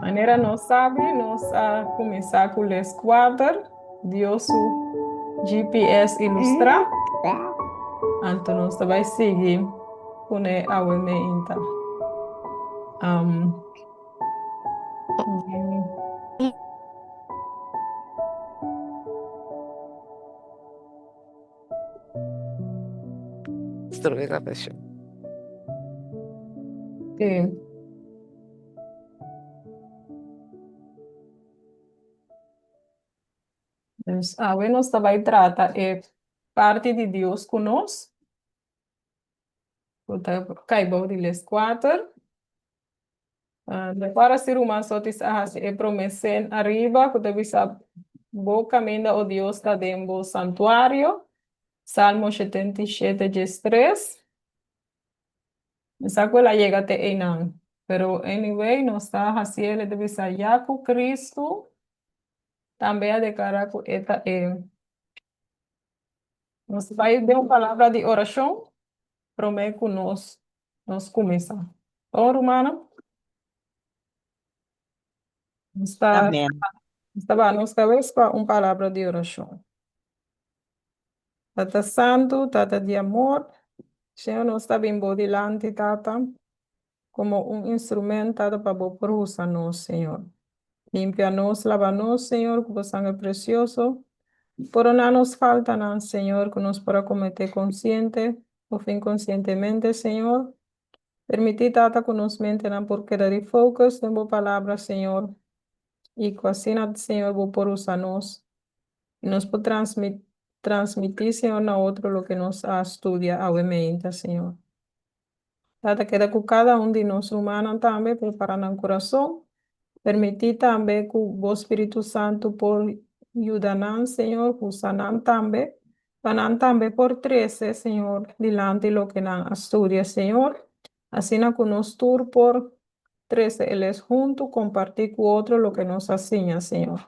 Manera nos sabi, nos a kuminsá ku les kuater, Dios su GPS ilustrá. Anto nos ta bai sigui kuné awe meinta. Sí. Dus awe nos ta bai trata e parti di Dios ku nos, ku ta kai bou di les kuater. Ora si ruman Sotis a hasi e promesen ariba ku ta bisa, Bo kaminda, o Dios, ta den bo santuario. Salmo 77, 13. Mi sa ku el a yega te einan, pero anyway nos ta hasiel, e ta bisa ya ku Kristu tambe a deklará ku e ta e. Nos bai den un palabra di orashon promé ku nos nos kuminsá. Bon, rumannan? Nos ta Amén. nos ta baha nos kabes pa un palabra di orashon. Tata Santu, Tata di amor, Señor nos ta bin bo dilanti, Tata, komo un instrument, Tata, pa bo por usa nos, Señor. Limpia nos, laba nos, Señor, ku bo sangre presioso. Pordona nos faltanan, Señor, ku nos por a kometé konsiente òf inkonsientemente, Señor. Permití, Tata, ku nos mentenan por keda di focus den bo Palabra, Señor, i ku asina, Señor, bo por usa nos i nos por transmití, Señor, na otro loke nos a studia awe meinta, Señor. Tata, keda ku kada un di nos rumannan tambe, prepara nan kurason. Permití tambe ku bo Spiritu Santu por yuda nan, Señor, usa nan tambe, pa nan tambe por trese, Señor, dilanti loke nan a studia, Señor. Asina ku nos tur por trese e les huntu, kompartí ku otro loke nos a siña, Señor.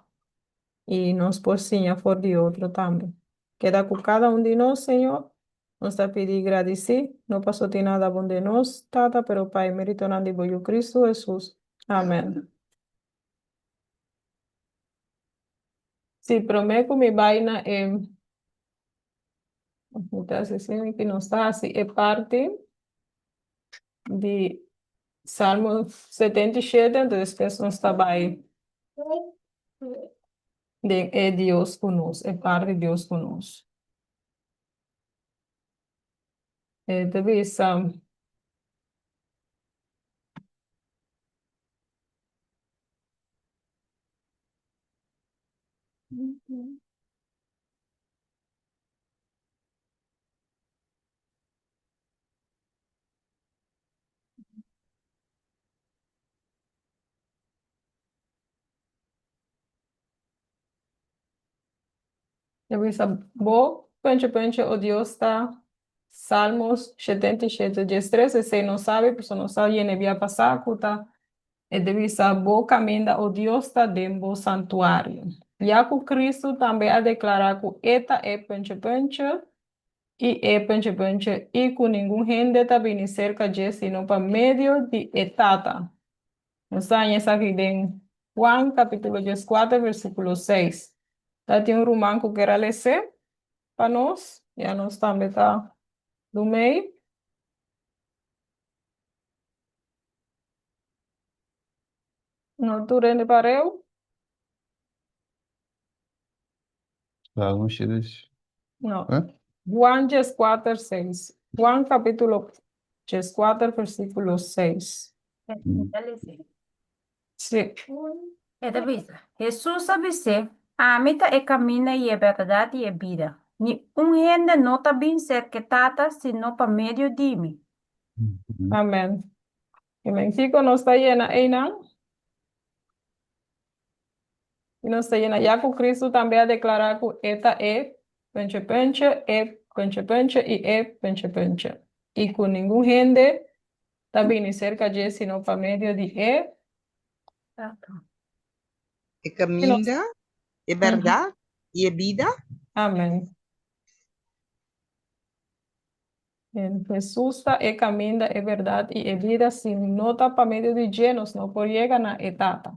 I nos por siña for di otro tambe. Keda ku kada un di nos, Señor. Nos ta pidi i gradisí, no paso tin nada bon den nos, Tata, pero pa e meritonan di bo Yu Kristu Hesus. Amen. Sí, promé ku mi bai na e, mi ta hasi asina ki nos ta hasi e parti di Salmo 77, anto despues nos ta bai den e Dios ku nos, e parti Dios ku nos. E ta bisa. E bisa, Bo penche penche, o Dios, ta Salmos 77, 13, esei nos sabi, pasobra nos a yena e bia pasá ku ta e ta bisa, Bo kaminda, o Dios, ta den bo santuario. Ya ku Kristu tambe a deklará ku e ta e penche penche i e penche penche i ku ningun hende ta bini serka dje sino pa medio di e Tata. Nos ta haña esaki den Juan capítulo 14 versículo 6. Ta tin un ruman ku ker a les'é pa nos, ya nos tambe ta dum'ei. No tur hende pareu. Salmo 7. No. Eh? Juan 14, 6. Juan capítulo 14, versículo 6. Sí. E ta bisa, Hesus a bis'é, Ami ta e kaminda i e bèrdat i e bida. Ni un hende no ta bin serka e Tata sino pa medio di mi. Amèn. I men kiko nos ta yena einan? I nos ta yena ya ku Kristu tambe a deklará ku e ta e penche penche, e penche penche i e penche penche, i ku ningun hende ta bini serka dje sino pa medio di e. E kaminda, e bèrdat i e bida. Amèn. En Hesus ta e kaminda, e bèrdat i e bida, si no ta pa medio di dje nos no por yega na e Tata.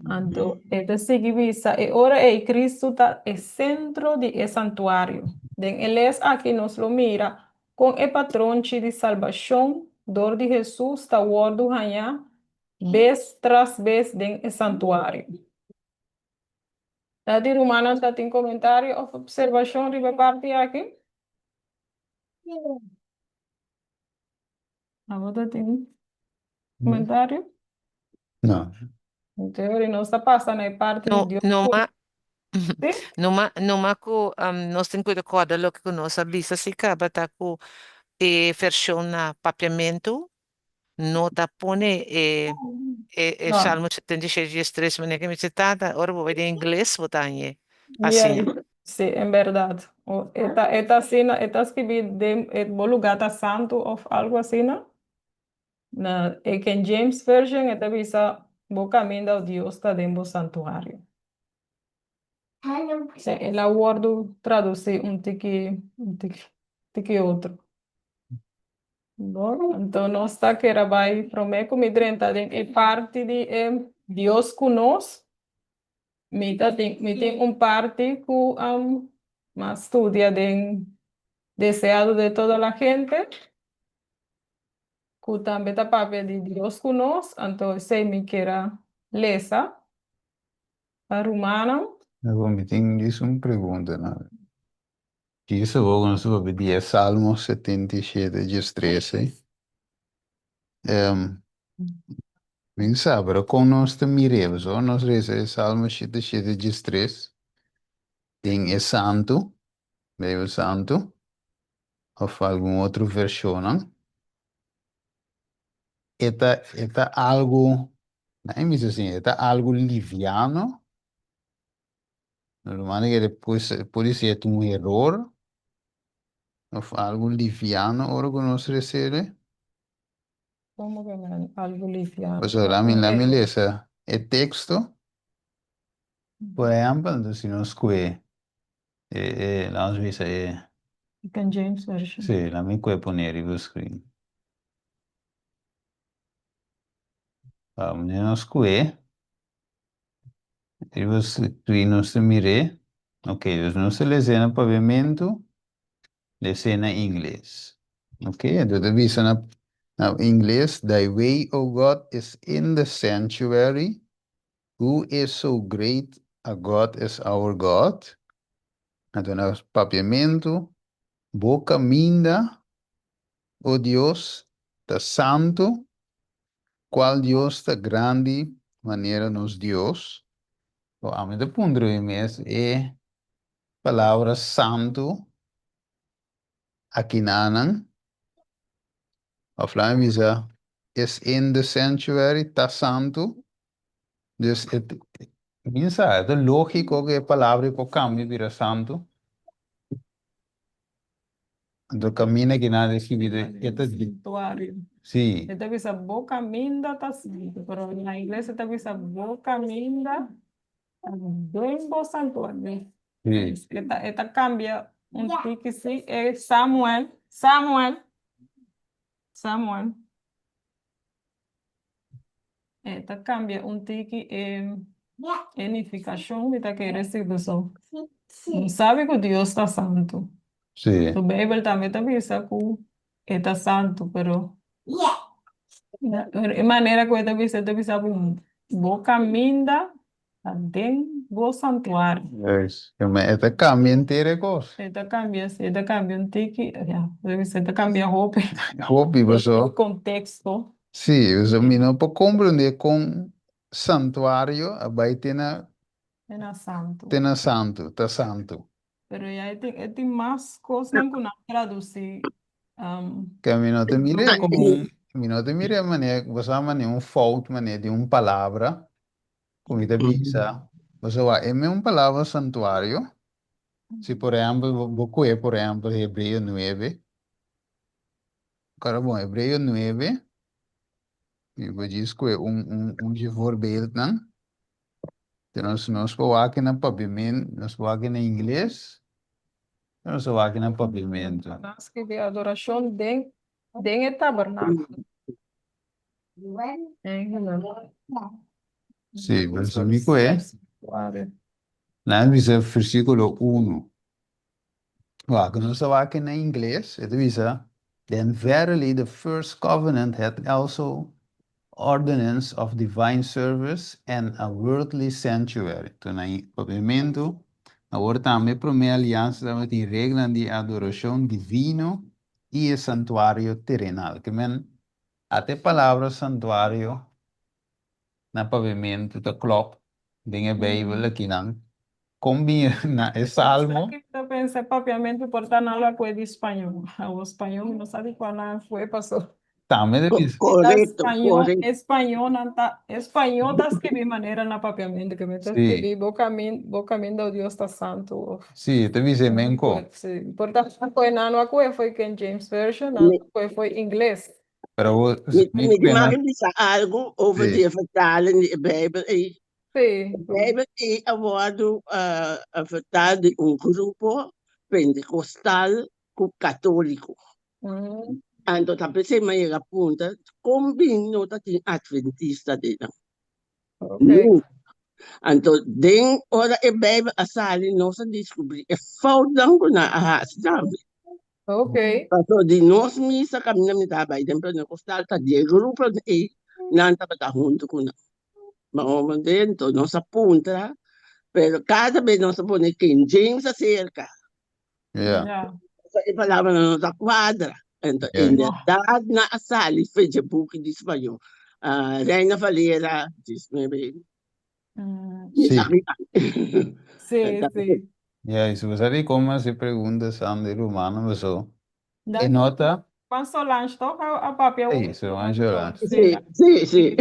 Anto e ta sigui bisa, e ora ei Kristu ta e sentro di e santuario. Den e les aki nos lo mira kon e patronchi di salbashon dor di Hesus ta wòrdu hañá bes tras bes den e santuario. Ta di rumannan ta tin komentario òf opservashon riba e parti aki? Abo ta tin komentario? No. Anto ora nos ta pasa na e parti di No, Dios no ku ma, Sí? no ma, no ma ku nos tin ku rekòrda loke ku nos a bisa si kaba ta ku e vershon na papiamentu no ta pone e e e No. Salmo 76 13 manera ke mi dice tata ora bo bai den ingles bo ta hañ'é Yeah, asina. sí, en bèrdat. O e ta e ta asina, e ta skibí den e bo lugá ta santu òf algu asina. Na e King James Version e ta bisa bo kaminda o Dios ta den bo santuario. Sí, el a wòrdu tradusí un tiki un tiki tiki otro. Bon, anto nos ta kere bai promé ku mi drenta den e parti di e Dios ku nos. Mi ta tin mi tin un parti ku m'a studia den Deseado de toda la gente, ku tambe ta papia di Dios ku nos, anto esei mi kier a lesa pa rumannan. Bon, mi tin djis un pregunta na. Djis awor ku nos ta papia di e Salmo 77 djes 13. Mi no sa, pero kon nos ta mir'é? Pasobra nos resa e Salmo 77 djes 3 den e Santu, Beibel Santu, òf algun otro vershonnan, e ta e ta algu, nan a bisa asin, e ta algu liviano. Lo manda kere pudi ser un eror of algo liviano ora ku nos resebe. Komo ke men algo liviano? Pasobra lami lami lesa e teksto. Por ehèmpel, anto si nos kue e e laat nos bisa e. King James Version. Si, lami kue pone riba screen. Wanneer nos kue. Riba screen nos ta mir'é. Ok, dus nos ta les'é na papiamentu, les'é na ingles. Ok, anto ta bisa na na ingles, Thy way, O God, is in the sanctuary, who is so great a God as our God? Anto na papiamentu, Bo kaminda, O Dios, ta santu, Cual Dios ta grandi manera nos Dios? Bo ami ta puntra mi mes e palabra santu akinanan of laat mi bisa is in the sanctuary ta santu dus e mi sa e ta logico cu e palabra por cambia bira santu. Anto kaminda ki nan a risibi de e ta di. Santuario. Sí. E ta bisa bo kaminda ta santu, pero na ingles e ta bisa bo kaminda ta den bo santuario. Sí. E ta e ta kambia un tiki sí. E Samuel, Samuel, Samuel. E ta kambia un tiki e e nifikashon mi ta kere si boso no sabi ku Dios ta santu. Sí. Su Beibel tambe ta bisa ku e ta santu, pero e manera ku e ta bisa, e ta bisa ku bo kaminda Ta den bo santuario. Juist. Ma e ta cambia henter e cos. E ta cambia, si, e ta cambia un tiki, ya, e ta cambia hopi. Hopi, paso. E contexto. Si, paso mi no por comprende con santuario a bay te na. Te na santu. Te na santu, ta santu. Pero ya e tin, e tin mas cosnan cu nan traduci. Ke mi no ta mira como un, mi no ta mira manera, bo sa manera un fout manera di un palabra. Ku mi ta bisa, pasobra wak e mes un palabra santuario, si por ehèmpel bo kohe por ehèmpel Hebreo nuebe, kòrda bon Hebreo nuebe, mi por djis kohe un un un dje voorbeeldnan, te nos nos por wak na papiamen nos por wak na ingles. Nos a wak na Papiamentu. Nan skirbi adorashon den den e tabernákulo. Sí, verso mi ku e. Nan bisa versíkulo 1. Wak, nos a wak na ingles, e ta bisa, Then verily the first covenant had also ordinance of divine service and a worldly sanctuary. Anto na Papiamentu, awor tambe promé aliansa tabatin reglanan di adorashon divino i e santuario terenal. Ke men, ata e palabra santuario na Papiamentu ta klòp den e Beibel akinan. Kon bini na e Salmo? Aki mi ta pensa Papiamentu por ta nan lo a kue di spañó. Awor spañó mi no sa di kua nan a fue paso. Tambe ta bisa. Korekto, Spañó, korekto. españó nan ta, españó ta skibi manera na Papiamentu ke mi ta Sí. skibi bo kamin, bo kaminda o Dios ta santu of. Sí, ta bisa e men ko. Sí, por ta nan kue nan no a kue fo'i King James Version, nan a kue fo'i ingles. Pero bo, Mi, mi mi kue mag na. bisa algu over Sí. di e vertaling di e Bijbel ei. Sí. E Bijbel ei a wòrdu vertaal di un grupo pentecostal ku katóliko. Anto ta p'esei mi a yega punta kon bin no ta tin adventista den nan. Nunka. Anto den ora e Bijbel a sali nos a diskubrí e foutnan ku nan a hasi tambe. Pasobra di nos misa kaminda mi ta bai den Pentecostal ta di e grupo ei nan tabata huntu ku nan. Ma dentro nos a puntra, pero kada bes nos a pone King James aserka. Ja. E palabranan no ta kuadra. Ento, en bèrdat nan a sali fecha buki di spañó. Reina Valera, 19. Sí. Sí, sí. Ja, i si bo sa di kon hasi pregunta Sandy Romano paso e no ta. Juan Solange toch a papia Sí, Juan Solange. Sí, sí, sí.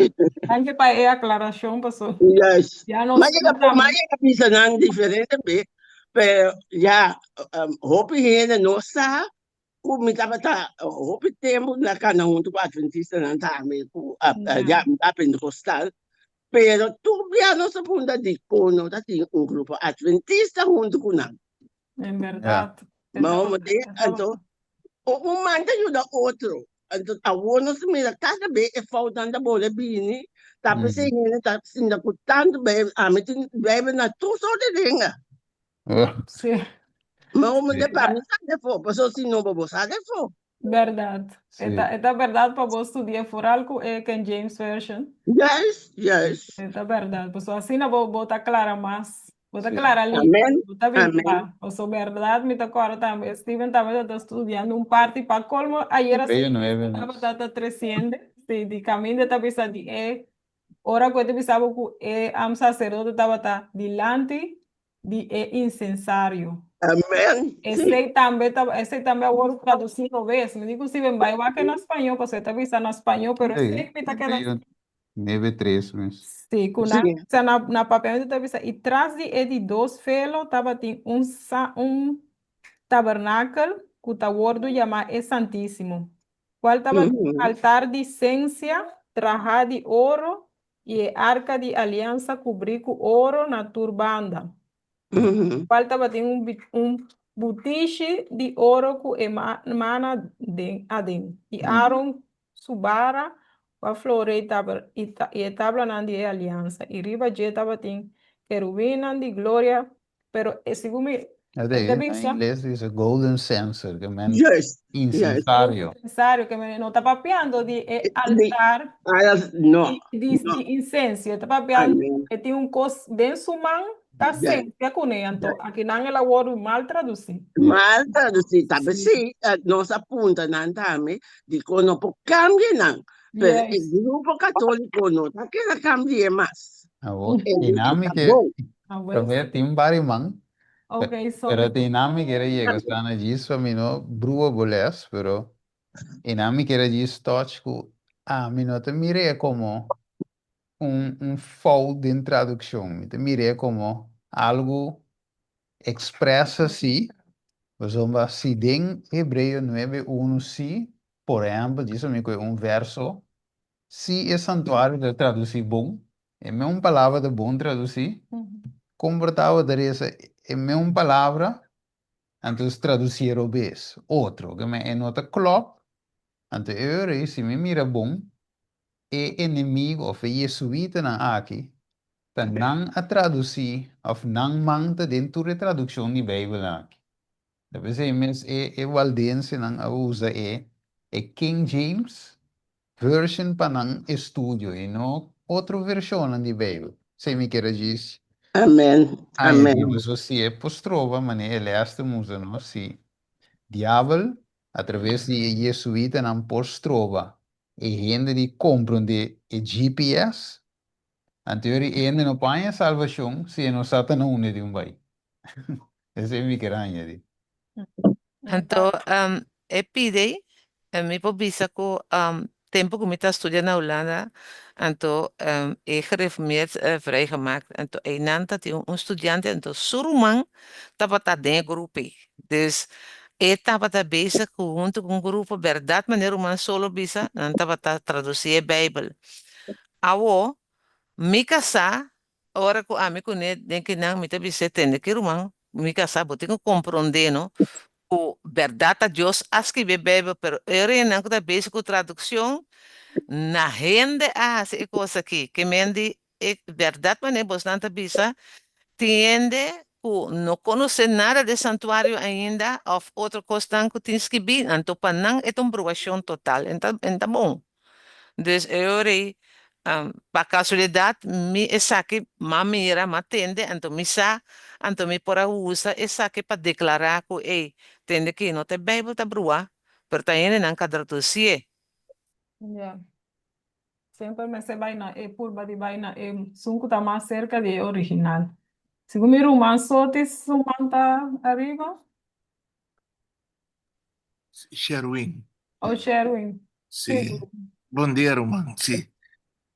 Danki pa e aklarashon paso. Juist. Ya nos Ma yega, ma yega bisa nan diferente be, pero ya hopi hende no sa ku mi tabata hopi tempu na kana huntu ku adventistanan tambe ku ya mi ta pentecostal, pero tur bia nos a punta dikon no ta tin un grupo adventista huntu ku nan. En bèrdat. Ma homo de, anto un man ta yuda otro. Anto awor nos ta mira kada be e foutnan ta bole bini, ta p'esei hende ta sinta ku tantu Bijbel, ami tin Bijbel na tur sort di lenga. Sí. Ma homo de pa mi sa defo, pasobra si no bo bo sa defo. Bèrdat. E ta, e ta bèrdat pa bo studia foral ku e King James Version. Juist, juist. E ta bèrdat. Pasobra asina bo bo ta klara mas. Bo ta Sí. klara limpio. Amen. Bo ta bin Amen. kla. Pasobra bèrdat mi ta kòrda tambe Steven tambe ta ta studiando un parti pa kolmo ayera Hebreo 9 nos. tabata ta tresiende. Sí, di kaminda ta bisa di e ora ku e ta bisa bo ku e saserdote tabata dilanti di e insensario. Amen. Esei tambe ta, esei tambe a wòrdu tradusí robes. Mi di ku si ben bai wak na spañó, pasobra e ta bisa na spañó, pero Sí, esei mi ta keda. Hebreo 9:3 mes. Sí, ku nan Sí. bisa na, na papiamentu ta bisa, i tras di e di dos velo tabatin un sa, un tabernakel ku ta wòrdu yamá e Santísimo, kual tabatin un altar di sensia trahá di oro i e arka di aliansa kubrí ku oro na tur banda, kual tabatin un un butishi di oro ku e mana den aden, i Aaron su bara ku a flore i i e tablanan di e aliansa, i riba dje tabatin kerubinnan di gloria Pero e segun mi, E e ta na bisa. ingles dice golden censer, ke men Juist, juist. insensario. Insensario, ke men no ta papiando di e Di, altar alas, no, di, di, no. di insencio. E ta papiando Amen. e tin un kos den su man ta Juist. sensia kuné. Anto akinan el a wòrdu mal tradusí. Mal tradusí. Ta Sí. p'esei nos a punta nan tambe dikon no por kambia nan. Pero e Juist. grupo katóliko no ta keda kambia mas. Awor, E i nan mi ta ke bon. Ah, well, Promé tin bari man, ok, so pero tin nan mi kere yega sa na djis pa mi no brua bo les, pero i nan mi kere djis touch ku ami no ta mir'é komo un un fout den tradukshon, mi ta mir'é komo algu ekspresa si, pasobra si den Hebreo nuebe unu si, por ehèmpel, djis pa mi kohe un verso Si e santuario ta tradusí bon, e meun palabra ta bon tradusí, kon por tabata resa e meun palabra? Anto tradusié robes, otro, ke men e no ta klòp, anto e ora ei si mi mira bon, e enemigo òf e yesuitanan aki ta nan a tradusí òf nan man ta den tur e tradukshon di Beibelnan aki. Ta p'esei mes e e waldensenan a usa e e King James Version pa nan estudio i no otro vershonnan di Beibel. Esei mi kier a djis Amen, añadí. amen. Pasobra si e por stroba manera e lès ta musa nos, si diabel a traves di e yesuitanan por stroba e hende di komprondé e GPS, anto e hende no por haña salvashon si e no sa ta na unda di un bai. Esei mi kier añadí. Anto e pide mi por bisa ku tempu ku mi ta studia na Hulanda anto e gereformeerd vrijgemaakt anto einan ta tin un studiante anto su ruman tabata den e grupo ei dus e tabata bezig ku huntu ku un grupo bèrdat manera ruman Solo bisa nan tabata tradusi e beibel awo mi kasá Ora ku ami kuné den kinan mi ta bis'é, Tende ki ruman, mi kasá, bo tin ku komprondé no ku bèrdat ta Dios a skibi e Beibel, pero e renan ku ta bezig ku tradukshon, na hende a hasi e kos aki. Ke men di e bèrdat manera bosnan ta bisa, tin hende ku no konosé nada di e santuario ainda òf otro kosnan ku tin skibí, anto pa nan e ta un bruashon total, e ta bon. Dus e ora ei, pa kasualidat mi esaki m'a mira, m'a tende, anto mi sa, anto mi por a usa esaki pa deklará ku ei, tende ki no ta e Beibel ta bruá, pero ta hendenan ka tradusié. Ya. Semper mester bai na e purba di bai na e esun ku ta mas serka di e original. Segun mi ruman Sotis su man ta ariba. Sherwin. Oh, Sherwin. Sí. Bon dia, ruman. Sí.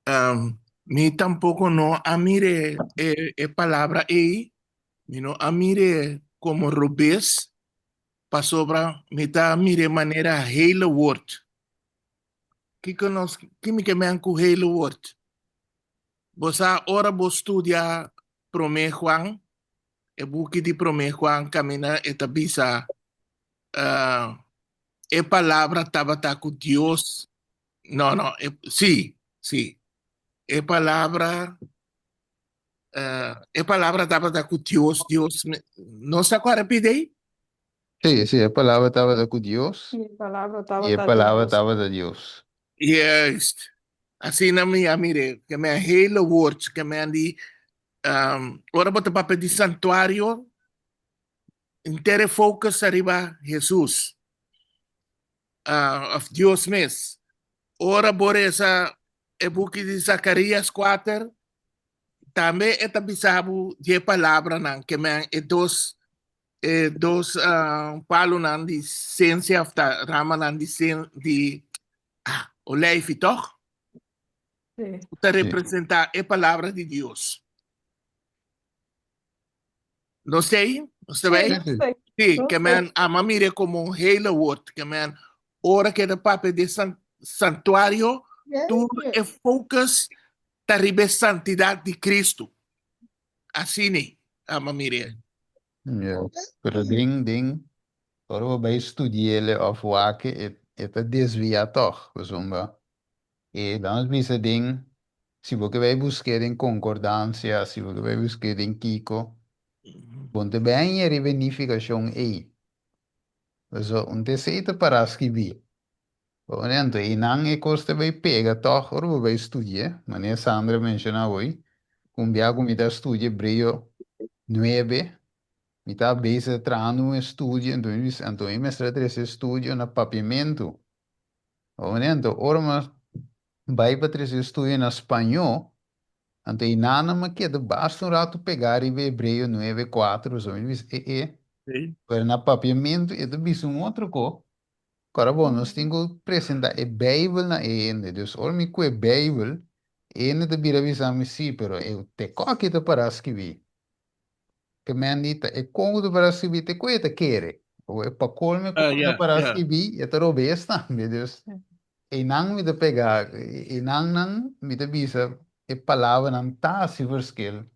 Um, mi tampoco no a mire e, e palabra ei, mi no a mire como robes, pasobra mi ta mire manera hele woord. Kiko nos, ki mi ke men ku hele woord? Bo sa ora bo studia Promé Juan, e buki di Promé Juan kaminda e ta bisa uh, e palabra tabata ku Dios. No, no, e, sí, sí. E palabra uh, e palabra tabata ku Dios, Dios no sa kua repite ahí? Sí, sí, e palabra tabata ku Dios E palabra i e tabata palabra Dios. tabata Dios. Juist. Asina mi a mire, ke men hele woord, ke men di um, ora bo ta papia di santuario, intere focus ariba Jesus, uh, of Dios mes. Ora bo reza e buki di Zacarias 4, tambe e ta bisa bo di e palabranan, ke men e dos e dos uh, palonan di sensia of ta ramanan di sen di ah, olijfi, toch? Sí. Ta representa e palabra di Dios. No sei, no se Sí, bij? no sé. Sí, No ke sé. men ama mire como un hele woord. Ke men ora ke de papia de san, santuario, tur e focus ta riba e santidad di Cristo. Asina ama mire. Ja, pero den, den, ora bo bai studiele of wak e, e ta desvia toch, pasobra e laat ons bisa den, si bo ke bai busk'é den konkordansia, si bo ke bai busk'é den kiko, bo no ta bai haña riba e nifikashon ei. Pasobra un ta esei ta pará skibí. Bon, anto einan e kos ta bai pega tòg ora bo bai studia, manera Sandra menshoná awor, ku un bia ku mi ta studia Hebreo nuebe, mi ta bezig trahando un estudio, anto mi bisa, anto mi mester a trese e estudio na papiamentu. Bon, anto ora mi a bai pa trese e estudio na spañó, anto einan mi a keda basta un ratu pegá riba Hebreo nuebe kuater, pasobra mi bisa, e e, pero na papiamentu e ta bisa un otro ko. Kòrda bon, nos tin ku presentá e Beibel na e hende. Dus ora mi ku e Beibel, e hende ta bira bisa mi, Sí, pero e te kò aki ta pará skibí. Ke men di ta e kon ku ta pará skibí te ku e ta kere. Awor e pa kolme ku ta pará skibí, e ta robes tambe. Dus einan mi ta pegá, einan nan mi ta bisa e palabranan ta hasi verschil.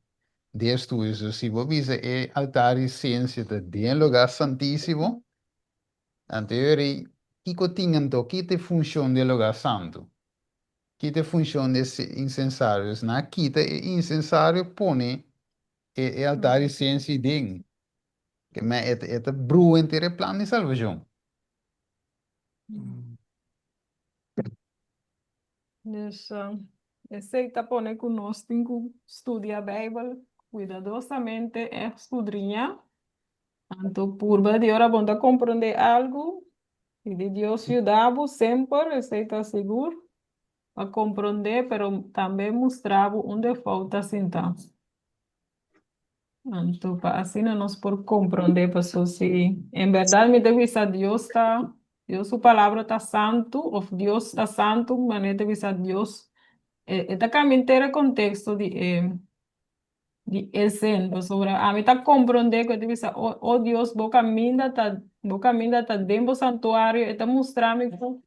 den estudio. So si bo bisa e altar di sensia ta den lugá santísimo, anto e ora ei kiko tin anto? Ki ta e funshon di e lugá santu? Ki ta e funshon di e insensario? Dus nan a kita e insensario pone e altar di sensia ei den. Ke men e ta brua henter e plan di salbashon. Dus esei ta pone ku nos tin ku studia Beibel kuidadosamente, ègt skudriñá. Anto purba di ora bo ta komprondé algu, pidi Dios yuda bo semper, esei ta sigur, pa komprondé, pero tambe mustra bo unda e fout ta sintá. Anto pa asina nos por komprondé, paso si en bèrdat mi ta bisa Dios ta, Dios su palabra ta santu òf Dios ta santu, manera ta bisa Dios, e ta kambia henter e konteksto di e di e zin, pasobra ami ta komprondé ku e ta bisa, o o Dios bo kaminda ta bo kaminda ta den bo santuario, e ta mustra mi ku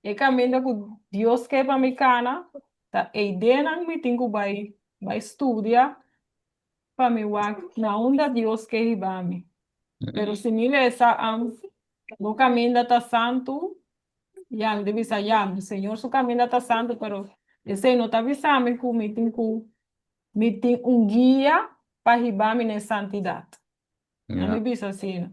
e kaminda ku Dios ke pa mi kana ta eidenan mi tin ku bai bai studia pa mi wak na unda Dios ke hiba mi. Pero si mi lesa am bo kaminda ta santu, ya mi ta bisa ya, mi Señor su kaminda ta santu, pero esei no ta bisa mi ku mi tin ku mi tin un guia pa hiba mi na e santidat. No mi bisa asina.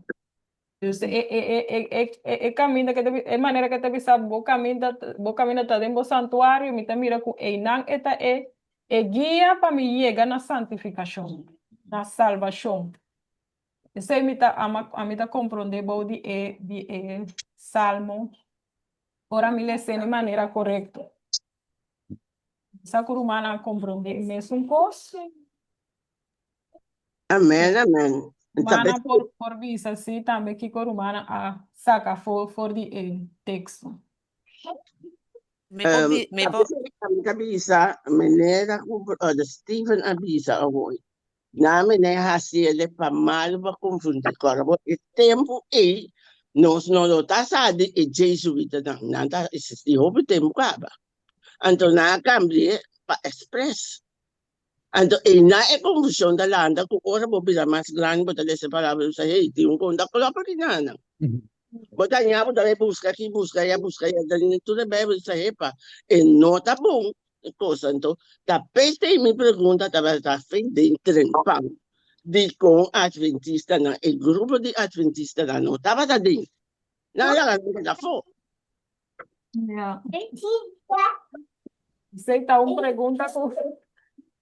Dus e e e e e e e kaminda ke ta e manera ke ta bisa bo kaminda bo kaminda ta den bo santuario mi ta mira ku einan e ta e e guia pa mi yega na santifikashon, na salbashon. Esei mi ta ama ami ta komprondé bou di e di e salmo ora mi les'é di manera korekto. Sa ku rumannan a komprondé e mesun kos? Amen, amen. Rumana por, por bisa sí tambe kiko rumana a saka for, for di e teksto. Mi por bi, mi por. Mi ta bisa manera ku brother Steven a bisa awor. Na mene hasi ele pa malu pa konfundi kòrda bo e tempu ei nos no lo ta sa di e jesuitanan nan ta eksistí hopi tempu kaba anto nan a kambi'é pa express. Anto einan e konfushon ta lanta ku ora bo bira mas grandi bo ta lesa e palabra i bo sa, hey, tin un konta klòp aki nan. Bo ta ña bo ta bai buska aki, buska aya, buska aya, den tur e Bijbel i sa, hepa, e no ta bon e kos. Anto ta p'esei mi pregunta tabata fe den trempan dikon atventistanan, e grupo di atventistanan no tabata den. Nan a laga nan keda afó. Ja. Esei ta un pregunta ku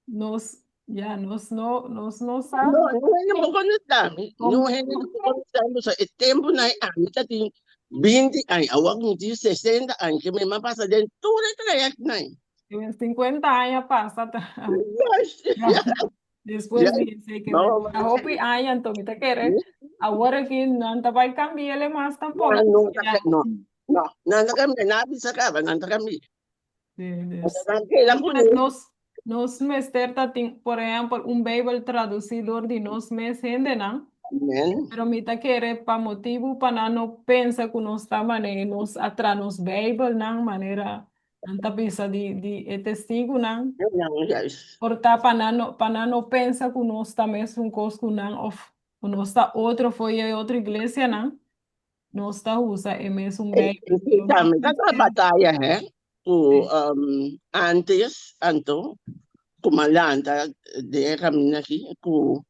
nos, ja, nos no, nos no sa. No, no hende por contestá mi. No hende no por contestá mi. Pasobra e tempu nan ami ta tin 20 aña, awor mi tin 60 aña, ke mi a pasa den tur e trayectonan. 50 aña pasa ta. Despues di esei ke No, a hopi aña anto mi ta kere awor aki nan ta bai cambi'ele mas tampoko. No, no, no, no, nan ta cambia, nan a bisa caba, nan ta cambia. Sí, dus. Nan keda ku Nos, nos, nos mester ta tin, por ehempel, un Bijbel traducí door di nos mes hendenan. Amen. Pero mi ta kere pa motibu pa nan no pensa ku nos ta manera nos a tra nos Bijbelnan manera Nan ta bisa di di e testigunan. Por ta pa nan no pa nan no pensa ku nos ta mesun kos ku nan òf ku nos ta otro for e otro iglesianan, nos ta usa e mesun Bijbel. Pero Tambe ta ta bataya hè ku antes anto ku m'a lanta den e kaminda aki ku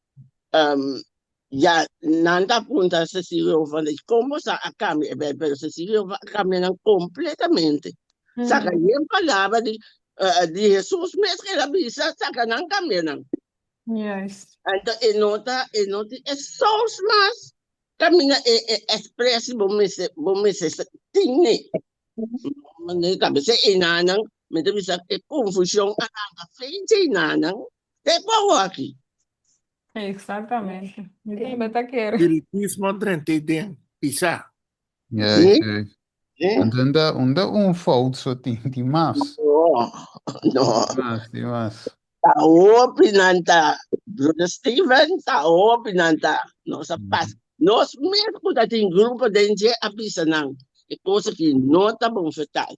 Ya nan ta puntra Cecilio van de kon bo sa a kambia e Bijbel, pero Cecilio a kambia nan kompletamente. Saka yen palabra di di Hesus mes ku el a bisa, saka nan kambia nan. Juist. Anto e no ta e no tin e sous mas kaminda e e ekspresi bo mester bo mester tin ne. Manera kabesa e nanan mi ta bisa e konfushon a lanta frente e nanan te ku awoki. Exactamente. Mi tambe ta kere. Spiritismo drent'é den pisá. Juist, juist. Anto unda, unda un fout so tin, tin mas. No, no. Tin mas, tin mas. Ta hopi nan ta, Brother Steven, ta hopi nan ta. Nos a pas, nos mes ku ta tin grupo den dje a bisa nan e kos aki no ta bon fertal.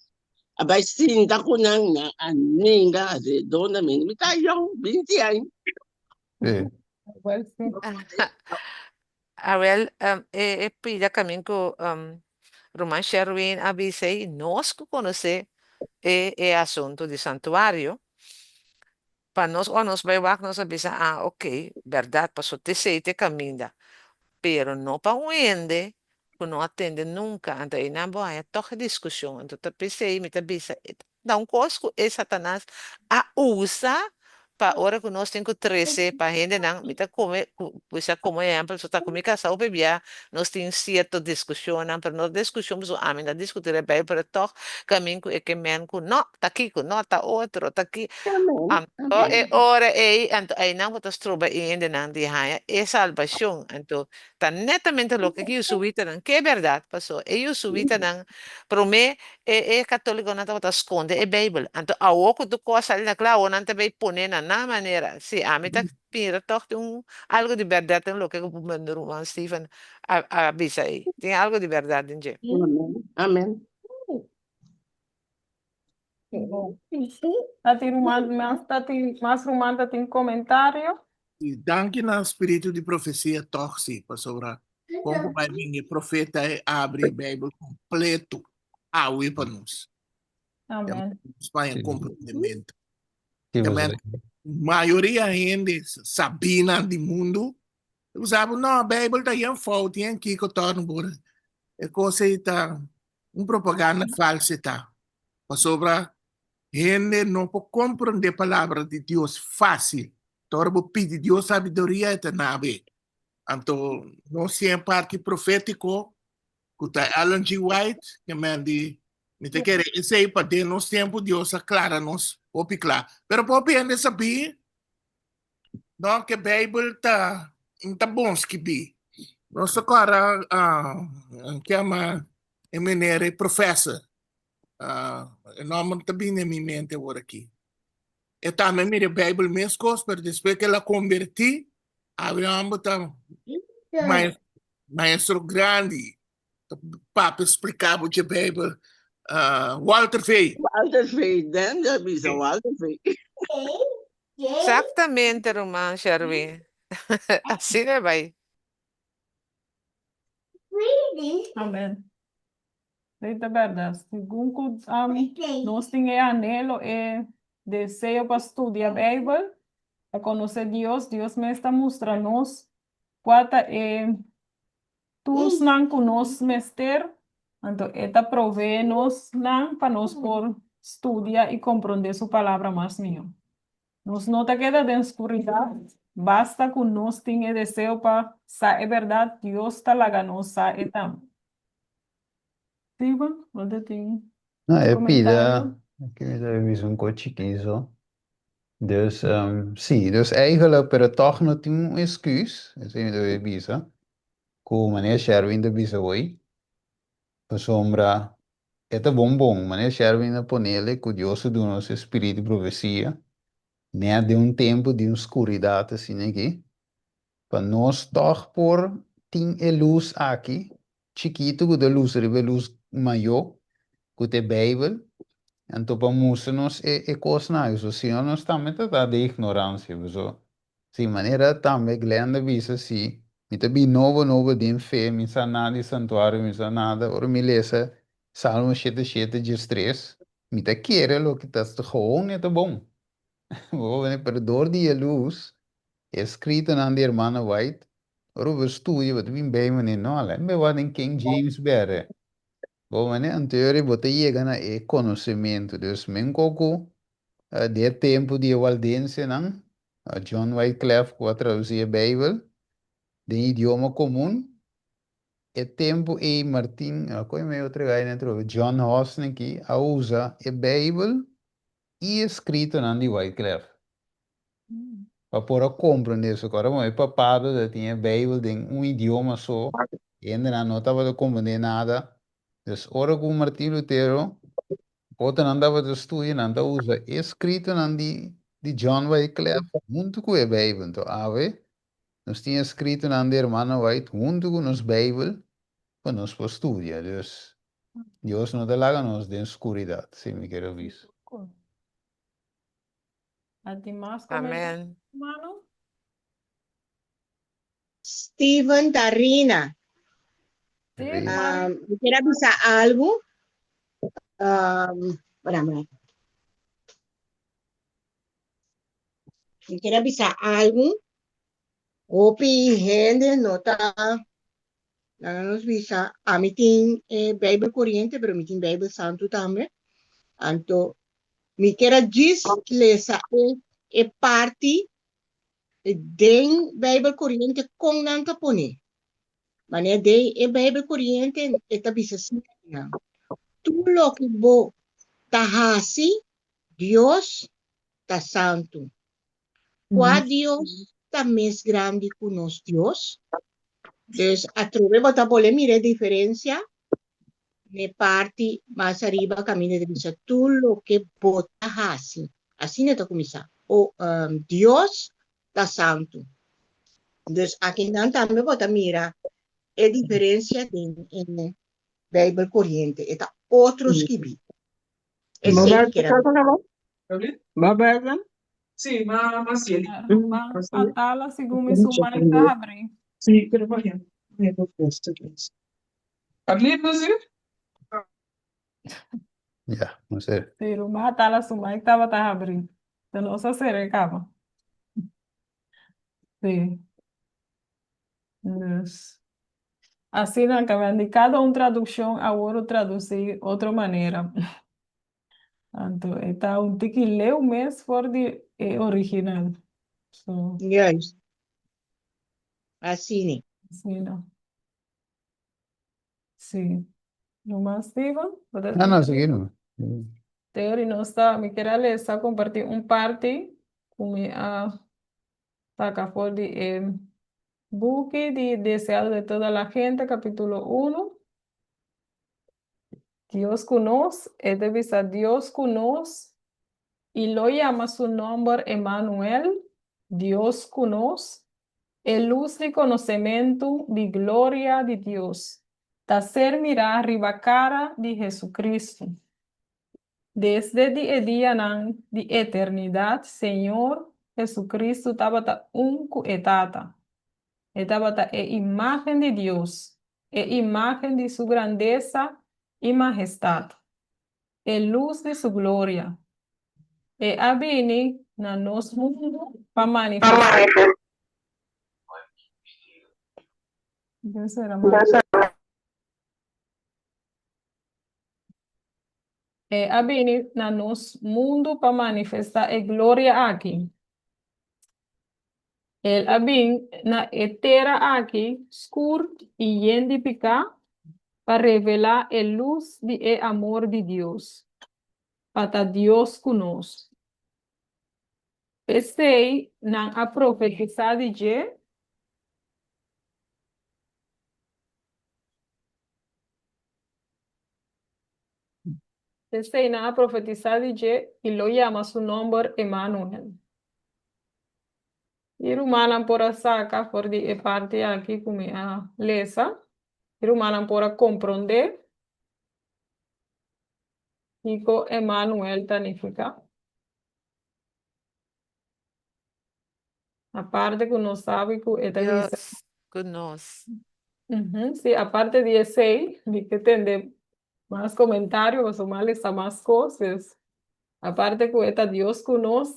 A bai sinta ku nan, nan a ninga redondamente. Mi ta yong, 20 aña. Sí. Wel, sí. Awel, e pida kamin ku Ruman Sherwin a bisa ei, nos ku konosé e asuntu di santuario, pa nos ora nos bai wak nos a bisa, ah, ok, bèrdat, pasobra t'esei t'e kaminda. Pero no pa un hende ku no a tende nunka, anto einan bo haña tòg e diskushon. Anto ta p'esei mi ta bisa, Ta un kos ku e Satanas a usa pa ora ku nos tin ku trese pa hendenan. Mi ta kome bisa komo ehèmpel, so ta ku mi kasá hopi bia nos tin sierto diskushonnan, pero no diskushon pasobra ami no ta diskutí riba Beibel, pero tòg kamin ku e ke men ku no ta kiko, no ta otro, ta ki. Anto e ora ei, anto einan bo ta stroba e hendenan di haña e salbashon. Anto ta netamente loke ku yusuitanan ke bèrdat, pasobra e yusuitanan promé E e katolikonan tabata skonde e Beibel. Anto awor ku tur kos sali na kla, awor nan ta bay pone na nan manera. Si, ami ta mira tòg tin un algu di bèrdat den loke ku ruman Steven a a bisa ei. Tin algu di bèrdat den dje. Amen. Ta tin ruman mas ta tin mas ruman ta tin komentario? I danki na spiritu di profesia tòg si, pasobra kon ku bai bini e profeta e abri e Beibel kompleto awe pa nos. Amen. Nos paña komprendementu. Sí, Amen. Mayoria hende sabinan di mundu sabi, no, Beibel ta yen fout, yen kiko torno por. E kos ei ta un propaganda falso ta. Pasobra hende no por komprendé palabra di Dios fásil. Ora bo pidi Dios sabiduria, e ta nabe. Anto nos tin e parti profétiko ku ta Ellen G. White, ke men di, mi ta kere esei pa den nos tempu Dios a klara nos hopi kla. Pero hopi hende sabí no ke Beibel ta ta bon skibí. Nos ta kòrda ke yama e meneer e professor, e nòmber ta bini den mi mente awor aki. E tambe mira e Beibel meskos, pero despues ke el a kombertí, Awe homber ta maestro grandi. Papia explica bo dje Bijbel. Walter Vey. Walter Vey, den dje bisa Walter Vey. Exactamente ruman Sherwin. Asina e bai. Amen. Esei ta bèrdat. Segun ku nos tin e anhelo, e deseo pa studia Beibel, pa konosé Dios, Dios mes ta mustra nos kua ta e toolsnan ku nos mester, anto e ta proveé nos nan pa nos por studia i komprondé su Palabra mas mihó. Nos no ta keda den skuridat, basta ku nos tin e deseo pa sa e bèrdat, Dios ta laga nos sa e tambe. Steven, bo ta tin No, e pida, komentario? aki mi ta bisa un kos chikiso. Dus, sí, dus eigenlijk, pero tòg no tin un esküs, esei mi ta bay bisa, ku manera Sherwin ta bisa hoy, pasobra E ta bon bon, manera Sherwin a ponele ku Dios a duna nos e spiritu di profesia, nèt den un tempu di un skuridat asina aki, pa nos tòg por tin e lus aki, chikitu ku ta lusa riba e lus mayó, ku ta e Beibel, anto pa mustra nos e e kosnan aki. So, si no nos tambe ta ta den ignoransia, pasobra Si manera tambe Glenda bisa si, mi ta bin nobo nobo den fe, mi sa nada di santuario, mi sa nada, ora mi lesa Salmo 77 diestres, mi ta kere loke ta gewoon e ta bon. Bo a pero dor di e lus, e escritonan di Hermana White, ora bo studia bo ta bin bay manera, no, ala mi wak den King James bere. Bo manera anterior bo ta yega na e conocimento, dus men koku Di e tempu di e waldensenan, John Wyclef ku a tradusí e Beibel den idioma komun, e tempu ei Martin, koe mi otro gai na trobe, John Hosneki a usa e Beibel i e skritonan di Wyclef pa por a komprendé su. Ora bo e papado ta tin e Beibel den un idioma so, hendenan no tabata komprendé nada. Dus ora ku Martin Lutero Otronan tabata studia, nan ta usa e eskritonan di di John Wyclef huntu ku e Beibel. Anto awe nos tin e eskritonan di Hermana White huntu ku nos Beibel pa nos por studia. Dus Dios no ta laga nos den skuridat, si mi kere bisa. A tin mas komentario, Amen. hermano? Steven Tarina. Sí, Rina. ruman. Mi kier a bisa algu. Um, para, para. Mi kier a bisa algu. Hopi hende no ta laga nos bisa ami tin e Bijbel Koriente pero mi tin Bijbel Santu tambe. Anto mi kier a djis lesa e e parti den Bijbel Koriente kon nan ta pone. Manera den e Bijbel Koriente e ta bisa asina, Tur loke bo ta hasi, Dios ta santu. Kua Dios ta mes grandi ku nos Dios? Dus atrobe bo ta bolbe mira e diferensia n'e parti mas ariba kaminda ta bisa tur loke bo ta hasi. Asina ta kuminsá. O Dios ta santu. Dus akinan tambe bo ta mira e diferensia den e Bijbel Koriente. E ta otro skibí. Esei mi kier a bisa. Ma Bijbel? Sí, ma ma sí. Ruman Atala segun mi su mic ta habri. Sí, pero va bien. Arlene, no sí? Ya, no sé. Sí, ruman Atala su mic tabata habri. Pero nos a cera e caba. Sí. Dus, asina caba di cada un traduccion awor lo traduci otro manera. Anto e ta un tiki leu mes for di e original. So. Juist. Asina. Asina. Sí. No mas, Steven? Bo ta No, no, sigui no. Teori nos ta, mi kier a lesa comparti un parti cu mi a saca for di e buki di Deseado de toda la gente, capítulo 1. Dios cu nos, e ta bisa Dios cu nos, y lo yama su nomber Emanuel, Dios cu nos, E lus di konosementu di gloria di Dios ta ser mirá riba kara di Jesucristo. Desde di e dianan di eternidat Señor Jesucristo tabata un ku e Tata. E tabata e imágen di Dios, e imágen di Su grandesa i mahestat, e lus di Su gloria. E a bini na nos mundu pa manifestá. E a bini na nos mundu pa manifestá e gloria aki. El a bin na e tera aki skur i yen di piká pa revelá e lus di e amor di Dios, pa ta Dios ku nos. P'esei nan a profetisá di dje. P'esei nan a profetisá di dje i lo yama su nòmber Emanuel. E rumannan por a saka for di e parti aki ku mi a lesa. E rumannan por a komprondé kiko Emanuel ta nifiká. Aparte ku nos sabi ku e ta bisa. Dios ku nos. Sí, aparte di esei, mi ke tende mas komentario pasobra mi a lesa mas kos. Dus, aparte ku e ta Dios ku nos,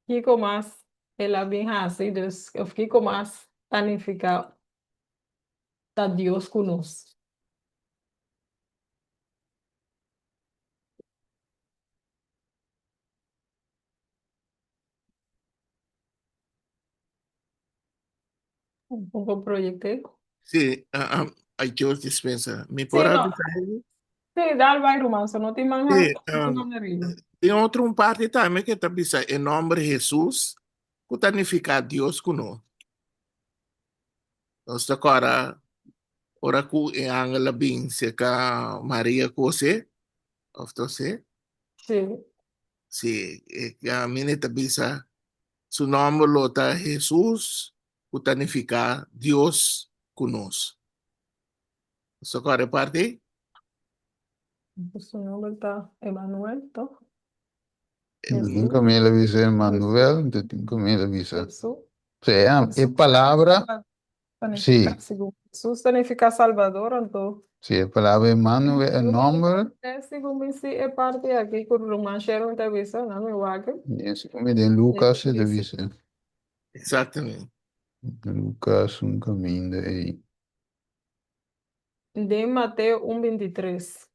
kiko mas el a bin hasi? Dus, òf kiko mas ta nifiká ta Dios ku nos? Un poco proyecté. Sí, ay Dios dispensa. Mi Sí, por no. bisa algo? Sí, dal bai ruman, so no tin man Sí, no tin man arriba. Tin otro un parte tambe que ta bisa e nombre Jesús, ku ta nifica Dios ku nos. Nos ta kora ora ku e angel a bin cerca Maria ku José, of ta José? Sí. Sí, e camina ta bisa su nomber lo ta Jesús, ku ta nifica Dios ku nos. Nos ta kora e parte ei? Su nomber ta Emanuel, toch? Tin ku mi a bisa Emanuel, tin ku mi a bisa. Jesús. Sea, e palabra, sí. Jesús significa Salvador, anto. Sí, e palabra Emmanuel, e nòmber. Segun mi sí e parti aki ku ruman Sharon ta bisa, no mi wak. Segun mi den Lucas e ta bisa. Exactamente. Lucas un kaminda ei. Den Mateo 1, 23.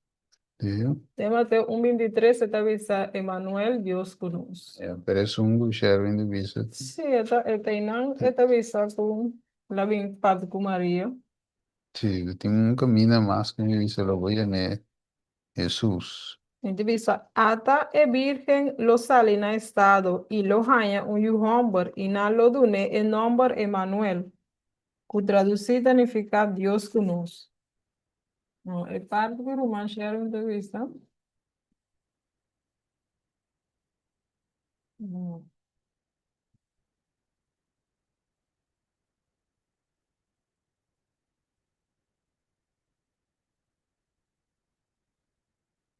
Sí. Den Mateo 1, 23 e ta bisa Emmanuel, Dios ku nos. Ja, pero esun ku Sherwin ta bisa. Sí, e ta, e ta einan e ta bisa ku el a bin papia ku Maria. Sí, tin un kaminda mas ku mi bisa lo bo yam'é Hesus. E ta bisa, Ata e bírgen lo sali na estado i lo haña un yu hòmber i nan lo dun'é e nòmber Emanuel, ku tradusí ta nifiká Dios ku nos. No, e parti ku ruman Sherwin ta bisa. No.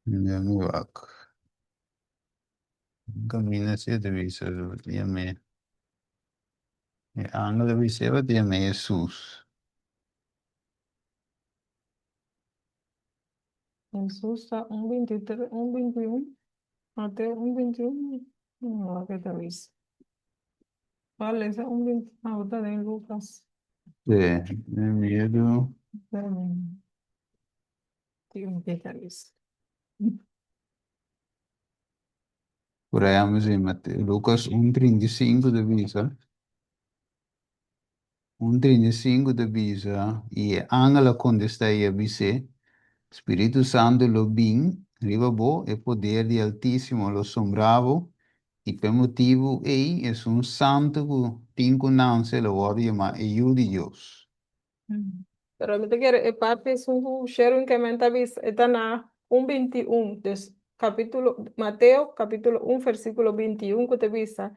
Ya mi wak. Camina si ta bisa yam'é. E angel a bis'é pa yam'é Hesus. Hesus ta un 23, un 21. Mateo un 21. No, ke ta bisa. Cuál es? Un 20, ah, ta den Lucas. Sí, miedo. Tin ke ta bisa. Por ahí vamos en Mateo, Lucas 1:35 ta bisa. 1:35 ta bisa, i e angel a kontestá i a bis'é, Spiritu Santu lo bin riba bo, e poder di Altísimo lo sombrá bo, i pa e motibu ei esun santu ku tin ku nanse lo wòrdu yamá e Yu di Dios. Pero mi ta kere e parti esun ku Sherwin Kemen ta bisa, e ta na un 21, dus kapítulo, Mateo kapítulo 1 versíkulo 21 ku ta bisa,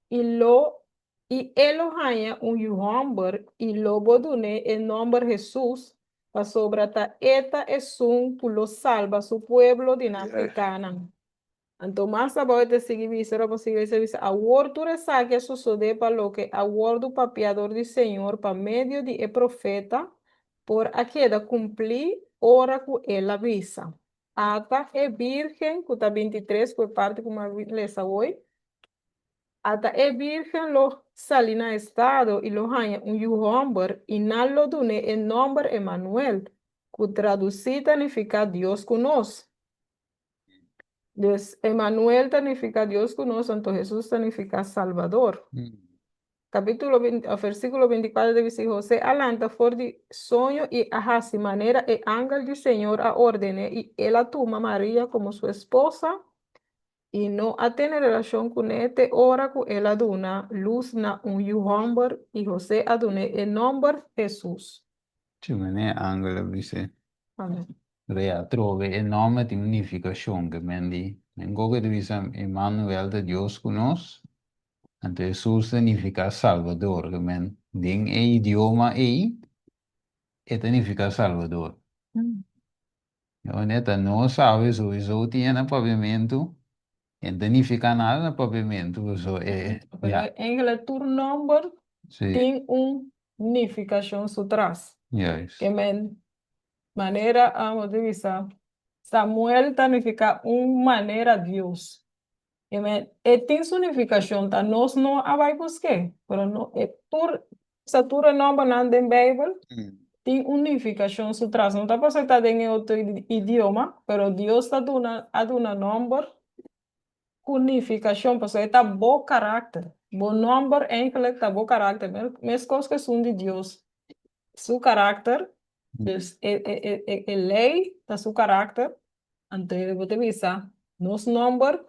I lo i e lo haña un yu hòmber i lo bo dun'é e nòmber Hesus, pasobra ta e ta esun ku lo salba su pueblo di nan pikánan. Anto mas abou e ta sigui bisa, ora bo sigui lesa bisa, Awor tur esaki a sosodé pa loke a wòrdu papiá dor di Señor pa medio di e profeta por a keda kumplí ora ku el a bisa, Ata e bírgen, ku ta 23 ku e parti ku mi a lesa awor, ata e bírgen lo sali na estado i lo haña un yu hòmber i nan lo dun'é e nòmber Emanuel, ku tradusí ta nifiká Dios ku nos. Dus Emanuel ta nifiká Dios ku nos, anto Hesus ta nifiká Salbador. Kapítulo versíkulo 24 ta bisa, José a lanta for di soño i a hasi manera e angel di Señor a orden'é, i el a tuma Maria komo su esposa i no a tene relashon kuné te ora ku el a duna lus na un yu hòmber, i José a dun'é e nòmber Hesus. Ci manera e angel a bis'é? Amen. Rea, atrobe e nòmber tin un nifikashon ke men di. Men gogo ta bisa Emmanuel ta Dios ku nos, anto Hesus ta nifiká Salbador, ke men den e idioma ei e ta nifiká Salbador. Yo neta no sabe souiso tin na papiamentu, e no ta nifiká nada na papiamentu, paso e Pero ya. eigenlijk tur nòmber tin un nifikashon su tras. Juist. Ke men Manera amo di bisa, Samuel ta nifiká un manera Dios. E men, e tin su nifikashon, ta nos no a bai busk'é, pero no, e tur, sa tur e nòmbernan den Beibel tin un nifikashon su tras. No ta pasobra ta den e otro idioma, pero Dios ta duna, a duna nòmber ku nifikashon, pasobra e ta bo karakter. Bo nòmber eigenlijk ta bo karakter, meskos ku esun di Dios, su karakter, dus e e e e e lei ta su karakter, anto bo ta bisa nos nòmber,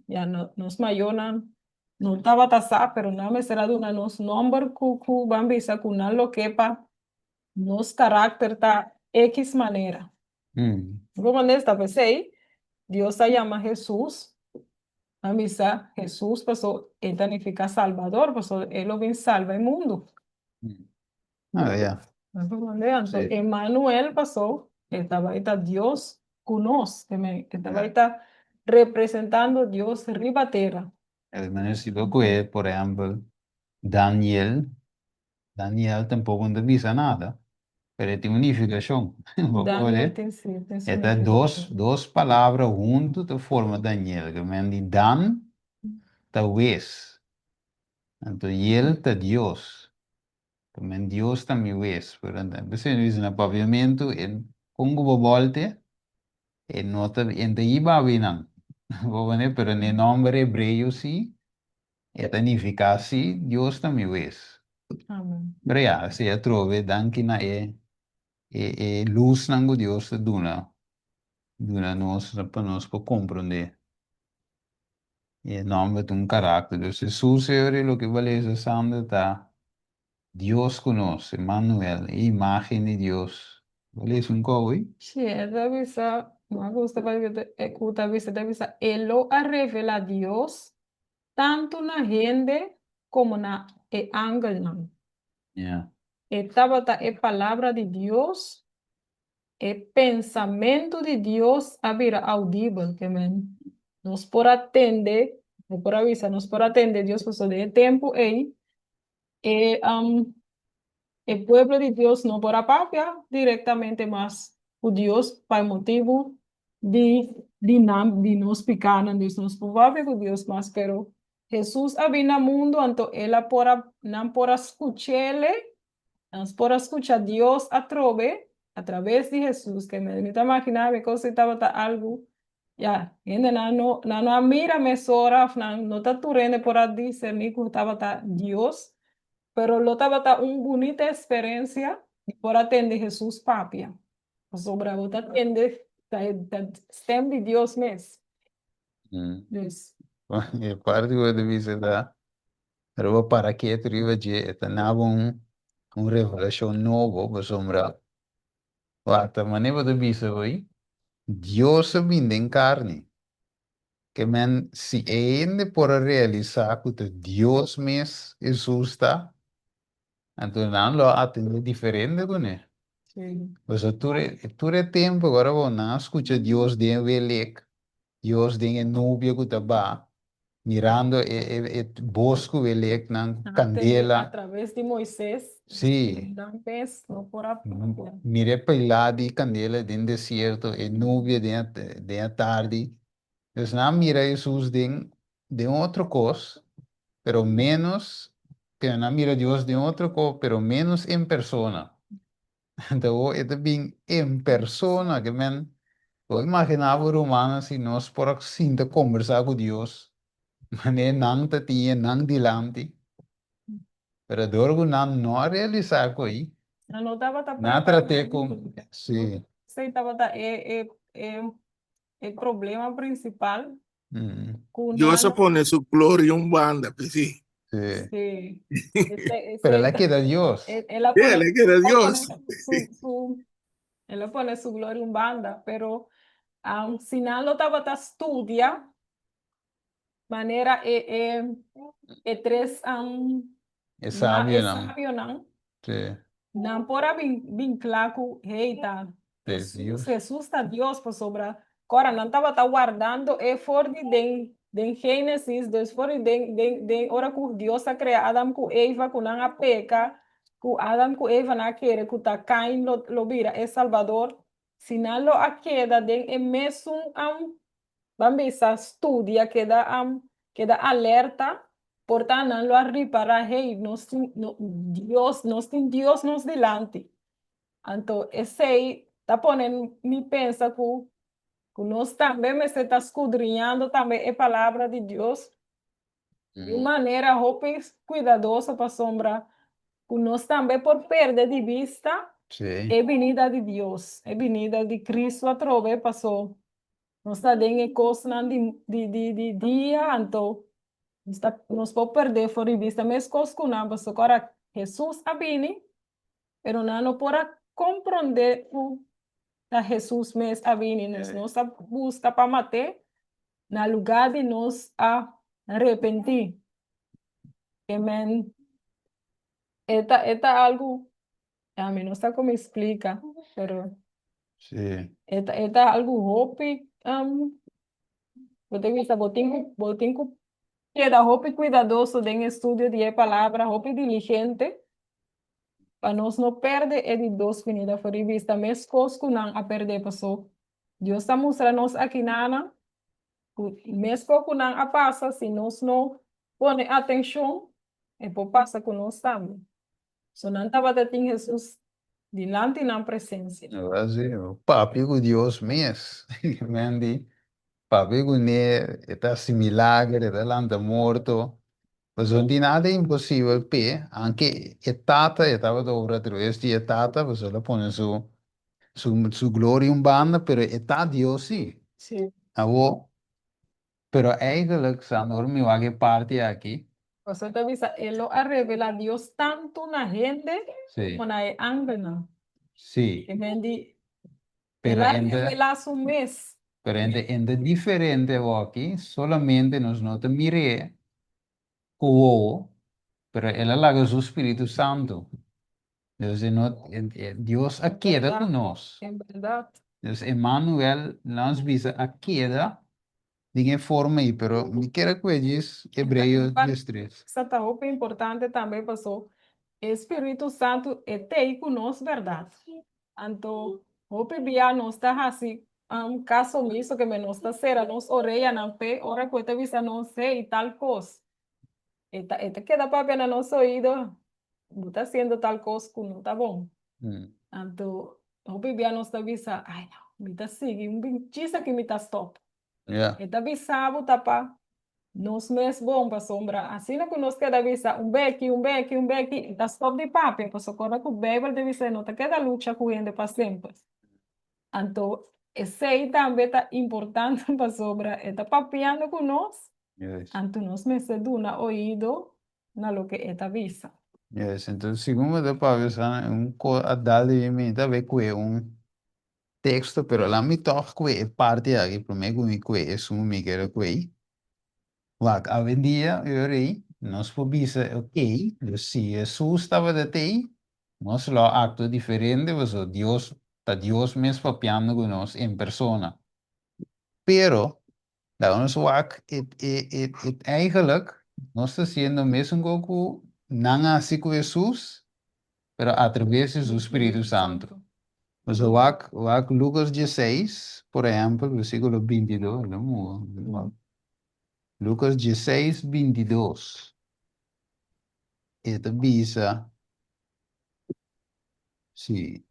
ya no nos mayornan no tabata sa, pero nan mester a duna nos nòmber ku ku ban bisa ku nan lo ke pa nos karakter ta ekis manera. Bo manera ta p'esei Dios a yama Hesus, a bisa Hesus paso e ta nifiká Salbador, paso e lo bin salba e mundu. Ah, ya. Anto Emanuel paso e ta bai ta Dios ku nos, e ta bai ta representando Dios riba tera. E manera si bo kohe, por ehèmpel. Daniel, Daniel tampoko no ta bisa nada, pero e tin un nifikashon. Bo por Daniel e? tin sí, tin su E ta dos, nifikashon. dos palabra huntu ta forma Daniel. Ke men di Dan ta wes, anto Yel ta Dios. Ke men Dios ta mi wes. Pero p'esei no bisa na papiamentu e kon ku bo bòlte e no ta e no ta hiba awinan. Bo por e? Pero na e nòmber hebreo sí E ta nifiká si Dios ta mi wes. Amen. Pero ya, así atrobe, danki na e e e lusnan ku Dios ta duna duna nos pa nos por komprondé. E nòmber ta un karakter. Dus Hesus e ora loke bo a lesa Sandra ta Dios ku nos, Emmanuel, e imágen di Dios. Bo a lesa un kou ei? Sí, e ta bisa, mi a gusta pasobra e ku ta bisa, e ta bisa, E lo a revelá Dios tantu na hende komo na e angelnan. Ja. E tabata e Palabra di Dios, e pensamentu di Dios a bira audibel, ke men nos por a tende, bo por a bisa nos por a tende Dios pasobra den e tempu ei e e pueblo di Dios no por a papia direktamente mas ku Dios pa e motibu di di nan di nos pikánan, dus nos por papia ku Dios mas, pero Hesus a bin na mundu anto el a por a nan por a skuch'ele, nan por a skucha Dios atrobe a traves di Hesus, ke mi ta maginá mi kos si tabata algu Ya, hendenan no, nan no a mira mesora of nan no ta tur hende por a discerní ku tabata Dios, pero lo tabata un bunita experiencia di por a tende Hesus papia, pasobra bo ta tende ta e ta stem di Dios mes. Dus. E parti ku bo ta bisa ta, ora bo para ketu riba dje, e ta naba un un revelashon nobo, pasobra Wak, ta manera bo ta bisa hoy, Dios a bin den carni. Ke men, si e hende por a realisa cu ta Dios mes Jesus ta, anto nan lo a atende diferente cune. Pasobra tur e, tur e tempo cu ora bo nan a scucha Dios den e welek, Dios den e nubia cu ta ba, mirando e e e bos cu weleknan, Nan a tende candela. a traves di Moises. Sí. Nan mes no por a papia. Mira e pelá di candela den desierto, e nubia den e den e tardi. Dus nan a mira Hesus den den otro cos, pero menos, pero nan a mira Dios den otro cos, pero menos en persona. Anto awor e ta bin en persona, ke men bo imaginá bo rumannan si nos por a sinta kombersá ku Dios manera nan ta tin e nan dilanti, pero dor ku nan no a realisá ku ei, Nan no tabata nan a prepará. trat'é ku, sí. Esei tabata e e e e problema prinsipal Ku Dios a nan pone su gloria un banda, pues sí. Sí. Sí. Ese, Pero ese, él a keda Dios. él a Sí, pone, él a keda él a pone Dios. su, su, él a pone su gloria un banda, pero si nan lo tabata studia manera e, e, e tres E ma, e sabionan. sabionan, Sí. Nan por a bin bin kla ku, Hey, ta Es Hesus, Dios. Hesus ta Dios, pasobra kora nan tabata wardando e for di den den Génesis, dus for di den den den ora ku Dios a krea Adam ku Eva, ku nan a peka, ku Adam ku Eva nan a kere ku ta Kain lo lo bira e Salbador, si nan lo a keda den e mesun Ban bisa studia, keda keda alerta, por ta nan lo a ripará, hey, nos tin no Dios, nos tin Dios nos dilanti. Anto esei ta pone mi pensa ku ku nos tambe mester ta skudriñando tambe e palabra di Dios di un manera hopi kuidadoso pasobra ku nos tambe por perde di bista e binida di Dios, e binida di Cristo atrobe, paso nos ta den e kosnan di di di di dia, anto nos ta nos por perde for di bista meskos ku nan, pasobra ora Hesus a bini, pero nan no por a komprondé ku ta Hesus mes a bini, nos nos a buska pa mat'é na lugá di nos a repentí. Amen. E ta, e ta algu, ami no sa komo explika, pero Sí. e ta, e ta algu hopi, um, bo ta bisa, bo tin ku, bo tin ku. Keda hopi kuidadoso den estudio di e palabra, hopi diligente, pa nos no perde e di dos binida for di bista, meskos ku nan a perde. Pasó Dios ta mustra nos akinana ku meskos ku nan a pasa, si nos no pone atenshon, e por pasa ku nos tambe. So nan tabata tin Hesus dilanti nan presensia. Así, papia ku Dios mes. Men di, papia kuné, e ta hasi milager, e ta lanta morto. Pasobra no tin nada imposibel p'e, aunke e Tata, e tabata obra atraves di e Tata, pasobra el a pone su su su gloria un banda, pero e ta Dios sí. Awor, pero eigenlijk, Sandra, ora mi wak e parti aki. Pasobra ta bisa, E lo a revelá Dios tantu na hende komo na e angelnan. Sí. E men di, El a revelá su mes. Pero enta diferente awor-aki, solamente nos no ta mir'é ku wowo, pero El a laga su Spiritu Santu. Dus e no, Dios a keda ku nos. En bèrdat. Dus Emmanuel, nos bisa, a keda den e forma ei, pero mi kier a kue djis Hebreo 13. Sa ta hopi importante tambe paso e Spiritu Santu e t'ei ku nos bèrdat. Anto hopi bia nos ta hasi kaso omiso ke nos ta sera nos oreyanan p'e ora ku e ta bisa nos hey tal kos. E ta e ta keda papia na nos oido, bo ta hasiendo tal kos ku no ta bon. Anto hopi bia nos ta bisa, ai no, mi ta sigui un binchis aki mi ta stop. E ta bisa bo ta pa nos mes bon pasobra asina ku nos keda bisa un beki, un beki, un beki, e ta stop di papia pasobra ora ku Beibel ta bisa e no ta keda lucha ku hende pa semper. Anto esei tambe ta importante pasobra e ta papiando ku nos, anto nos mester duna oido na loke e ta bisa. Yes, entonces segun bo ta papia esnan un ko a dal di mi ta bay kue un teksto pero la mi tòg kue e parti aki promé ku mi kue esun mi kere kue. Wak, awendia e ora ei nos por bisa ok, dus si Hesus tabata t'ei nos lo a aktua diferente pasobra Dios ta Dios mes papiando ku nos en persona. Pero Laga nos wak e e e e eigenlijk nos ta haciendo mesun ko ku nan a hasi ku Hesus, pero a traves di su Spiritu Santu. Nos a wak wak Lucas dieseis, por ehempel, versiculo 22, Lucas 16, 22. E ta bisa, si.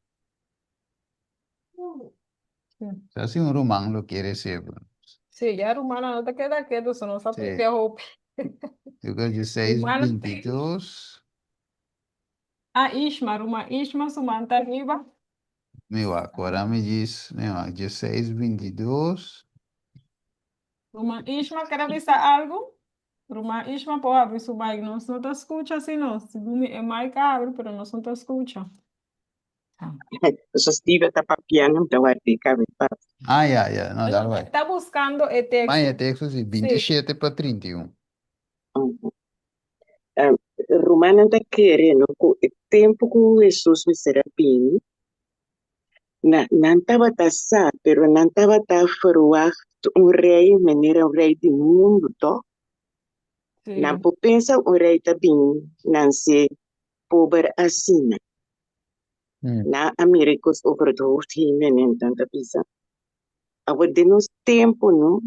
Sa si un ruman lo kier esei. Sí, ya rumannan no ta keda ketu, so nos a papia hopi. Lucas 16, Rumannan 22. Ah, Ishma, ruman Ishma su man ta riba. Mi wak, ora mi djis, mi wak, 16, 22. Ruman Ishma ker a bisa algu? Ruman Ishma por habri su mic, nos no ta skucha si no, segun mi e mic a habri pero nos no ta skucha. Paso Steven ta papiando, mi ta ward'é kabe pasa. Ah, ya, ya, no, dal bai. Ta buskando e teksto. Mai e teksto si, 27 pa 31. Rumannan ta kere no ku e tempu ku Hesus mester a bini, na nan tabata sa, pero nan tabata ferwagt un rei manera un rei di mundu tòg. Nan por pensa un rei ta bini nanse pober asina. Nan a mira e kos over het hoofd heen en nan ta bisa, Awor den nos tempu no,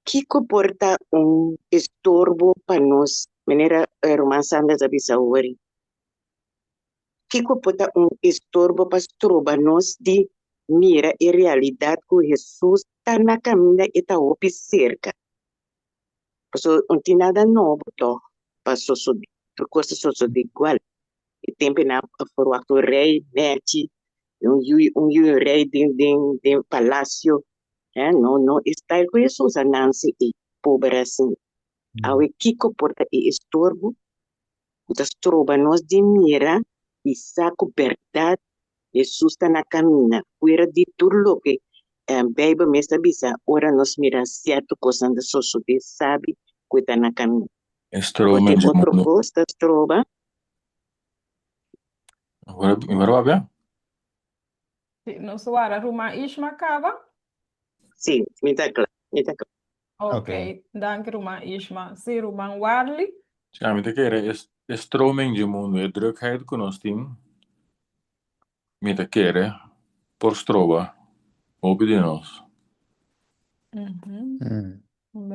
kiko por ta un estorbo pa nos, manera ruman Sanders a bisa awor, kiko por ta un estorbo pa stroba nos di mira e realidat ku Hesus ta na kaminda, e ta hopi serka? Pasobra no tin nada nobo tòg pa sosodé, tur kos ta sosodé igual. E tempu nan a ferwagt un rei nèchi, un yu un yu un rei den den den palasio, eh no no e style ku Hesus a nanse ei, pober asin. Awe kiko por ta e estorbo ku ta stroba nos di mira i sa ku bèrdat Hesus ta na kaminda, fuera di tur loke Beibel mes ta bisa, ora nos mira sierto kosnan ta sosodé, sabi ku e ta na kaminda. E stroba Porque men otro mundo. kos ta stroba. Mi por papia? Sí, nos wara ruman Ishma kaba. Sí, mi ta kla, mi ta kla. Ok, danki ruman Ishma. Si, ruman Warley. Sí, ami ta kere e stroming di mundu, e drukheid ku nos tin, mi ta kere por stroba hopi di nos.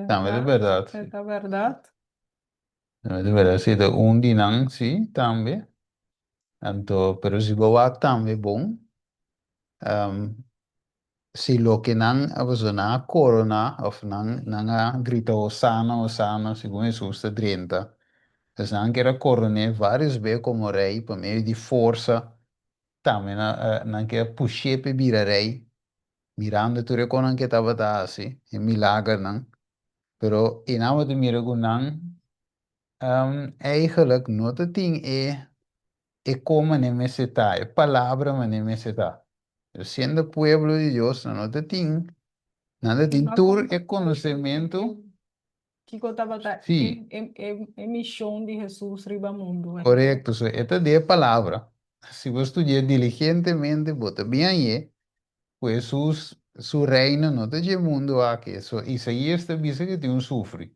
Tambe ta bèrdat. E ta bèrdat. Tambe ta bèrdat. Si ta un di nan, si, tambe. Anto, pero si bo wak tambe bon, si loke nan a paso nan a korona of nan nan a grita hosana hosana segun Hesus ta drenta pues nan kier a koron'é varios be komo rei pa medio di forsa tambe nan nan kier a push'é pa e bira rei mirando tur e konan ke e tabata hasi e milagernan pero e nan tabata mira ku nan Eigenlijk no ta tin e e kon manera mester ta, e palabra manera mester ta. Pero siendo pueblo di Dios nan no ta tin, nan ta tin tur e konosementu. Kiko tabata Sí. e mishon di Hesus riba mundu? Korekto, so e ta di e palabra. Si bo studi'é diligentemente bo ta bin hañ'é ku Hesus su reino no ta dje mundu aki. So Isaías ta bisa ku tin un sufri.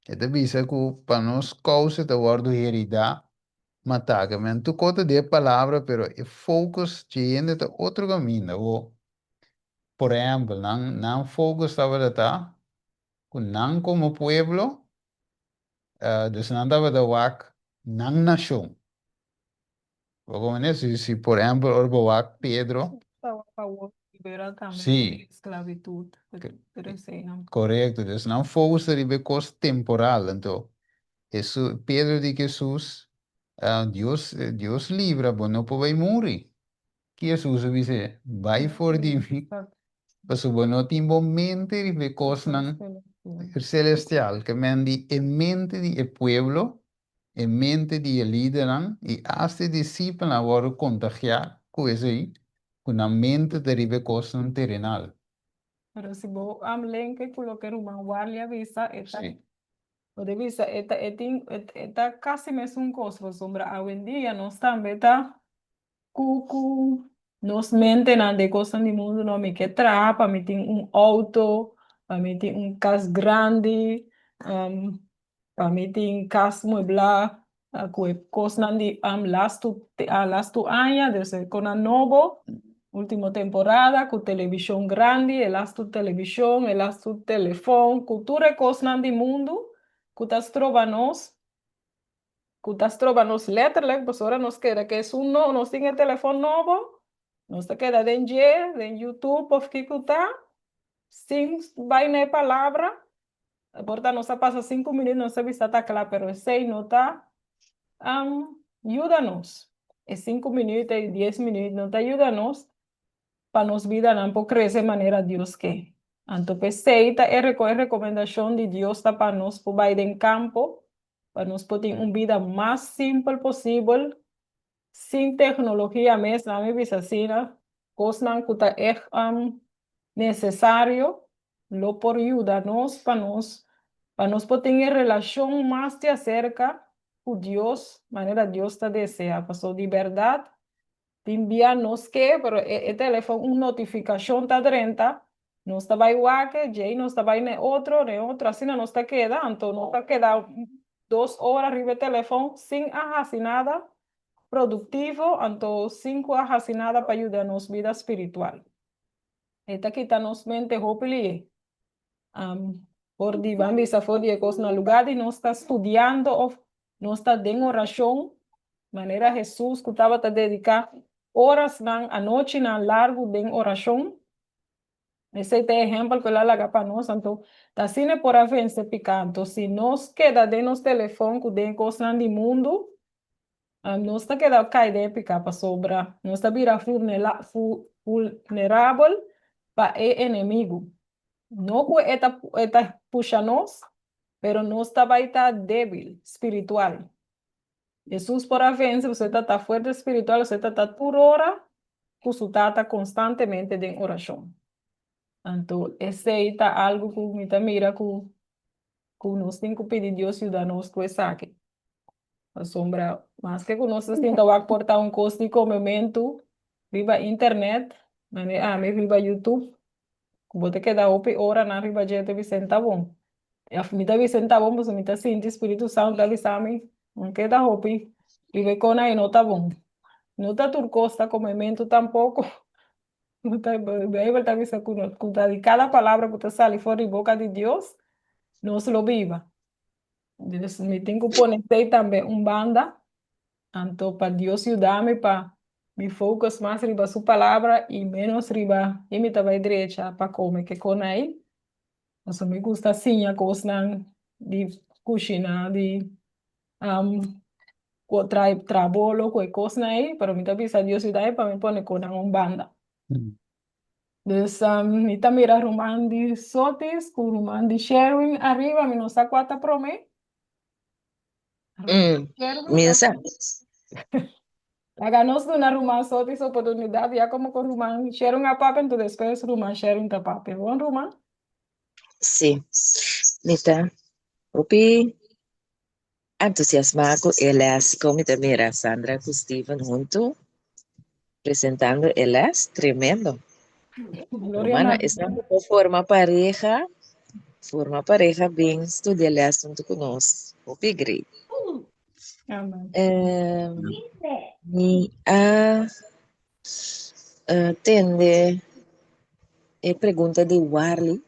E ta bisa ku pa nos kousa ta wòrdu heridá, matá. Ke men tur kos ta di e palabra, pero e focus dje hende ta otro kaminda. Bo, por ehèmpel, nan nan focus tabata ta ku nan komo pueblo, dus nan tabata wak nan nashon. Bo komprende? Si, si por ehèmpel ora bo wak Pedro. Pa wòrdu liberá tambe Sí. di sklabitut, tur eseinan. Korekto. Dus nan focus ta riba e kos temporal. Anto, Hesus, Pedro di ku Hesus, Dios, Dios libra bo, no por bai muri. Ki Hesus a bis'é? Bai for di mi, pasobra bo no tin bo mente riba e kosnan selestial. Ke men di e mente di e pueblo E mente di e lidernan i asta e disipelnan a wòrdu kontagiá ku esei, ku nan mente ta riba e kosnan terenal. Pero si bo lenke ku loke ruman Warley a bisa, e ta, bo ta bisa e ta e tin e ta kasi mesun kos, pasobra awendia nos tambe ta ku ku nos mentenan den kosnan di mundu no, mi ke traha pa mi tin un outo, pa mi tin un kas grandi, pa mi tin kas mueblá ku e kosnan di lastu lastu aña, dus e kosnan nobo, ultimo temporada ku televishon grandi, e lastu televishon, e lastu telefòn, ku tur e kosnan di mundu ku ta stroba nos. Ku ta stroba nos letterlijk, pasobra nos keda ku esun no, nos tin e telefòn nobo, nos ta keda den dje, den YouTube of kiko ta, sin bai na e palabra, por ta nos a pasa sinku minüt nos a bisa ta kla, pero esei no ta yuda nos. E sinku minüt ei, dies minüt no ta yuda nos pa nos bidanan por krese manera Dios ke. Anto p'esei ta e rekomendashon di Dios ta pa nos por bai den kampo pa nos por tin un bida mas simpel posibel, sin tecnologia mes, laat mi bisa asina, cosnan cu ta echt necesario lo por yuda nos pa nos pa nos por tin e relacion mas di acerca cu Dios manera Dios ta desea, pasobra di berdad Tin bia nos ke, pero e e telefon un notifikashon ta drenta, nos ta bai wak e, djei nos ta bai na e otro, na e otro, asina nos ta keda, anto nos ta keda dos ora riba e telefon sin a hasi nada produktivo, anto sin ku a hasi nada pa yuda nos bida spiritual. E ta kita nos mente hopi lihe. For di ban bisa for di e kos na lugá di nos ta studiando òf nos ta den orashon, manera Hesus ku tabata dediká orasnan, anochinan largu den orashon. Esei ta e ehèmpel ku el a laga pa nos. Anto ta asina e por a vense piká. Anto si nos keda den nos telefòn ku den e kosnan di mundu, nos ta keda kai den e piká pasobra nos ta bira vulnerabel pa e enemigu. No ku e ta e ta pusha nos, pero nos ta bai ta débil spiritual. Hesus por a vense pasobra e ta ta fuerte spiritual, pasobra e ta ta tur ora ku su Tata konstantemente den orashon. Anto esei ta algu ku mi ta mira ku ku nos tin ku pidi Dios yuda nos ku esaki. Pasobra maske ku nos ta sinta wak por ta un kos di komementu riba internet, manera ami riba YouTube. Ku bo ta keda hopi oranan riba dje ta bisa ta bon. Òf mi ta bisa ta bon pasobra mi ta sinti Spiritu Santu ta bisa mi no keda hopi riba e kona ei no ta bon. No ta tur kos ta komementu tampoko. No ta Beibel ta bisa ku no ku ta di kada palabra ku ta sali for di boka di Dios nos lo biba. Dus mi tin ku pone esei tambe un banda. Anto pa Dios yuda mi pa mi focus mas riba su palabra i ménos riba i mi ta bai drecha pa kome ke kon ei. Pasobra mi gusta siña kosnan di kushiná, di traha traha bolo ku e kosnan ei, pero mi ta bisa Dios yuda mi pa mi pone kosnan un banda. Dus mi ta mira ruman di Sotis ku ruman di Sherwin ariba, mi no sa kua ta promé. Mi sa. Laga nos duna ruman Sotis oportunidat ya komo ku ruman Sherwin a papia, enton despues ruman Sherwin ta papia. Bon ruman? Sí, mi ta hopi entusiasmá ku e les kon mi ta mira Sandra ku Steven huntu presentando e les, tremendo. Gloria Hermana, na esnan ku por forma pareha, forma pareha bin studia les huntu ku nos. Hopi great. Amen. Eh, mi a eh, tende e pregunta di Warley.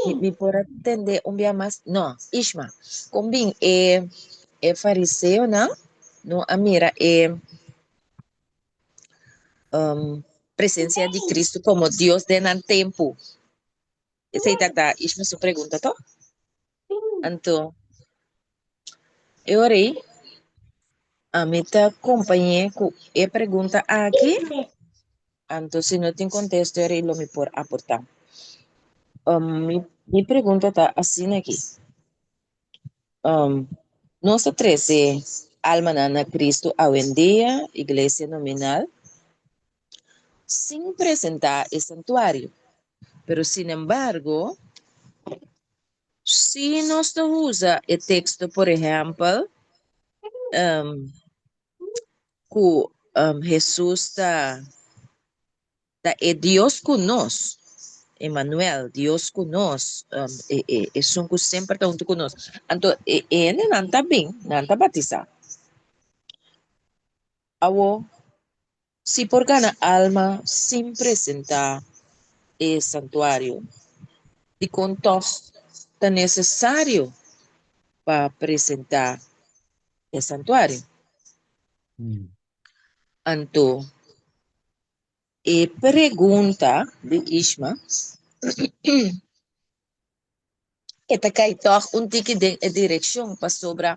Mi, mi por a tende un bia mas? No, Ishma. Kon bin e, e fariseonan no a mira e um, presencia di Cristo como Dios den nan tempu? Esei tata Ishma su pregunta, toch? Anto, e ora ei, ami ta kompañ'é ku e pregunta aki, anto si no tin kontesto e ora ei lo mi por aportá. Um, mi, mi pregunta ta asina aki. Um, nos ta trese almanan na Cristo awendia, iglesia nominal, sin presentá e santuario. Pero sin embargo, si nos ta usa e teksto, por ehèmpel, um, ku um, Hesus ta ta e Dios ku nos, Emmanuel, Dios ku nos, um, e, e, esun ku semper ta huntu ku nos. Anto e e hendenan ta bin, nan ta batisá. Awo, si por gana alma sin presentá e santuario, dikon tòg ta nesesario pa presentá e santuario? Anto, e pregunta di Ishma e ta kai tòg un tiki den e direkshon pasobra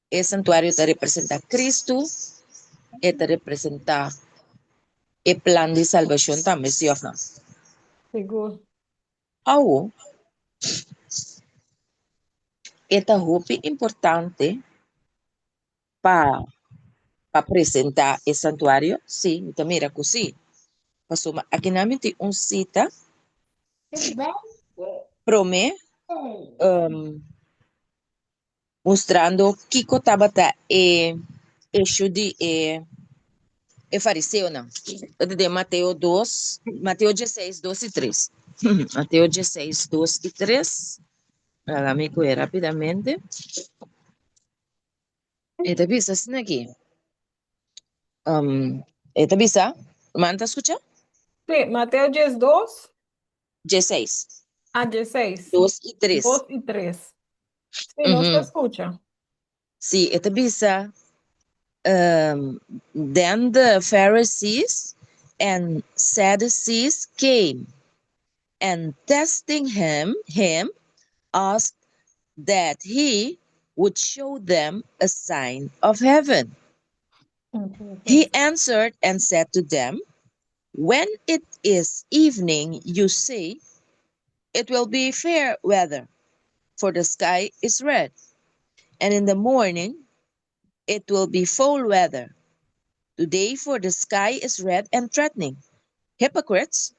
e santuario ta representá Kristu, e ta representá e plan di salbashon tambe, sí òf no? Sigur. Awo, e ta hopi importante pa pa presentá e santuario? Sí, mi ta mira ku sí. Pasobra akinan mi tin un sita promé um, mustrando kiko tabata e issue di e e fariseonan. E ta den Mateo 2, Mateo 16, 2 i 3. Mateo 16, 2 i 3. Laga mi kohe rápidamente. E ta bisa asina aki. Um, e ta bisa, man ta skucha? Sí, Mateo 12, 16, a 16. 2 i 3. 2 i 3. Sí, nos ta Mhm. skucha. Sí, e ta bisa, um, then the Pharisees and Sadducees came and testing him, him asked that he would show them a sign of heaven. He answered and said to them, When it is evening, you say, It will be fair weather, for the sky is red. And in the morning, it will be foul weather. Today, for the sky is red and threatening. Hypocrites,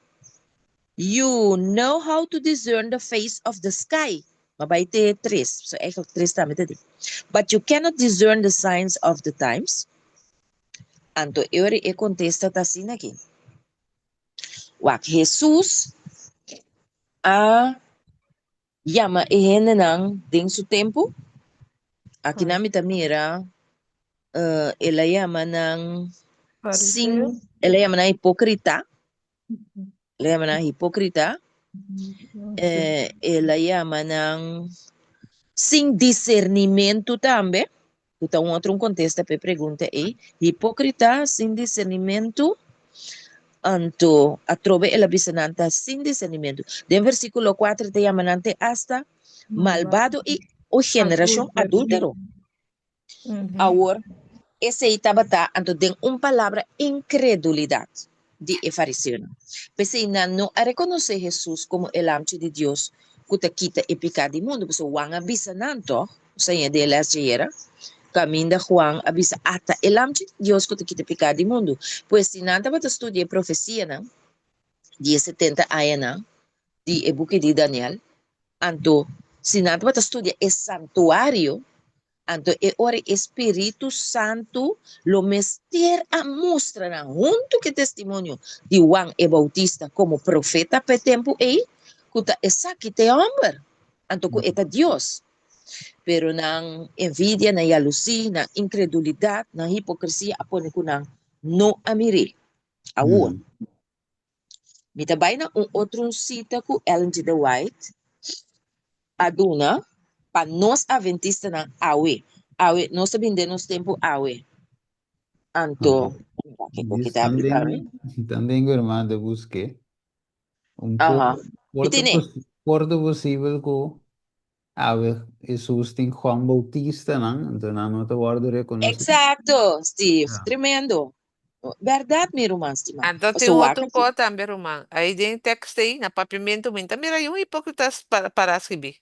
you know how to discern the face of the sky. M'a bai te tres. So eigenlijk tres tambe ta di. But you cannot discern the signs of the times. Anto e ora e kontesta ta asina aki. Wak, Hesus a yama e hendenan den su tempu? Akinan mi ta mira el a yama nan sin, el a yama nan hipókrita, el a yama nan hipókrita, el a yama nan sin disernimentu tambe, ku ta un otro un kontesta pa e pregunta ei, hipókrita, sin disernimentu, anto atrobe el a bisa nan ta sin disernimentu. Den versíkulo kuater e ta yama nan te asta malbado i un generashon adúltero. Awor, esei tabata anto den un palabra inkredulidat di e fariseonan. P'esei nan no a rekonosé Hesus komo e Lamchi di Dios ku ta kita e piká di mundu, pasobra Juan a bisa nan tòg, Seña di e lès djayera, kaminda Juan a bisa, Ata e Lamchi di Dios ku ta kita piká di mundu. Pues si nan tabata studia e profesianan di e setenta añanan di e buki di Daniel, anto si nan tabata studia e santuario, anto e ora e Spiritu Santu lo mester a mustra nan huntu ku e testimonio di Juan e Bautista komo profeta pa e tempu ei, ku ta esaki ta e hòmber, anto ku e ta Dios. Pero nan envidia, nan yalusí, nan inkredulidat, nan hipokresia a pone ku nan no a mir'é. Awor, mi ta bai na un otro un sita ku Ellen G. De White a duna pa nos Adventistanan awe. Awe, nos ta bini den nos tempu awe. Anto, kiko ki ta abri pa mi? También, hermano, te busqué. Un por, Mi por ta tene. por ta posibel ku awe Hesus tin Juan Bautista nan, anto nan no ta wòrdu rekonosí. Exacto, Steve. Ja. Tremendo. Berdad, mi ruman stima. Anto tin Paso un wak otro aki. kos tambe, ruman. Ahí den tekst ei, na papiamentu, mi ta mira un hipócrita para skibí.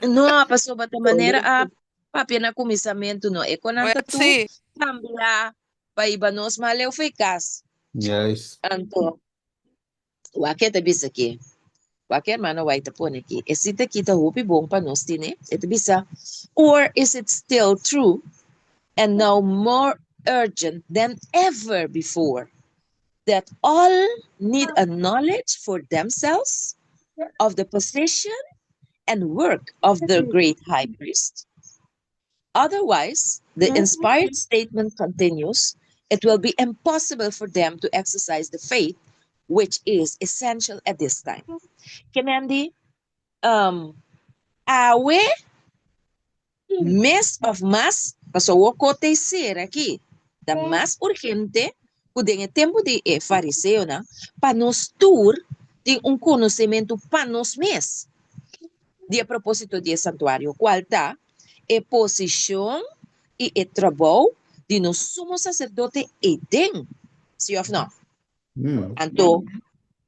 No, pasobra ta manera a papia na kuminsamentu, no. E konan Well, ta tur sí. kambia pa hiba nos mas leu for e kas. Juist. Anto, Wak e ta bisa ki. Wak e hermano White ta pone ki. E cita ki ta hopi bon pa nos tene. E ta bisa, Or is it still true and now more urgent than ever before that all need a knowledge for themselves of the position and work of the great high priest? Otherwise, the inspired statement continues, it will be impossible for them to exercise the faith which is essential at this time. Ke men di, um, awe mes of mas, pasobra awor ko ta e ser aki, ta mas urgente ku den e tempu di e fariseonan, pa nos tur tin un konosementu pa nos mes di e propósito di e santuario, kual ta e posishon i e trabou di nos sumo saserdote eiden, si òf nò? Anto,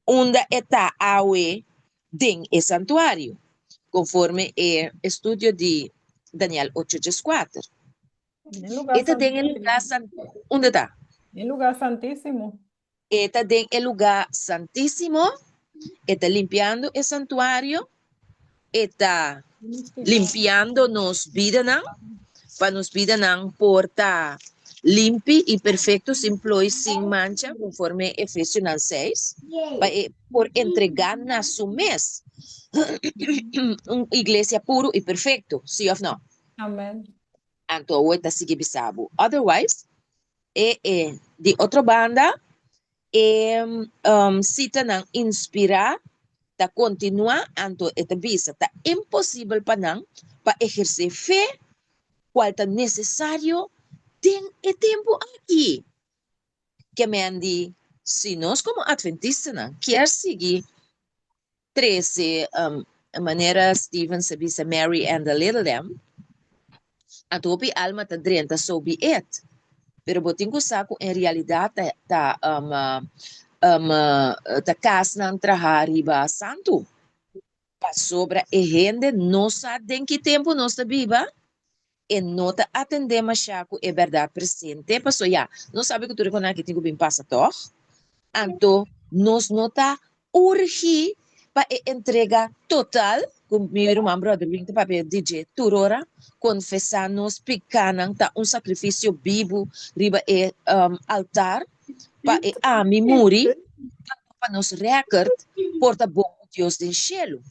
unda e ta awe den e santuario, konforme e estudio di Daniel ocho djeskuater? E ta den e lugá san, unda ta? E lugá santísimo. E ta den e lugá santísimo, e ta limpiando e santuario, e ta limpiando nos bidanan, pa nos bidanan por ta limpi i perfekto, sin ploi, sin mancha, konforme Efesionan seis, pa e por entregá na su mes un iglesia puru i perfekto, sí òf no? Amen. Anto awor e ta sigui bisa bo. Otherwise, E e. Di otro banda, e sitanan inspirá ta kontinuá, anto e ta bisa, Ta imposibel pa nan pa ehersé fe kual ta nesesario den e tempu aki. Ke men di, si nos komo atventistanan kier sigui trese manera Steven sa bisa Mary and the Little Lamb, anto hopi alma ta drenta so be it. Pero bo tin ku sa ku en realidat ta ta ta kasnan traha riba santu. Pasobra e hende no sa den ki tempu nos ta biba, e no ta atendé mashá ku e bèrdat presente, paso ya, nos sabi ku tur e konan aki tin ku bin pasa tòg. Anto nos no ta urgí pa e entrega total, ku mi ruman Brother Wing ta papia di dje tur ora, konfesá nos pikánan ta un sakrifisio bibu riba e altar pa e ami muri, tantu pa nos rèkert. por ta bon ku Dios den shelu.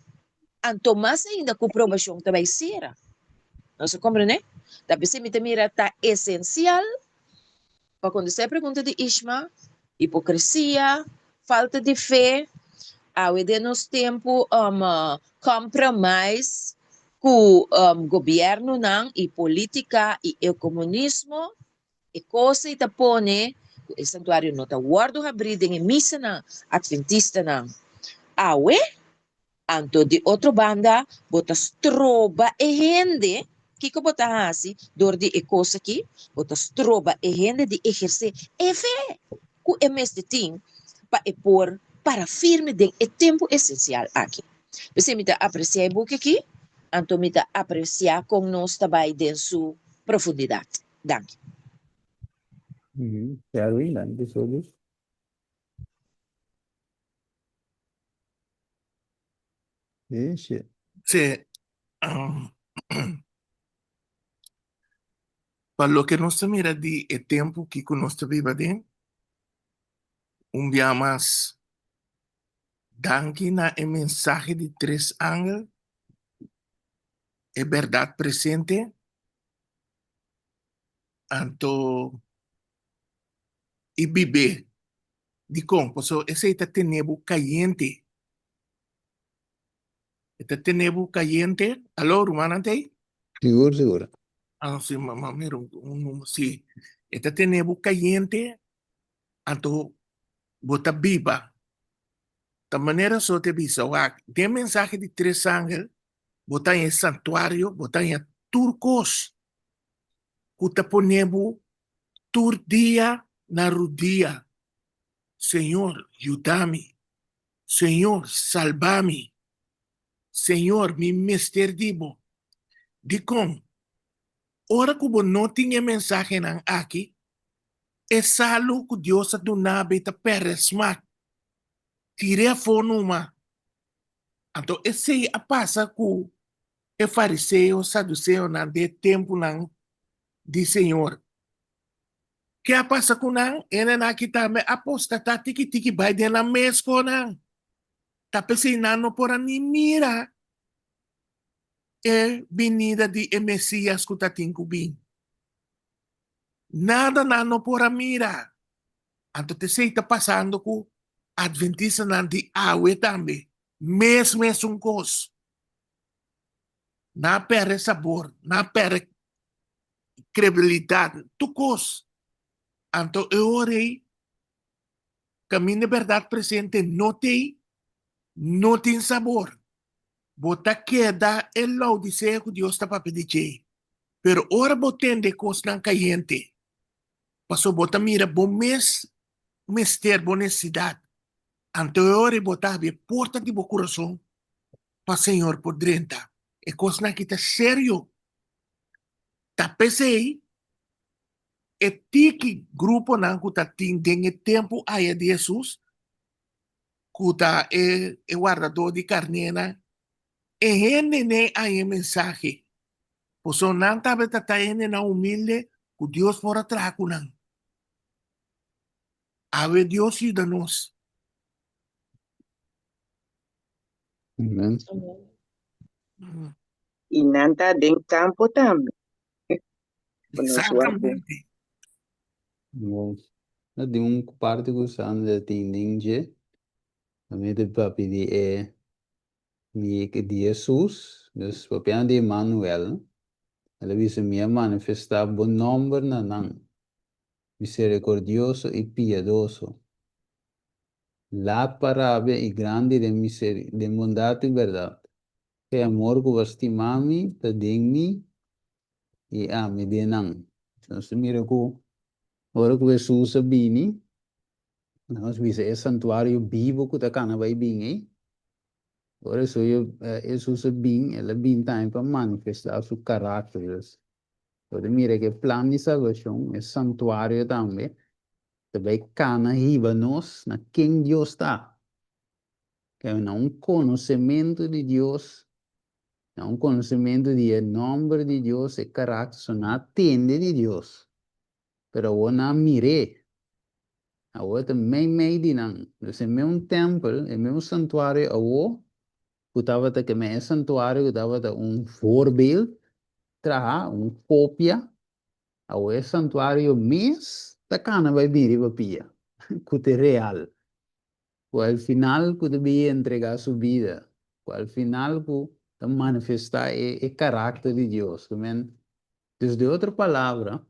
Anto mas ainda ku probashon ta bai sera. Nos a komprendé? Ta p'esei mi ta mira ta esensial pa kontestá e pregunta di Ishma, hipokresia, falta di fe, awe den nos tempu compromise ku gobièrnunan i polítika i e komunismo, e kos ei ta pone ku e santuario no ta wòrdu habrí den e misanan atventistanan awe. Anto di otro banda bo ta stroba e hende, kiko bo ta hasi dor di e kos aki? Bo ta stroba e hende di ehersé e fe ku e mester tin pa e por para firme den e tempu esensial aki. P'esei mi ta apresiá e buki aki, anto mi ta apresiá kon nos ta bai den su profundidat. Danki. Sherwin, danki Solis. Sí. Pa loke nos ta mira di e tempu ki ku nos ta biba den, un bia mas danki na e mensahe di tres angel, e bèrdat presente, anto i bib'é. Dikon? Pasobra esei ta tene bo kayente. E ta tene bo kayente. Alo, rumannan ta ei? Sigur, sigur. Ah, si, m'a mira un number. Si. E ta tene bo kayente, anto bo ta biba. Ta manera so te bisa, wak, den mensahe di tres angel, bo ta haña e santuario, bo ta haña tur kos ku ta pone bo Tur dia na rudia, Señor, yuda mi. Señor, salba mi. Señor, mi mester di bo. Dikon? Ora ku bo no tin e mensahenan aki, e salu ku Dios a duna bo ta pèrdè smak. Tir'é afó numa. Anto esei a pasa ku e fariseo, saduseonan den e tempunan di Señor. Ke a pasa ku nan? Hendenan aki tambe a apostatá tiki tiki bai den nan mes konan. Ta p'esei nan no por a ni mira e binida di e Mesías ku ta tin ku bin. Nada nan no por a mira. Anto t'esei ta pasando ku adventistanan di awe tambe. Mes mesun kos. Nan a pèrdè sabor, nan a pèrdè kredibilidat, tur kos. Anto e ora ei, kaminda e bèrdat presente no t'ei, no tin sabor. Bo ta keda e Laodisea ku Dios ta papia di dje. Pero ora bo tende e kosnan kayente, pasobra bo ta mira bo mes mester, bo nesesidat, anto e ora ei bo ta habri e porta di bo kurason pa Señor por drenta. E kosnan aki ta serio. Ta p'esei e tiki gruponan ku ta tin den e tempu aya di Hesus, ku ta e e wardadó di karnénan, e hendenan haña e mensahe. Pasobra nan tabata ta hendenan humilde ku Dios por a traha ku nan. Awe Dios yuda nos. Amen. I nan ta den kampo tambe. Ku nos wak den. Exactamente. Wow. Na di un parti ku Sandra tin den dje, a mi ta papia di e di di Hesus, dus papiando di Emmanuel, el a bisa mi a manifestá bo nòmber na nan, miserikordioso i piadoso. Laat pa rabia i grandi den miseri, den bondat i bèrdat. E amor ku bo a stima mi ta den mi i ami den nan. Nos ta mira ku ora ku Hesus a bini, nos bisa e santuario bibu ku ta kana bai bin ei, ora Hesus a bin, el a bin tambe pa manifestá su karakter. Bo ta mira ku e plan di salbashon, e santuario tambe, Ta bai kana hiba nos na ken Dios ta. Kende na un konosementu di Dios, na un konosementu di e nòmber di Dios, e karakter, so nan a tende di Dios, pero awor nan a mir'é. Awor e ta meimei di nan. Dus e meun tèmpel, e meun santuario awor, ku tabata ke men e santuario ku tabata un voorbeeld traha, un kopia, awor e santuario mes ta kana bai bin riba pia, ku ta real. Ku al final ku ta bin entrega su bida, ku al final ku ta manifesta e e karakter di Dios. Ke men, dus di otro palabra,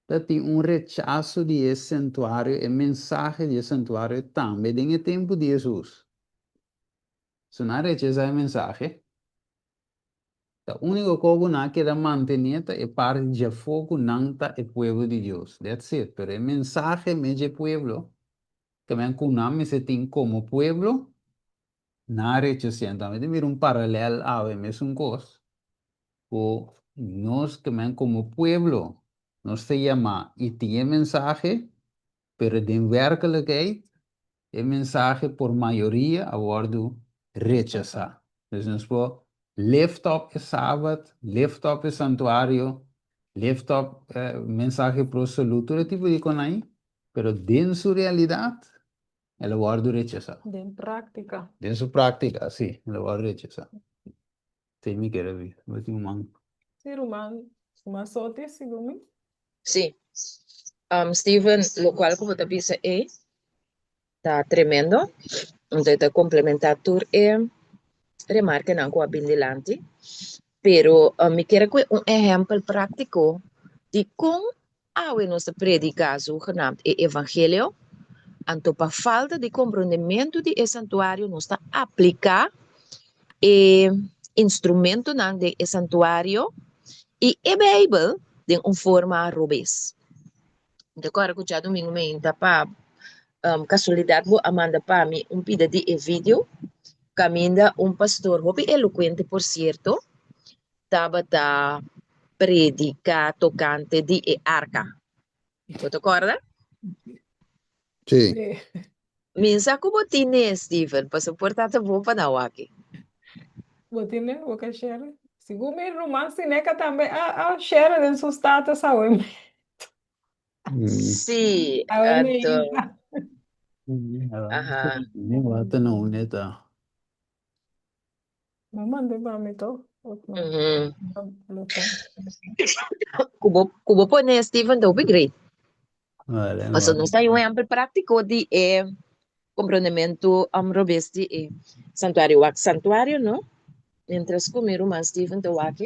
ta tin un rechaso di e santuario, e mensahe di e santuario tambe den e tempu di Hesus. So nan a rechasá e mensahe. Ta úniko kos ku nan a keda mantené ta e parti djafó ku nan ta e pueblo di Dios. That's it. Pero e mensahe mes dje pueblo, tamen ku nan mester tin komo pueblo, nan a rechas'é. Anto mi ta mira un paralèl awe, mesun kos ku nos tamen komo pueblo, nos ta yamá i tin e mensahe, pero den wèrkelijkheid E mensahe por mayoria a wòrdu rechasá. Dus nos por lift up e Sabat, lift up e santuario, lift up mensahe pro salú, tur e tipo di konai, pero den su realidat el a wòrdu rechasá. Den práktika. Den su práktika, sí, el a wòrdu rechasá. Esei mi kere bisa. Bo tin un man. Sí, ruman, ruman Sote, segun mi. Sí. Steven, locual cu bo ta bisa ei ta tremendo. Anto e ta complementa tur e remarkenan cu a bin dilanti. Pero mi kier a coge un ehempel practico di con awe nos ta predica zogenaamd e evangelio. Anto pa falta di comprondemento di e santuario nos ta aplica e instrumentonan den e santuario i e Bijbel den un forma robes. Mi ta kòrda ku djadumingu meinta pa kasualidat bo a manda pa mi un pida di e video kaminda un pastor hopi elokuente por sierto tabata prediká tokante di e arka. Bo ta kòrda? Sí. Mi sa ku bo tine, Steven, pasobra por ta ta bon pa nan wak. Bo tine, bo ka share. Sigur mi ruman Sineca tambe a a share den su status awe me. Sí, Awe anto, meinta. aha. Mi wak na un ta. Bo manda pa mi to? Of no? Lo ta. Ku bo, ku bo pone Steven ta hopi great. Vale, Pasobra vale. nos ta un ehempel práktiko di e komprondementu robes di e santuario. Wak santuario no, mientras ku mi ruman Steven ta wak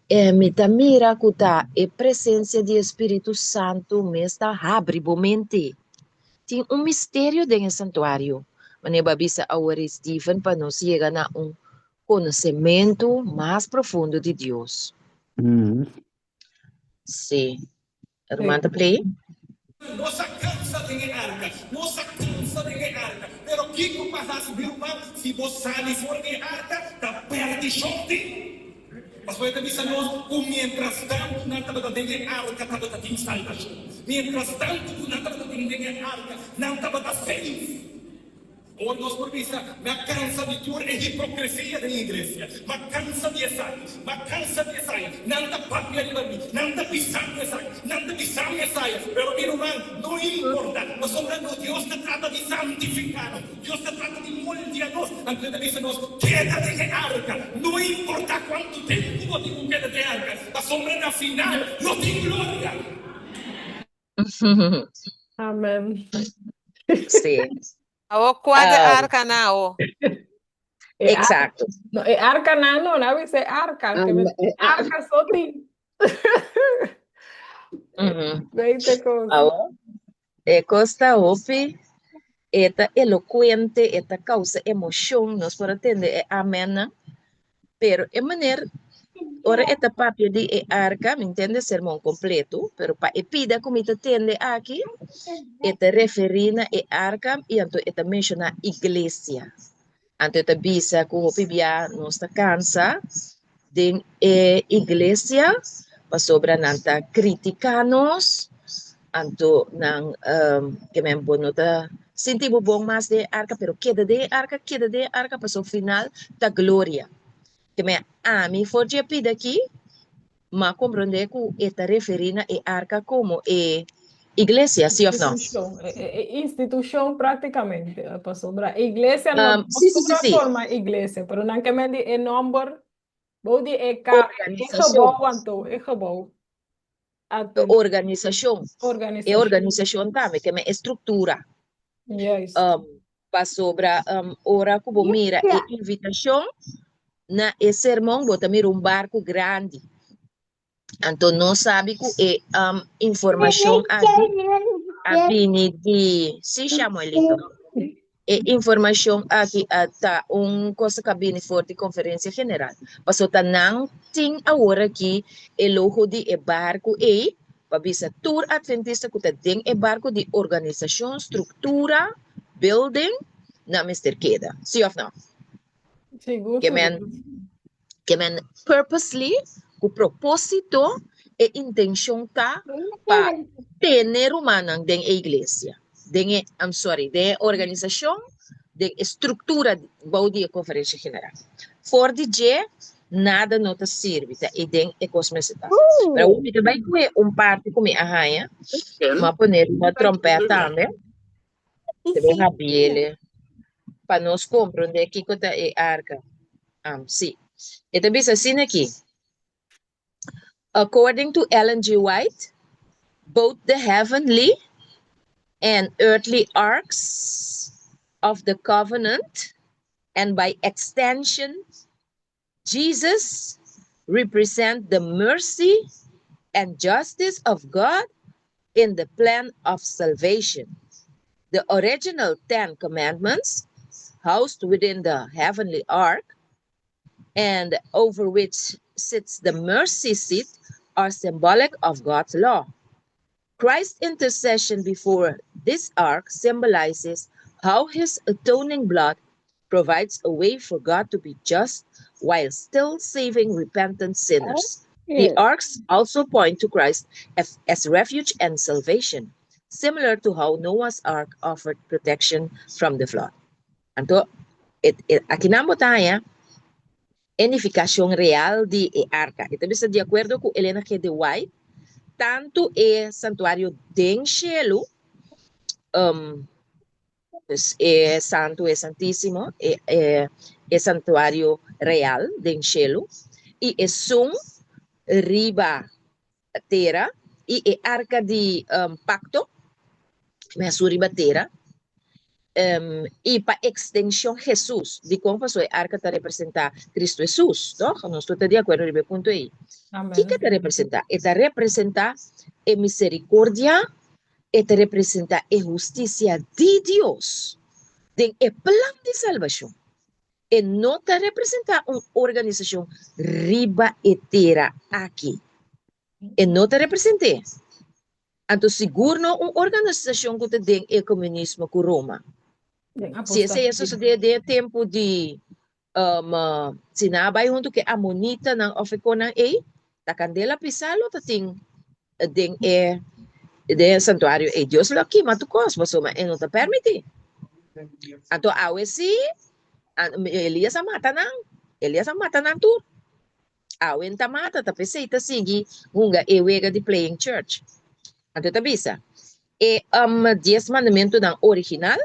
e, mi ta mira ku ta e presensia di e Spiritu Santu mes ta habri bo mente. Tin un misterio den e santuario. Manera bo a bisa awor ei, Steven, pa nos yega na un konosementu mas profundo di Dios. Sí. Ruman ta play? Nos a kansa den e arka, nos a kansa den e arka. Pero kiko pa hasi, mi ruman, si bo sali for di e arka, ta pèrdishon tin. Pasobra e ta bisa nos ku miéntras tantu nan tabata den e arka tabata tin salbashon. Miéntras tantu ku nan tabata tin den e arka, nan tabata safe. Awor nos por bisa, Mi a kansa di tur e hipokresia den iglesia. Mi a kansa di esaki. Mi a kansa di esaya. Nan ta papia riba mi. Nan ta bisa mi esaki. Nan ta bisa mi esaya. Pero mi ruman, no importa, pasobra no Dios ta trata di santifiká nos. Dios ta trata di moldia nos. Anto e ta bisa nos, Keda den e arka. No importa kuantu tempu bo tin ku keda den e arka, pasobra na final lo tin gloria. Amen. Sí. Awo kua de arka nan awo? E Exacto. No, e arka nan no, nan bisa e arka, ke men arka so tin. Veinte kos. Awo, e kos ta hopi, e ta elokuente, e ta kausa emoshon, nos por a tende e amennan. Pero e maner, ora e ta papia di e arka, mi ntende sermon kompleto, pero pa e pida ku mi ta tende aki, e ta referí na e arka i anto e ta menshoná iglesia. Anto e ta bisa ku hopi bia nos ta kansa den e iglesia pasobra nan ta kritiká nos, anto nan ke men bo no ta sinti bo bon mas den e arka, pero keda den e arka, keda den e arka pasobra final ta gloria. Ke men ami for dje pida aki, m'a komprondé ku e ta referí na e arka komo e. Iglesia, sí òf no? Institushon, e institushon práktikamente, pasobra iglesia no Um, sí, sí, sí, no sí. forma iglesia, pero nan ke men di e nòmber bou di e ka e Organisashon. gebou anto, e gebou. Anto, Organisashon. E organisashon. organisashon tambe, ke men e struktura. Juist. Um, pasobra um, ora ku bo mira e invitashon na e sermon, bo ta mira un barku grandi. Anto nos sabi ku e um, informashon aki a bini di... Sí, Samuelito. E informashon aki a ta un kos ku a bini for di konferensia general. Pasobra ta nan tin awor aki e logo di e barku ei, pa bisa tur adventista ku ta den e barku di organisashon, struktura, building, nan mester keda. Sí òf no? Sigur, Ke men, ke men purposely, ku propósito, e intenshon ta pa tene rumannan den e iglesia, den e, I'm sorry, den e organisashon, den e struktura bou di e konferensia general. For di dje, nada no ta sirbi, ta e den e kos mester ta. Pero awor mi ta bai kue un parti ku mi a haña, mi a pone riba tròmpèt tambe. Te bai habiele pa nos comprende kiko ta e arca. Um, sí. E ta bisa asina aki. According to Ellen G. White, both the heavenly and earthly arks of the covenant and by extension Jesus represent the mercy and justice of God in the plan of salvation. The original Ten Commandments, housed within the heavenly ark, and over which sits the mercy seat, are symbolic of God's law. Christ's intercession before this ark symbolizes how his atoning blood provides a way for God to be just while still saving repentant sinners. The arks also point to Christ as, as refuge and salvation, similar to how Noah's ark offered protection from the flood. Anto, et, et, aki nan bo ta haña e nifikashon real di e arka. E ta bisa di akuerdo ku Elena G. de White, tantu e santuario den shelu, um, dus e santu, e santísimo, e, e, e santuario real den shelu, i esun riba tera, i e arka di um, pakto, esun riba tera, um, i pa ekstenshon Hesus. Dikon? Pasobra e arka ta representá Kristu Hesus, tòg? Nos tur ta di akuerdo riba e punto ei. Kiko e ta representá? E ta representá e miserikordia, e ta representá e hustisia di Dios den e plan di salbashon. E no ta representá un organisashon riba e tera aki. E no ta represent'é. Anto sigur no un organisashon ku ta den e komunismo ku Roma. Si esei a sosodé den e tempu di um, si nan a bai huntu ku e amonitanan òf e konan ei, ta kandela pisá lo ta tin den e den e santuario ei. Dios lo a kima tur kos, pasobra e no ta permití. Anto awe sí, Elias a mata nan, Elias a mata nan tur. Awe N ta mata, ta p'esei ta sigui hunga e wega di playing church. Anto e ta bisa, e um dies mandamentunan original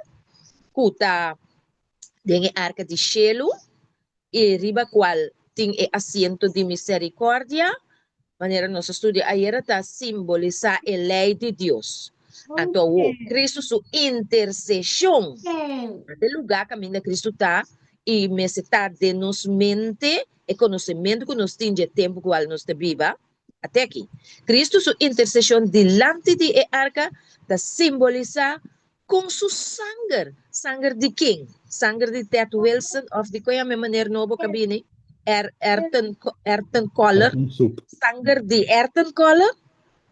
ku ta den e arka di shelu i riba kual tin e asiento di miserikordia, manera nos a studia ayera, ta simbolisá e lei di Dios. Anto awor, Kristu su interseshon, na e lugá kaminda Kristu ta i mester ta den nos mente, E konosementu ku nos tin dje tempu kual nos ta biba, ate aki. Kristu su interseshon dilanti di e arka ta simbolisá kon su sanger, sanger di ken? Sanger di Ted Wilson òf di kon yama e meneer nobo ku a bini? Er, Erton, Erton Koller. Sanger di Erton Koller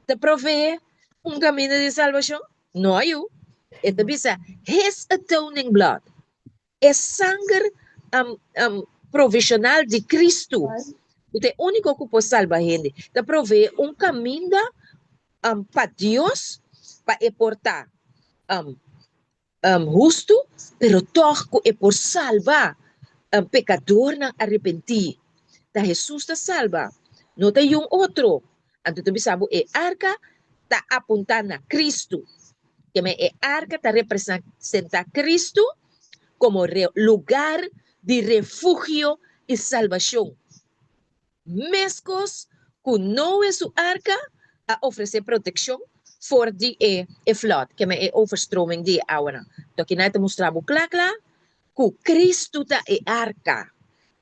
ta proveé un kaminda di salbashon? No, yu. E ta bisa, His atoning blood. E sanger provisional di Kristu, ku ta e úniko ku por salba hende, ta proveé un kaminda pa Dios pa e por ta hustu, pero tòg ku e por salba pekadornan arepentí. Ta Hesus ta salba, no ta yun otro. Anto ta bisa bo e arka. ta apuntá na Kristu. Ke men e arka ta representá Kristu komo lugar di refugio i salbashon. Meskos ku Noe su arka a ofresé protekshon for di e e flood, ke men e overstroming di e awanan. Anto kinan e ta mustra bo kla kla ku Kristu ta e arka.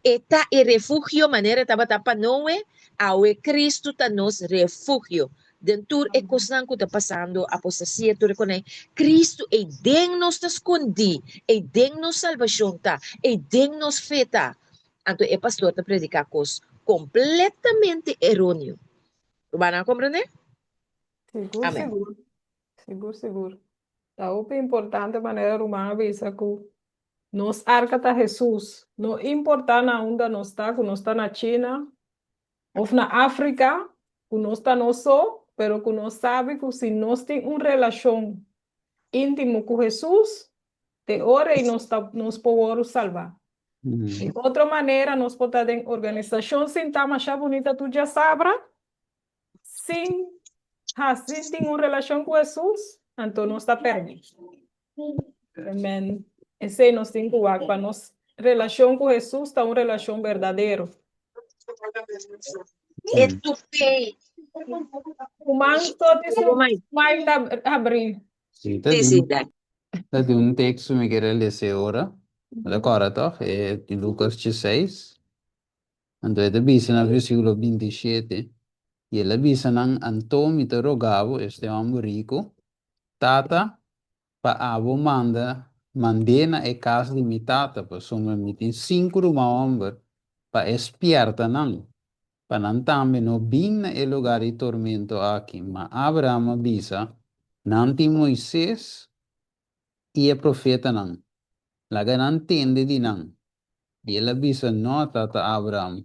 E ta e refugio manera e tabata pa Noe, awe Kristu ta nos refugio. Den tur e kosnan ku ta pasando, apostasia, tur e konai, Kristu ei den nos ta skondí, ei den nos salbashon ta, ei den nos fe ta. Anto e pastor ta prediká kos kompletamente eróneo. Rumannan a komprendé? Sigur, Amèn. sigur. Sigur, sigur. Ta hopi importante manera ruman a bisa ku nos arka ta Hesus. No importá na unda nos ta, ku nos ta na China òf na Afrika, ku nos ta nos so, pero ku nos sabi ku si nos tin un relashon íntimo ku Hesus, te ora ei nos ta nos por wòrdu salbá. Di otro manera nos por ta den organisashon sintá masha bunita tur djasabra, sin hasi sin tin un relashon ku Hesus, anto nos ta pèrdí. Amen. Esei nos tin ku wak pa nos relashon ku Hesus ta un relashon berdadero. E tupé. Ruman Toti su mic ta abrí. Sí, ta di un, ta di un teksto mi kere lese ora. Bo ta kòrda tòg? E di Lukas 16. Anto e ta bisa na versíkulo 27, I el a bisa nan, Anto mi ta roga bo, este hòmber riku, Tata, pa abo manda mand'é na e kas di mi tata, pasobra mi tin sinku ruman hòmber, pa e spièrta nan, pa nan tambe no bin na e lugá di tormento aki. Ma Abraham a bisa, Nan tin Moises i e profetanan, laga nan tende di nan. I el a bisa, No, tata Abraham,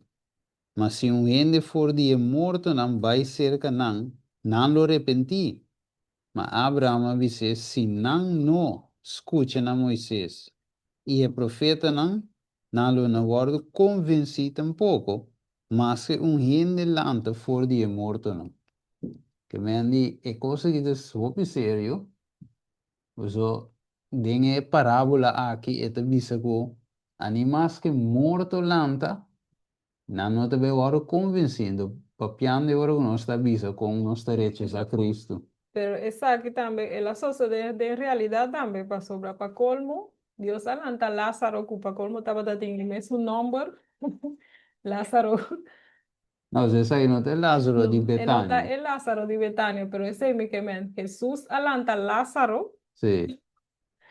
ma si un hende for di e mortonan bai serka nan, nan lo repentí. Ma Abraham a bis'é, Si nan no skucha na Moises i e profetanan, nan lo no wòrdu konvensí tampoko, maske un hende lanta for di e mortonan. Ke men di e kos aki ta hopi serio, pasobra den e parábola aki e ta bisa ku ani maske morto lanta, Nan no ta bay wòrdu konvensí, enton papiando e ora ku nos ta bisa kon nos ta rechasá Kristu. Pero esaki tambe el a sosodé den realidat tambe, pasobra pa kolmo Dios a lanta Lázaro ku pa kolmo tabata tin e mesun nòmber, Lázaro. No, so esaki no ta e Lázaro di No, e no ta Betania. e Lázaro di Betania, pero esei mi ke men, Hesus a lanta Lázaro. Sí.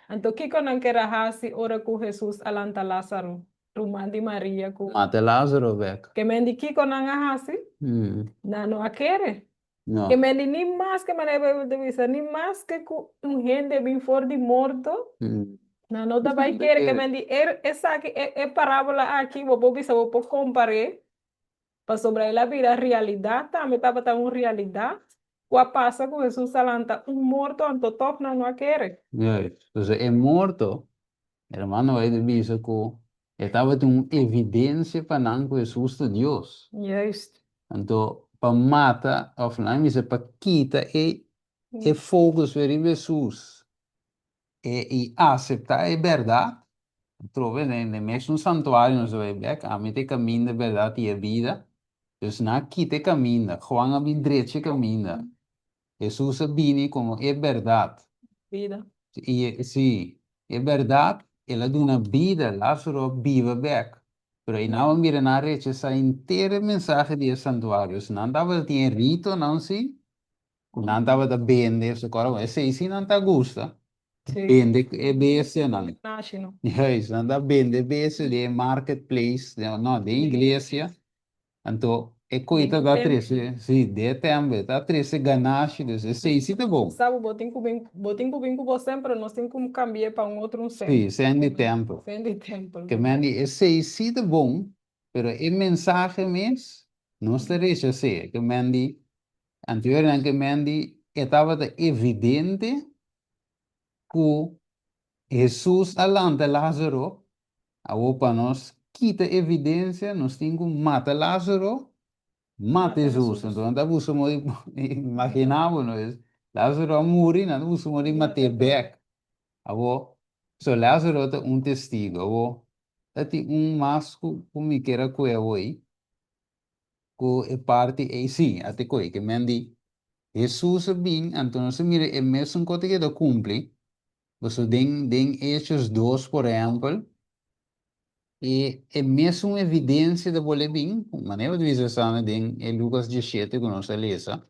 Anto kiko nan ker a hasi ora ku Hesus a lanta Lázaro, ruman di Maria ku. Mata Lázaro bek. Ke men di kiko nan a hasi? Nan no a kere. No. Ke men di ni maske, manera Beibel ta bisa, ni maske ku un hende bin for di morto, nan no ta bai kere. Ke men di esaki, e parábola aki bo por bisa, bo por kompar'é Pasobra el a bira realidat tambe, tabata un realidat ku a pasa ku Hesus a lanta un morto, anto tòg nan no a kere. Juist. Entonces e morto, hermano bai ta bisa ku e tabatin un evidensia pa nan ku Hesus ta Dios. Juist. Anto pa mata, òf nan bisa pa kita e e focus for riba Hesus e i aseptá e bèrdat, Atrobe den e mesun santuario nos a bai bek, ami ta e kaminda, e bèrdat i e bida. Dus nan a kita e kaminda, Juan a bin drecha e kaminda. Hesus a bini komo e bèrdat. Bida. I sí, e bèrdat, el a duna bida, Lázaro a biba bek. Pero einan a mira nan a rechasá henter e mensahe di e santuario. Nan tabata tin e ritonan sí, Ku nan tabata bende, so kòrda bon, esei sí nan ta gusta, bende e bestianan. Juist, nan ta bende bestia den e marketplace, no, den iglesia. Anto e koe ta ta trese, sí, den e tèmpel, ta trese ganashi, dus esei sí ta bon. Sa bo, bo tin ku bin, bo tin ku bin ku bo sèn, pero nos tin ku kambi'é pa un otro un sèn. Sí, sèn di tèmpel. Sèn di tèmpel. Ke men di esei sí ta bon, pero e mensahe mes nos ta rechas'é. Ke men di Anteriornan ke men di e tabata evidente ku Hesus a lanta Lázaro, awor pa nos kita evidensia nos tin ku mata Lázaro. Mata Hesus. Anto nan ta buska modo di imaginá bo no es Lázaro a muri, nan ta buska modo di mat'é bèk. Awor, so Lázaro ta un testigo. Awor, ta tin un mas ku ku mi kier a kue awor ei, ku e parti ei, sí, a te koe, ke men di Hesus a bin, anto nos a mira e mesun kos ta keda kumpli, pasobra den den Hechos dos, por ehèmpel, E e mesun evidencia ta bolbe bin, manera bo ta bisa esaki den e Lucas diesshete cu nos a lesa.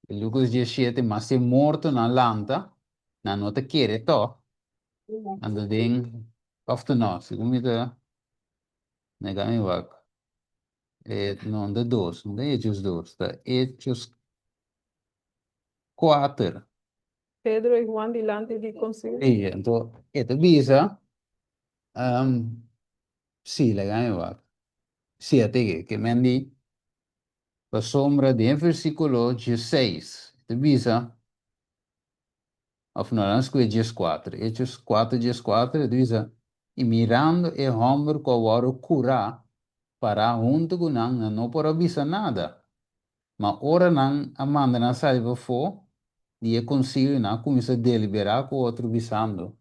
E Lucas diesshete, mas e mortonan lanta, nan no ta kere tog. Anto den, of ta no, segun mi ta nega mi wak, e no ta dos, no ta Hechos dos, ta Hechos kuater. Pedro i Juan dilanti di konsilio. Sí, anto e ta bisa, um, sí, laga mi wak. Sí, a tege, ke men di, pasobra den versíkulo diesseis, e ta bisa, òf no, nan skue dieskuater, Hechos kuater dieskuater, e ta bisa, I mirando e hòmber ku a wòrdu kurá pará huntu ku nan, nan no por a bisa nada. Ma ora nan a manda nan sali pafó di e konsilio, nan a kuminsá deliberá ku otro, bisando,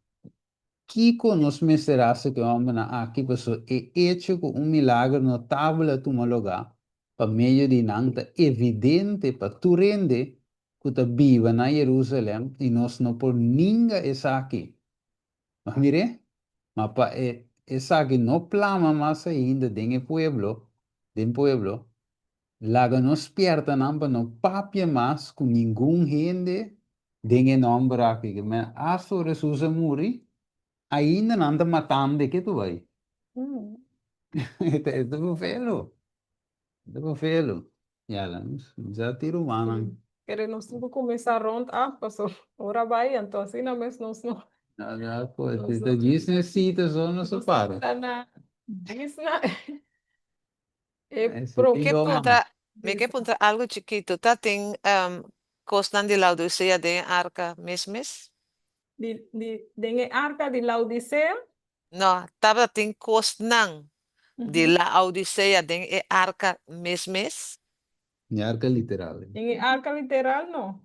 Kiko nos mester hasi ku e hòmbernan aki? Pasobra e echo ku un milager notabel a tuma lugá pa medio di nan ta evidente pa tur hende ku ta biba na Jerusalèm, i nos no por ninga esaki. Ma mir'é, ma pa e esaki no plama mas ainda den e pueblo, den pueblo, Laga nos spièrta nan pa no papia mas ku ningun hende den e nòmber aki. Ke men asta ora Hesus a muri, ainda nan ta matando e ke tu bai. E ta e ta befelo. E ta befelo. Ya, nos a tira rumannan. Kere nos tin ku kuminsá rònt af paso ora bai anto asina mes nos no. No, no, pues, ta djis na e sita so nos a para. Nos ta na djis na. E Ese pro. Mi ke Tio puntra, mi ke puntra algo chikitu. Ta tin um, kosnan di Laodicea den e arka mes mes? Di, di, den e arka di Laodicea? No, tabata tin kosnan di Laodicea den e arka mes mes? E arka literal. Den e arka literal no.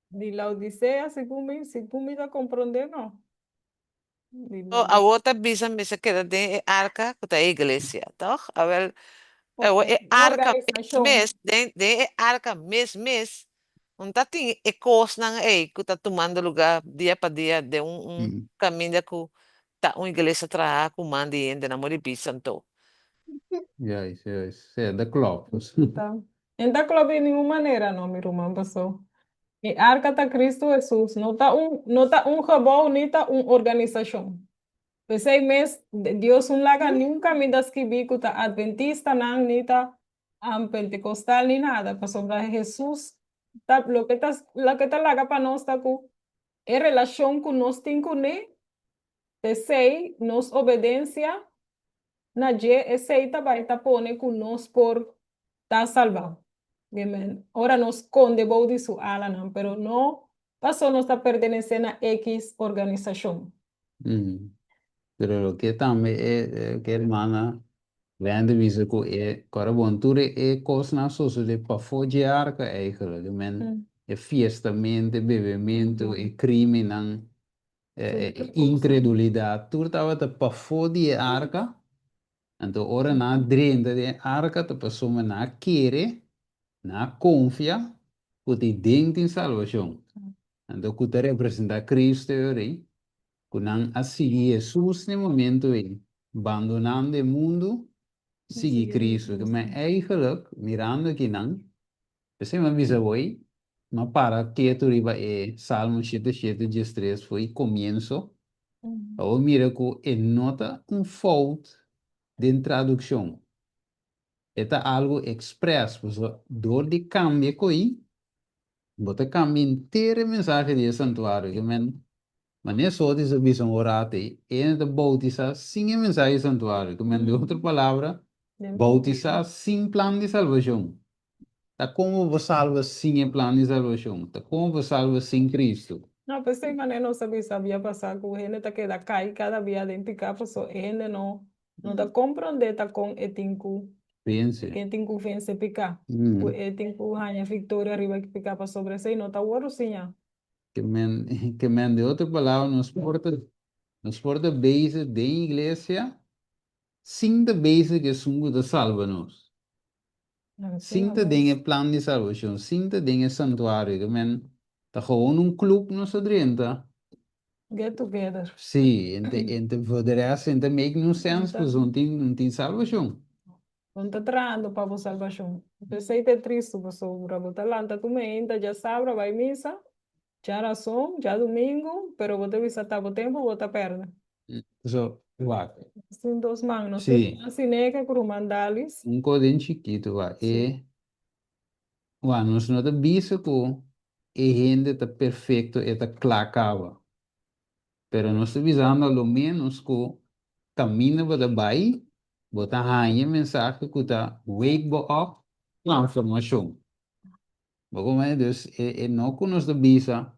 Di Laodicea, segun mi, segun mi ta komprondé no. Oh, awor ta bisa mester keda den e arka ku ta e iglesia, tòg? Awel, awor e arka mes mes, den den e arka mes mes, no ta tin e kosnan ei ku ta tumando lugá dia pa dia den un un kaminda ku ta un iglesia traha ku man di hende, nan mor di bisa anto. Juist, juist. Sí, dat klopt. En ta klopt di ningun manera no, mi ruman, paso e arka ta Cristo Jesus, no ta un, no ta un gebouw ni ta un organisashon. P'esei mes Dios un laga niun kaminda skibí ku ta adventistanan ni ta pentekostal ni nada, pasobra Jesus ta loke ta loke ta laga pa nos ta ku e relashon ku nos tin kuné, p'esei nos obedensia na dje esei ta bai ta pone ku nos por ta salbá. Amen. Ora nos skonde bou di su alanan, pero no paso nos ta pertenesé na X organisashon. Pero loke tambe e ke hermana Wendy bisa ku e kora bon tur e kosnan a sosodé pafó dje arka eigenlijk. Men e fiestamentu, e bebementu, e krimennan, e inkredulidat, tur tabata pafó di e arka. Anto ora nan a drenta den e arka ta pasobra nan a kere, nan a konfia ku ta den tin salbashon. Anto ku ta representá Cristo e ora ei, ku nan a sigui Hesus na e momento ei, bandonando e mundu, sigui Cristo. Ke men eigenlijk, mirando akinan, p'esei mi a bisa bo ei, mi a para ketu riba e Salmo shete shete diestres fo'i komienso, pa bo mira ku e no ta un fout den tradukshon. E ta algu ekspres, pasobra dor di kambia ko'i, bo ta kambia henter e mensahe di e santuario. Ke men, manera Sotis a bisa un ora ei, e ta boutisá sin e mensahe di santuario. Ke men, den otro palabra, boutisá sin plan di salbashon. Ta komo bo salba sin e plan di salbashon? Ta komo bo salba sin Kristu? No, p'esei manera nos a bisa bia pasá ku hende ta keda kai kada bia den piká paso e hende no no ta komprondé ta kon e tin ku. Vense. E tin ku vense piká. Ku e tin ku haña viktoria riba e piká pasobra esei no ta wòrdu siñá. Ke men, ke men de otro palabra nos por ta, nos por ta bezig den iglesia sin ta bezig ku esun ku ta salba nos. Sin ta den e plan di salbashon, sin ta den e santuario, ke men ta gewoon un club nos a drenta. Get together. Sí, ente, ente voor de rest, ente make no sense, pasobra no tin, no tin salbashon. No ta trahando pa bo salbashon. P'esei ta e tristu, pasobra bo ta lanta tur meinta djasabra bai misa, djarason, djadumingu, pero bo ta bisa ta bo tempu bo ta pèrdè. So, wak. Nos tin dos man. Nos tin ruman Sineka ku ruman Dalis. Un kos den chikitu, wak. E, wak, nos no ta bisa ku e hende ta perfekto, e ta kla kaba. Pero nos ta bisando a lo ménos ku kaminda bo ta bai, bo ta haña e mensahe ku ta wake bo up, transformashon. Bo comprende? Dus e e no ku nos ta bisa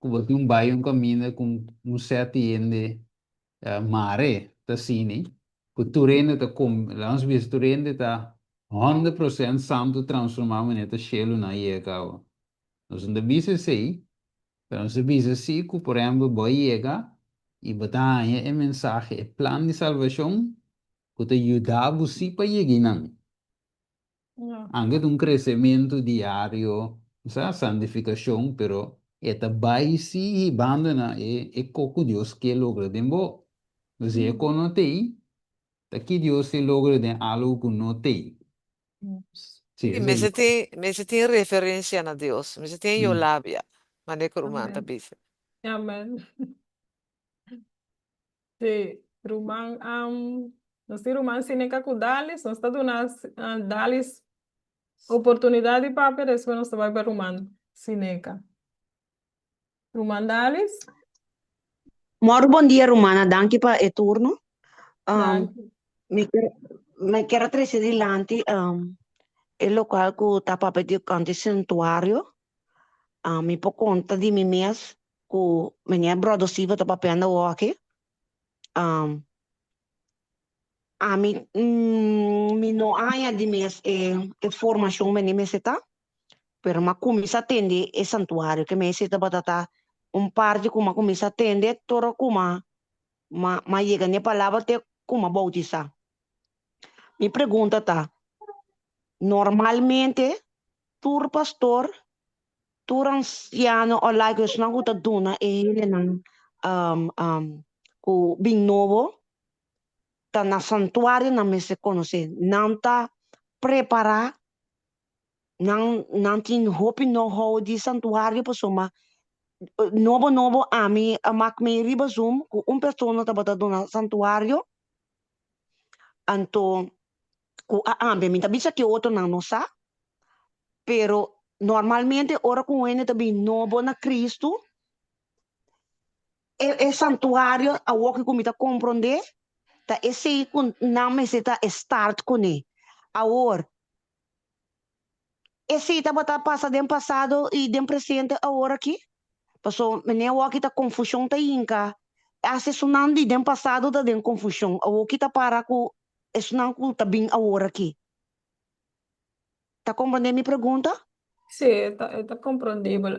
ku bo tin un bai un kaminda ku un sèt di hende mare ta asini, ku tur hende ta kom, laga nos bisa tur hende ta 100% santu transformá manera ta shelu nan yega kaba. Nos no ta bisa esei, pero nos ta bisa si ku por ehèmpel bo a yega i bo ta haña e mensahe, e plan di salbashon ku ta yuda bo si pa yega einan. Anke ta un kresementu diario, sa, santifikashon, pero e ta bai si hibando na e e ko ku Dios ke logra den bo. Dus si e ko no t'ei, ta ki Dios ke logra den algu ku no t'ei? Si, I esei. mester tin, mester tin referensia na Dios, mester tin yo labia, manera ku ruman ta Amen. bisa. Amen. Sí, ruman, nos tin ruman Sineka ku Dalis, nos ta duna Dalis oportunidat di papia, despues nos ta bai pa ruman Sineka. Ruman Dalis? Mòru bon dia rumana, danki pa e turno. Danki. Mi kier mi kier a trese dilanti e lokual ku ta papia di kante santuario. Mi por konta di mi mes ku meneer Brother Siva ta papiando awoki, ami mi no a haña di mes e formashon mene mester ta, pero mi a kuminsá tende e santuario ke mester tabata ta un parti ku mi a kuminsá tende tur ku mi a yega na e palabra te ku mi a boutisá. Mi pregunta ta, normalmente tur pastor Tur ansiano o laiko esnan ku ta duna e hendenan ku bin nobo ta na santuario nan mester konosé. Nan ta prepará, nan nan tin hopi know-how di santuario pasobra nobo nobo ami a mak mi riba zoom ku un persona tabata duna santuario anto ku a ambia mi ta bisa ke otronan no sa Pero normalmente ora ku un hende ta bin nobo na Kristu, e e santuario awor ku mi ta komprondé ta esei ku nan mester ta e start kuné. Awor, esei tabata pasa den pasado i den presente awor aki? Pasobra meneer awor aki ta konfushon ta hinka, hasta esunnan di den pasado ta den konfushon, awor ki ta para ku esunnan ku ta bin awor aki? Ta comprende mi pregunta? Sí, e ta, e ta comprendibel.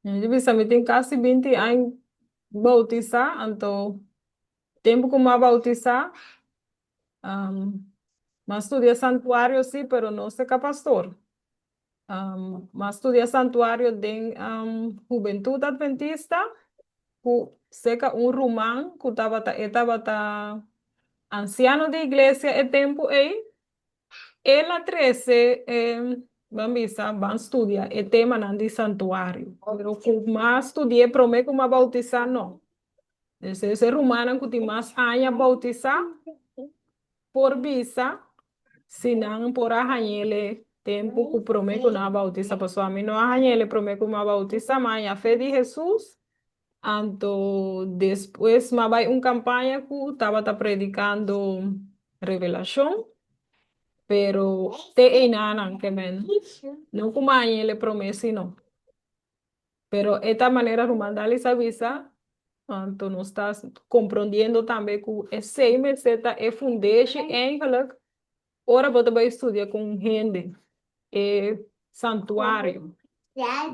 Mi ta bisa mi tin casi 20 aña bautisa, anto tempo ku mi a bautisa, mi a studia santuario sí, pero no serka pastor. Mi a studia santuario den Hubentud Adventista, ku serka un ruman ku tabata, e tabata ansiano di iglesia e tempu ei. El a trese e, ban bisa, ban studia e temanan di santuario. Pero ku mas studi'é promé ku m'a boutisá, no. Entonces e rumannan ku tin mas aña boutisá por bisa si nan por a hañ'é tempu ku promé ku nan a boutisá. Pasobra ami no a hañ'é promé ku m'a boutisá, m'a haña fe di Hesus. Anto despues m'a bai un kampaña ku tabata predikando revelashon, pero te einanan ke men no ku m'a hañ'é e promé sino. Pero e ta manera ruman Dalis a bisa, anto nos ta komprondiendo tambe ku esei mester ta e fundeshi eigenlijk. Ora bo ta bai studia ku un hende, e santuario,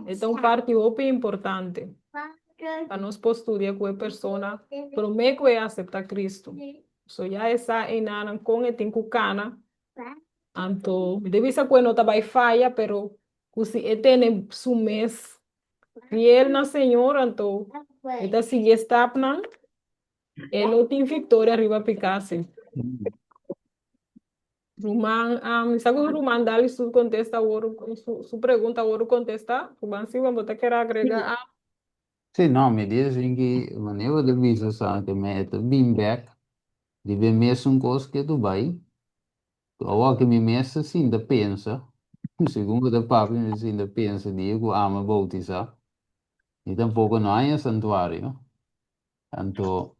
e ta un parti hopi importante pa nos por studia ku e persona promé ku e aseptá Cristo. So ya e sa einanan kon e tin ku kana, anto mi ta bisa ku e no ta bai faya, pero ku si e tene su mes fiel na Señor, anto e ta sigui e stapnan, E lo tin victoria riba piká, sí. Ruman, um, mi sa ku Ruman Dali su kontesta awor, su, su pregunta awor kontesta. Ruman Silva, bo ta kere agrega algo? Sí, no, mi di asin ki manera bo ta bisa sa ke me ta bin bek riba e mesun kos ke tu bai. Awor ke mi mes ta sinta pensa, segun bo ta papia mi ta sinta pensa dia ku ami a bautisa, mi tampoko no haña santuario. Anto,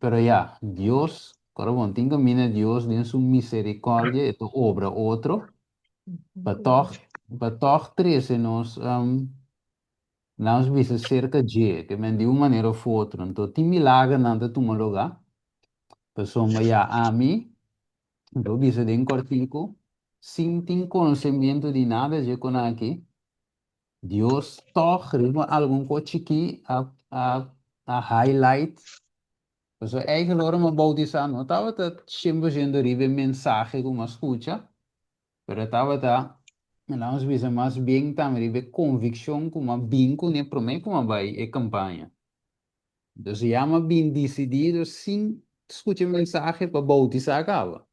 pero ya, Dios, ora bon tin caminda Dios den su misericordia e ta obra otro pa tog, pa tog trece nos, um, laat nos bisa cerca dje, ke men di un manera of otro. Anto tin milagernan ta tuma lugar, pasobra ya ami, lo bisa den cortico, sin tin conocimiento di nada dje con aki, Dios tòg riba algun kos chikí a a a highlight. Pasobra eigenlijk ora mi a boutisá no tabata 100% riba e mensahe ku mi a skucha, pero e tabata, laat nos bisa, mas bien tambe riba e konvikshon ku mi a bin kuné promé ku mi a bai e kampaña. Dus ya mi a bin disidido sin skucha e mensahe pa boutisá kaba.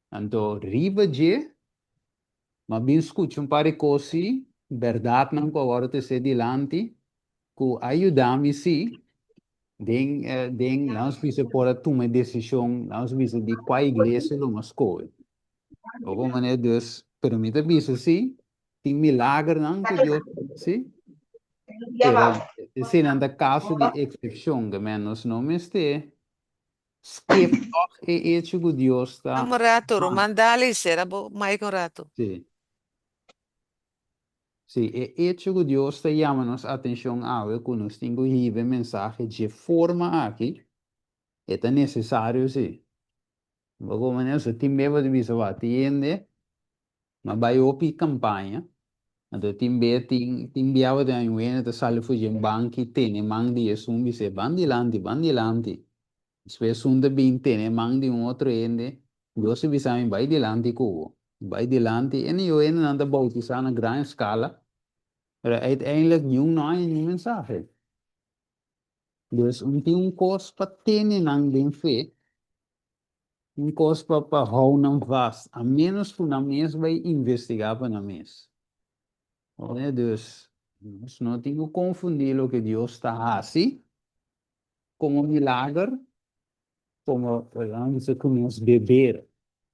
Anto riba dje m'a bin skucha un par di kos si, bèrdatnan ku a wòrdu tesé dilanti, ku a yuda mi si den den laat nos bisa por a tuma e desishon, laat nos bisa di kua iglesia lo m'a skohe. Oko manera dus, pero mi ta bisa si, tin milagernan ku Dios ta hasi, pero eseinan ta kaso di eksepshon, ke men nos no mester Skip tòg e echo ku Dios ta Un rato, ama. Ruman Dali, sera bo mic un rato. Sí. Sí, e echo ku Dios ta yama nos atenshon awe ku nos tin ku hiba e mensahe dje forma aki, e ta nesesario sí. Bo komo manera tin bes bo ta bisa, Wak, tin hende Ma bai hopi campaña, anto tin be tin tin bia bo den wene ta sali for dje banki tene man di esun bis'é ban dilanti ban dilanti, despues esun ta bin tene man di un otro hende, Dios ta bisa mi bai dilanti ku bo, bai dilanti, e niu hendenan ta bautisa na gran escala, pero uiteindelijk niun no haña niun mensahe. Dus un tin un kos pa tene nan den fe. Un kos pa pa hou nan vast, a ménos ku nan mes bai investigá pa nan mes. Oye, dus, nos no tin ku konfundí loke Dios ta hasi komo milager, komo, nan bisa ku nos deber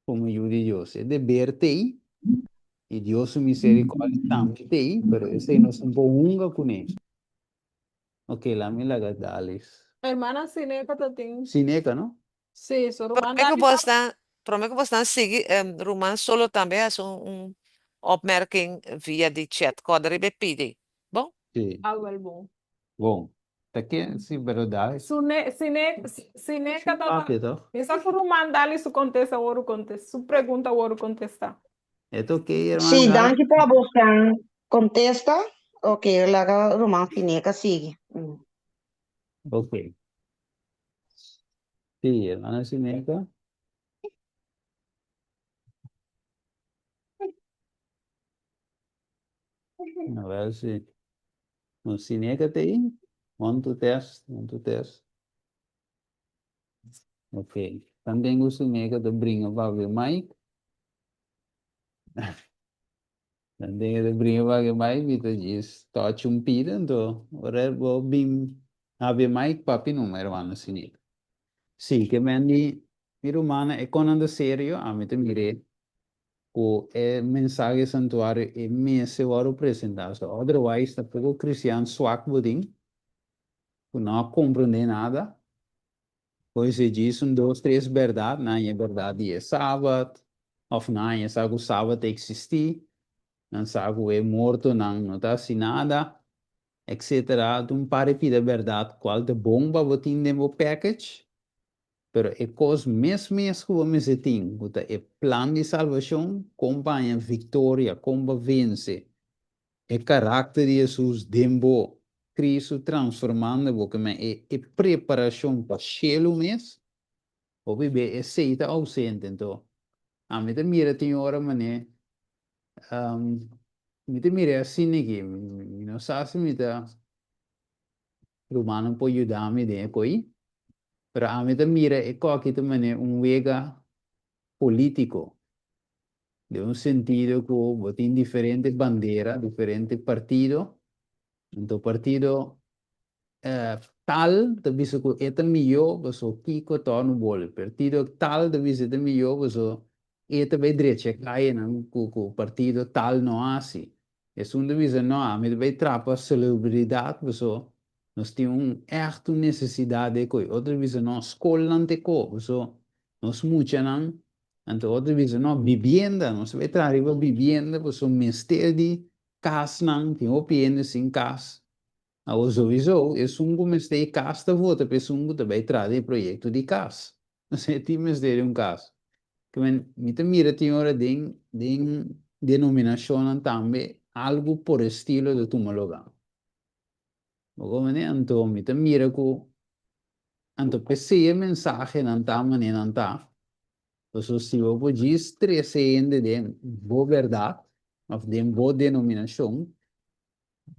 komo yu di Dios. E deber t'ei, i Dios su miserikòrdia tambe t'ei, pero esei nos no por hunga kuné. Ok, lami laga Dalis. Hermana Sineca ta tin. Sineca, no? Sí, so ruman Prome ku Dalis bo stan, prome ku bo stan sigui, ruman Solo tambe hasi un un opmerking via di chat. Kòrda riba e pidi. Bon? Sí. Ah, wel bon. Bon. Ta ke, sí, pero Dalis. Su ne, Sine, Sineca ta, Papia, toch? mi sa ku ruman Dalis su kontesta wòrdu kontes, su pregunta wòrdu kontestá. E ta ok, herman Sí, Dalis? danki pa bo stan kontesta. Ok, laga ruman Sineca sigui. Ok. Sí, hermana Sineca. A ver si. No, Sineca ta ahí. One, two, test. One, two, test. Ok. También ku Sineca ta bringa pa abri mic. También ta bringa pa abri mic, mi ta djis touch un pida, anto ora bo bin abri mic, papi numa, hermano Sineca. Sí, ke men di mi rumannan e konan ta serio, ami ta mir'é ku e mensahe di santuario e mester wòrdu presentá. So otherwise ta poko kristian swak bo tin ku no a komprondé nada. Pues e djis un dos tres bèrdat, nan haña e bèrdat di e sabat, òf nan haña sa ku sabat ta eksistí, nan sa ku e mortonan no ta hasi nada, etcetera. Ta un par di pida bèrdat kual ta bon pa bo tin den bo package. Pero e kos mes mes ku bo mester tin, ku ta e plan di salbashon, kon pa haña viktoria, kon pa vense e karakter di Hesus den bo, Kristu transformando bo, ke men e e preparashon pa shelu mes, hopi be esei ta ousente. Anto, ami ta mira tin ora manera, mi ta mira e asina aki, mi no sa si mi ta Rumannan por yuda mi den e koi, pero ami ta mira e koki ta manera un wega politico, den un sentido cu bo tin diferente bandera, diferente partido, anto partido tal ta bisa cu e ta miyo paso kico torno boli, partido tal ta bisa e ta miyo paso e ta bay drecha e cayenan cu partido tal no haci. Esun ta bisa, No, ami ta bai trapa salubridat paso nos tin un ègt un nesesidat di e koi. Otro ta bisa, No, skolnan ta e ko paso nos muchanan. Anto otro ta bisa, No, bibienda, nos ta bai traha riba bibienda paso mester di kasnan, tin hopi hende sin kas. Awor souiso esun ku mester e kas ta vota pa esun ku ta bai traha den e proyekto di kas. Nos e tin mester di un kas. Ke men mi ta mira tin ora den den denominashonnan tambe algu por estilo ta tuma lugá. Bo komprende? Anto mi ta mira ku anto p'esei e mensahenan ta manera nan ta. Pasobra si bo por djis trese hende den bo bèrdat òf den bo denominashon,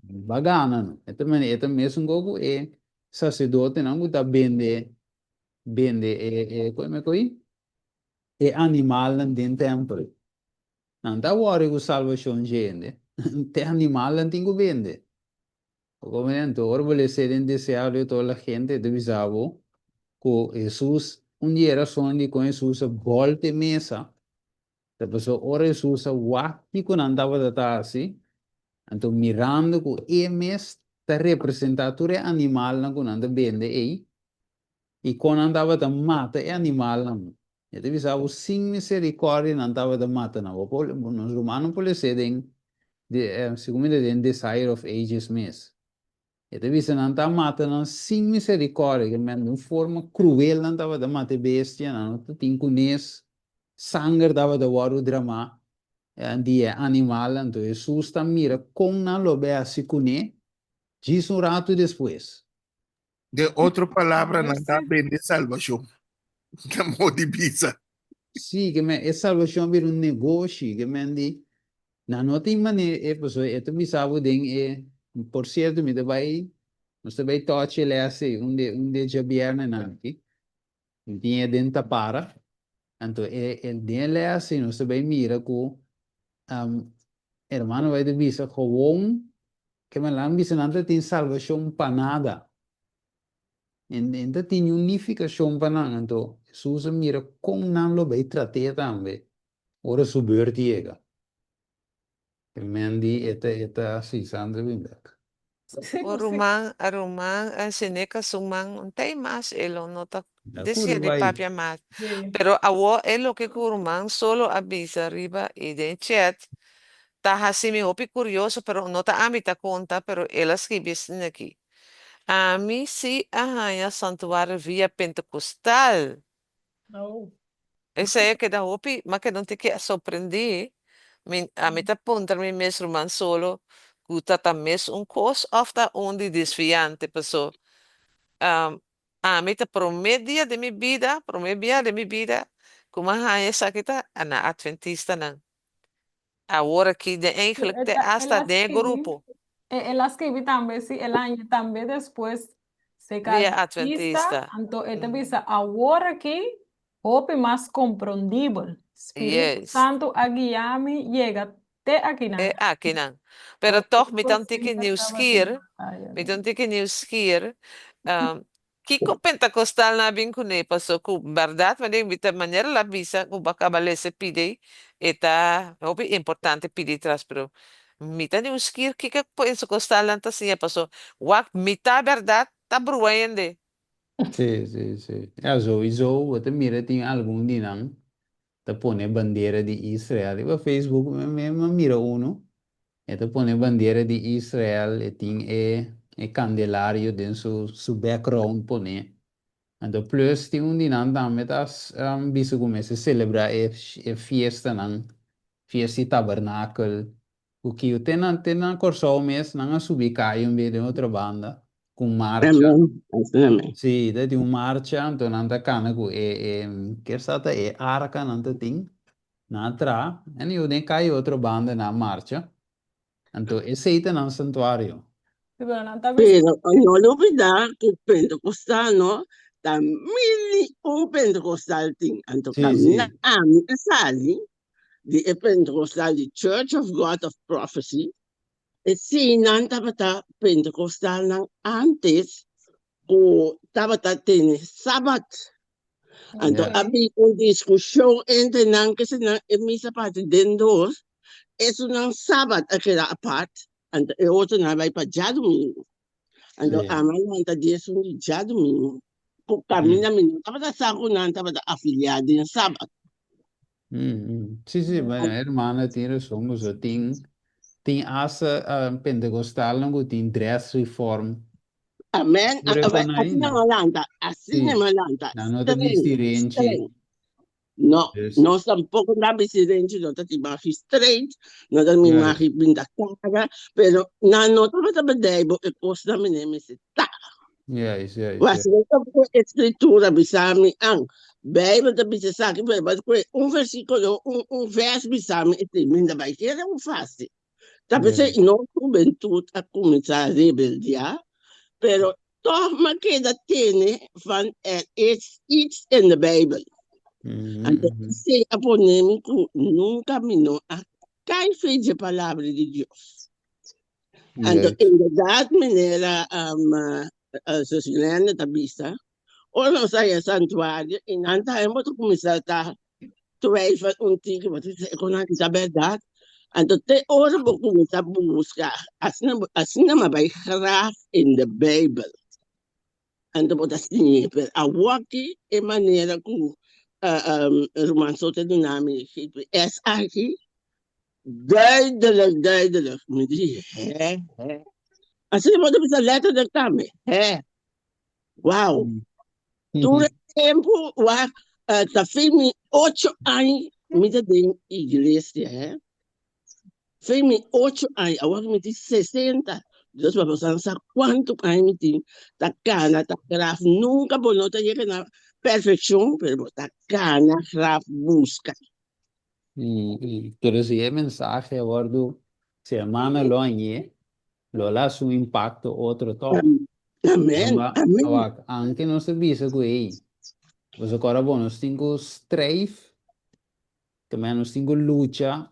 Ba gana no. E ta mane e ta mesun go ku e saserdotenan ku ta bende bende e e ku e koi e animalnan den tèmpel. Nan ta wòri ku salbashon dje hende. Te animalnan tin ku bende. Bo komprende? Anto ora bo lesa den Deseado de toda la gente e ta bisa bo ku Hesus un di e rason dikon Hesus a bòlta e mesa Ta pasobra ora Hesus a wak kiko nan tabata ta hasi, anto mirando ku e mes ta representá tur e animalnan ku nan ta bende ei, i kon nan tabata mata e animalnan, e ta bisa bo sin miserikòrdia nan tabata mata nan. Bo por, nos rumannan por les'é den, segun mi ta den Desire of Ages mes. E ta bisa nan ta mata nan sin miserikòrdia, ke men di un forma kruel nan tabata mata e bestia, nan no ta tin kunes, sanger tabata wòrdu dramá di e animal, anto Hesus ta mira kon nan lo bai hasi kuné djis un ratu despues. Den otro palabra nan ta bende salbashon, ta modo di bisa. Sí, ke men e salbashon a bira un negoshi, ke men di nan no tin manera e pasobra e ta bisa bo den e, por sierto mi ta bai, nos ta bai touch e les ei un de un de djabièrnènan aki, mi tin e den tapara, anto e e den e les ei nos ta bai mira ku hermano bai ta bisa gewoon ke men nan bisa nan ta tin salbashon pa nada. En ta tin niun nifikashon pa nan. Anto Hesus a mira kon nan lo bai trat'é tambe ora su beurt yega. E men di e ta e ta si Sandra bin bek. Un ruman a ruman a Seneca su man un tei mas e lo no ta Da desea kuri di bai. papia mas. Pero awo e loke ku ruman solo a bisa riba i den chat ta hasi mi hopi kurioso pero no ta ami ta konta pero el a skibi esaki aki. Ami si a haña santuario via Pentecostal. Oh. Esei a keda hopi, m'a keda un tiki sorprendí. Mi, ami ta puntra mi mes ruman solo ku ta ta mes un kos òf ta un di desviante. Paso, ami ta promé dia den mi bida, promé bia den mi bida ku m'a haña esaki ta na Adventistanan. Awor aki den eigenlijk te hasta den e grupo. El a skibi tambe si el a haña tambe despues serka Via adventista, adventista. anto e ta bisa awor aki hopi mas komprondibel. Spiritu Yes. Santu a guia mi yega te akinan. Te akinan. Pero tog mi ta un tiki nieuwsgier, mi ta un tiki nieuwsgier, Kiko Pentecostalnan a bin kuné? Paso ku bèrdat mi den ta manera el a bisa ku bo a kaba lesa e pidi e ta hopi importante pidi tras pero mi ta nieuwsgier kiko Pentecostalnan ta siña paso wak mitá bèrdat ta brua hende. Sí, sí, sí. Ya, souiso bo ta mira tin algun di nan ta pone bandera di Israel riba Facebook mi mi a mira uno e ta pone bandera di Israel e tin e e candelario den su su background pone. Anto plus tin un di nan tambe ta bisa ku mester selebrá e e fiestanan, fiesta di tabernakel, ku kiu te na te na Kòrsou mes nan a subi kaya un bia den otro banda ku un marcha. Amen, asina mes. Sí, ta tin un marcha anto nan ta kana ku e e ke sa ta e arka nan ta tin, nan a traha, en yu den kaya otro banda nan a marcha. Anto esei ta nan santuario. Pero nan ta bisa. Pero no lubida ku Pentecostal no ta mil i un Pentecostal tin. Anto Sí, kaminda sí. ami a sali di e Pentecostal di Church of God of Prophecy, eseinan tabata Pentecostalnan antes ku tabata tene Sabat. Anto Ja. a bin un diskushon entre nan kese nan e misa parti den dos, esunnan Sabat a keda apart, anto e otronan a bai pa djadumingu. Anto Sí. ami a lanta di esun di djadumingu, ku kaminda mi no tabata sa ku nan tabata afiliá den Sabat. Sí, sí, bueno, hermana tin razón, boso tin, tin hasta uh, pentecostalnan ku tin dress reform. Amen. Pure A- a- con Asina ainda. mi a lanta, asina Sí. mi a lanta. Nan no ta Streng, bisti renchi. streng. No, Dus, nos tampoco ta bisti renchi, no ta tin magi straight, no ta mi juist. magi pinta cara, pero nan no tabata bedijbo e kosnan mene mester ta. Juist, juist, Was juist. no ta ku e escritura bisa mi an. Bijbel ta bisa esaki, pero bo ta kohe un versículo, un, un vers bisa mi, e termina bai kere un fácil. Ta p'esei Juist. nos hubentud a kuminsá rebeldiá, pero tòg m'a keda tene van er is iets in de Bijbel. Mhm, Anto mhm. esei a pone mi ku nunka mi no a kai fe dje palabra di Dios. Anto Juist. inderdaad manera um, uh, zus Glenda ta bisa, ora nos a haya santuario i nan ta bo ta kuminsá ta twijfel un tiki, bo ta bisa e konan ta bèrdat. Anto te ora bo kuminsá buska, asina asina mi a bai graaf in de Bijbel. Anto bo ta siñ'é, pero awoki e manera ku uh, um, ruman Soto a duna mi GPS aki, duidelijk, duidelijk. Mi di, hè, hè. Asina bo ta bisa letterlijk tambe, hè. Wauw. Tur e tempu, wak, uh, ta fin mi ocho aña mi ta den iglesia, hè. Fin mi ocho aña, awor mi tin 60. Dus pa bo sa kuantu aña mi tin, ta kana, ta graf. Nunka bo no ta yega na perfekshon, pero bo ta kana, graf, buska. Pero si e mensahe a wòrdu, si hermano lo hañ'é, lo laga un impakto otro tòg. Amen, Pasobra, amen. awak, anke nos ta bisa ku ei, boso kòrda bon, nos tin ku streif, te meen nos tin ku lucha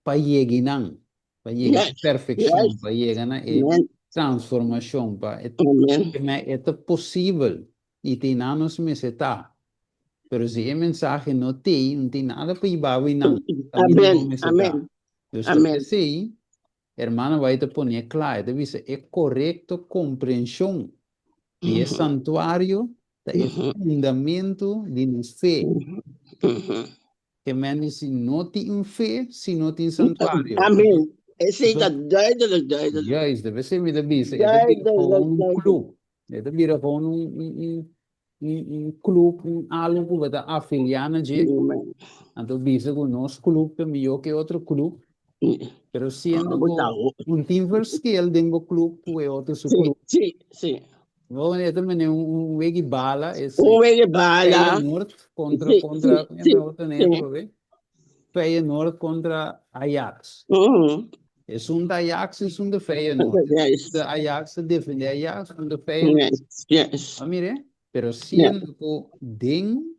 pa yega einan, pa yega na e Yes, perfekshon, yes. pa yega na e Amen. transformashon, pa e, Amen. te meen e ta posibel i te einan nos mester ta. Pero si e mensahe no t'ei, no tin nada pa hiba bo einan, kaminda bo Amen, mester ta. amen, Dus ta amen. p'esei, hermano bai ta pone kla, e ta bisa e korekto komprenshon di e santuario ta e fundamentu di nos fe. Ke men di si no tin fe, si no tin santuario. Amen. Esei ta duidelijk, duidelijk. Juist, debe ser mi ta bisa, e ta bira Duidelijk, gewoon un duidelijk. club. E ta bira gewoon un, un, un, un, un club, un algo ku bo ta afiliá na dje. Amen. Anto bisa ku nos club ta mihó ke otro club. Pero siendo Bo ku ta ho- un tin verschil den bo club ku e otro su Sí, club. sí, sí. Bo e ta mene un, un wegi bala, es Un wegi bala. Feyenoord kontra Sí, kontra sí, sí, e otro sí. netro, ve? Feyenoord kontra Ajax. Esun ta Ajax, esun ta Feyenoord. Yes. De Ajax ta defende Ajax, esun ta Feyenoord. Yes, yes. A mire, pero siendo ku den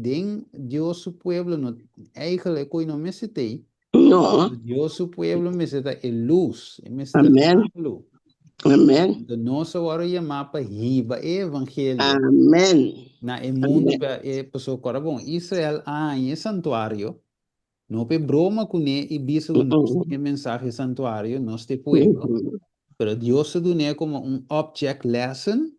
den Dios su pueblo no eigenlijk koe no mester t'ei. No. Dios su pueblo mester ta e lus, e mester ta Amen. salu. Amen. Anto nos a wòrdu yamá pa hiba e evangelio Amen. na e mundu Amen. pa e pasobra kòrda bon, Israel a haña e santuario, no pa e broma kuné i bisa ku nos tin e mensahe santuario, nos ta e pueblo, pero Dios a dun'é komo un object lesson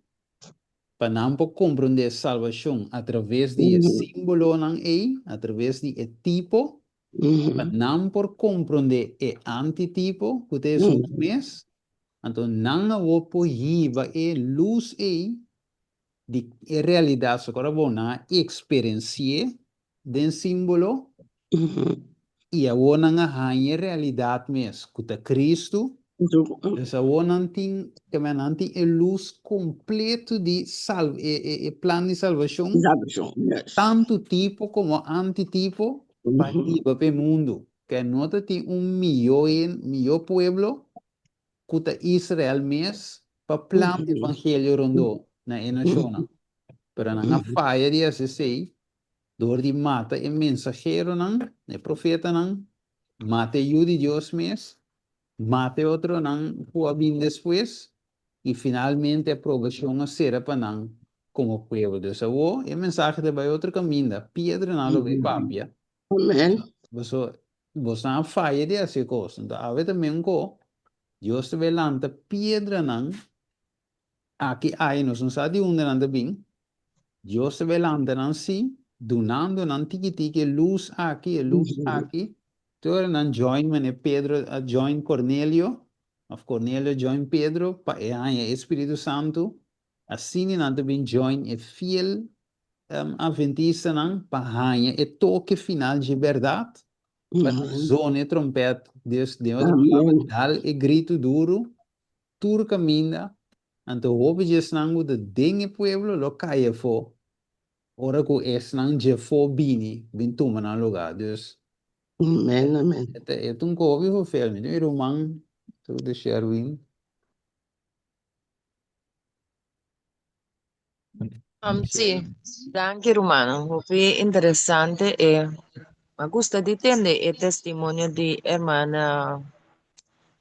pa nan por komprondé salbashon atraves di e símbolonan ei, atraves di e tipo, pa nan por komprondé e antitipo ku ta Hesus mes, anto nan awor por hiba e lus ei. di e realidat so ku ora bo nan a eksperensi'é den símbolo i awor nan a haña e realidat mes ku ta Kristu. Dus awor nan tin, ke men nan tin e lus kompleto di sal e e e plan di salbashon, Salbashon, yes. tantu tipo komo antitipo pa hiba pa e mundu. Ke no ta tin un mihó hen mihó pueblo ku ta Israel mes pa planta evangelio rondó na e nashonnan. Pero nan a faya di hasi esei dor di mata e mensaheronan, e profetanan, mata e Yu di Dios mes, mata e otronan ku a bin despues, i finalmente aprobashon a sera pa nan komo pueblo. Dus awor e mensahe ta bai otro kaminda, piedranan lo bai papia. Amen. Boso, boso a faya di hasi e kos. Anto awe ta men ko, Dios ta bai lanta piedranan aki ai, nos no sa di unda nan ta bin. Dios ta bai lanta nan si, dunando nan tiki tiki e lus aki, e lus aki. Te ora nan join mane Pedro a join Cornelio, of Cornelio join Pedro pa e haña e Spiritu Santu. Asina nan ta bin join e fiel Adventistanan pa haña e toke final dje bèrdat, pa nan zona e trompèt, dus den otro palabra, dal e gritu duru tur kaminda, anto hopi dje esnan ku ta den e pueblo lo kai afó ora ku esnan dje afó bini bin tuma nan lugá. Dus, Amen, amen. e ta un kobi hovel. Mi tin mi ruman, de Sherwin. Sí, danki rumannan. Hopi interesante e a gusta di tende e testimonio di hermana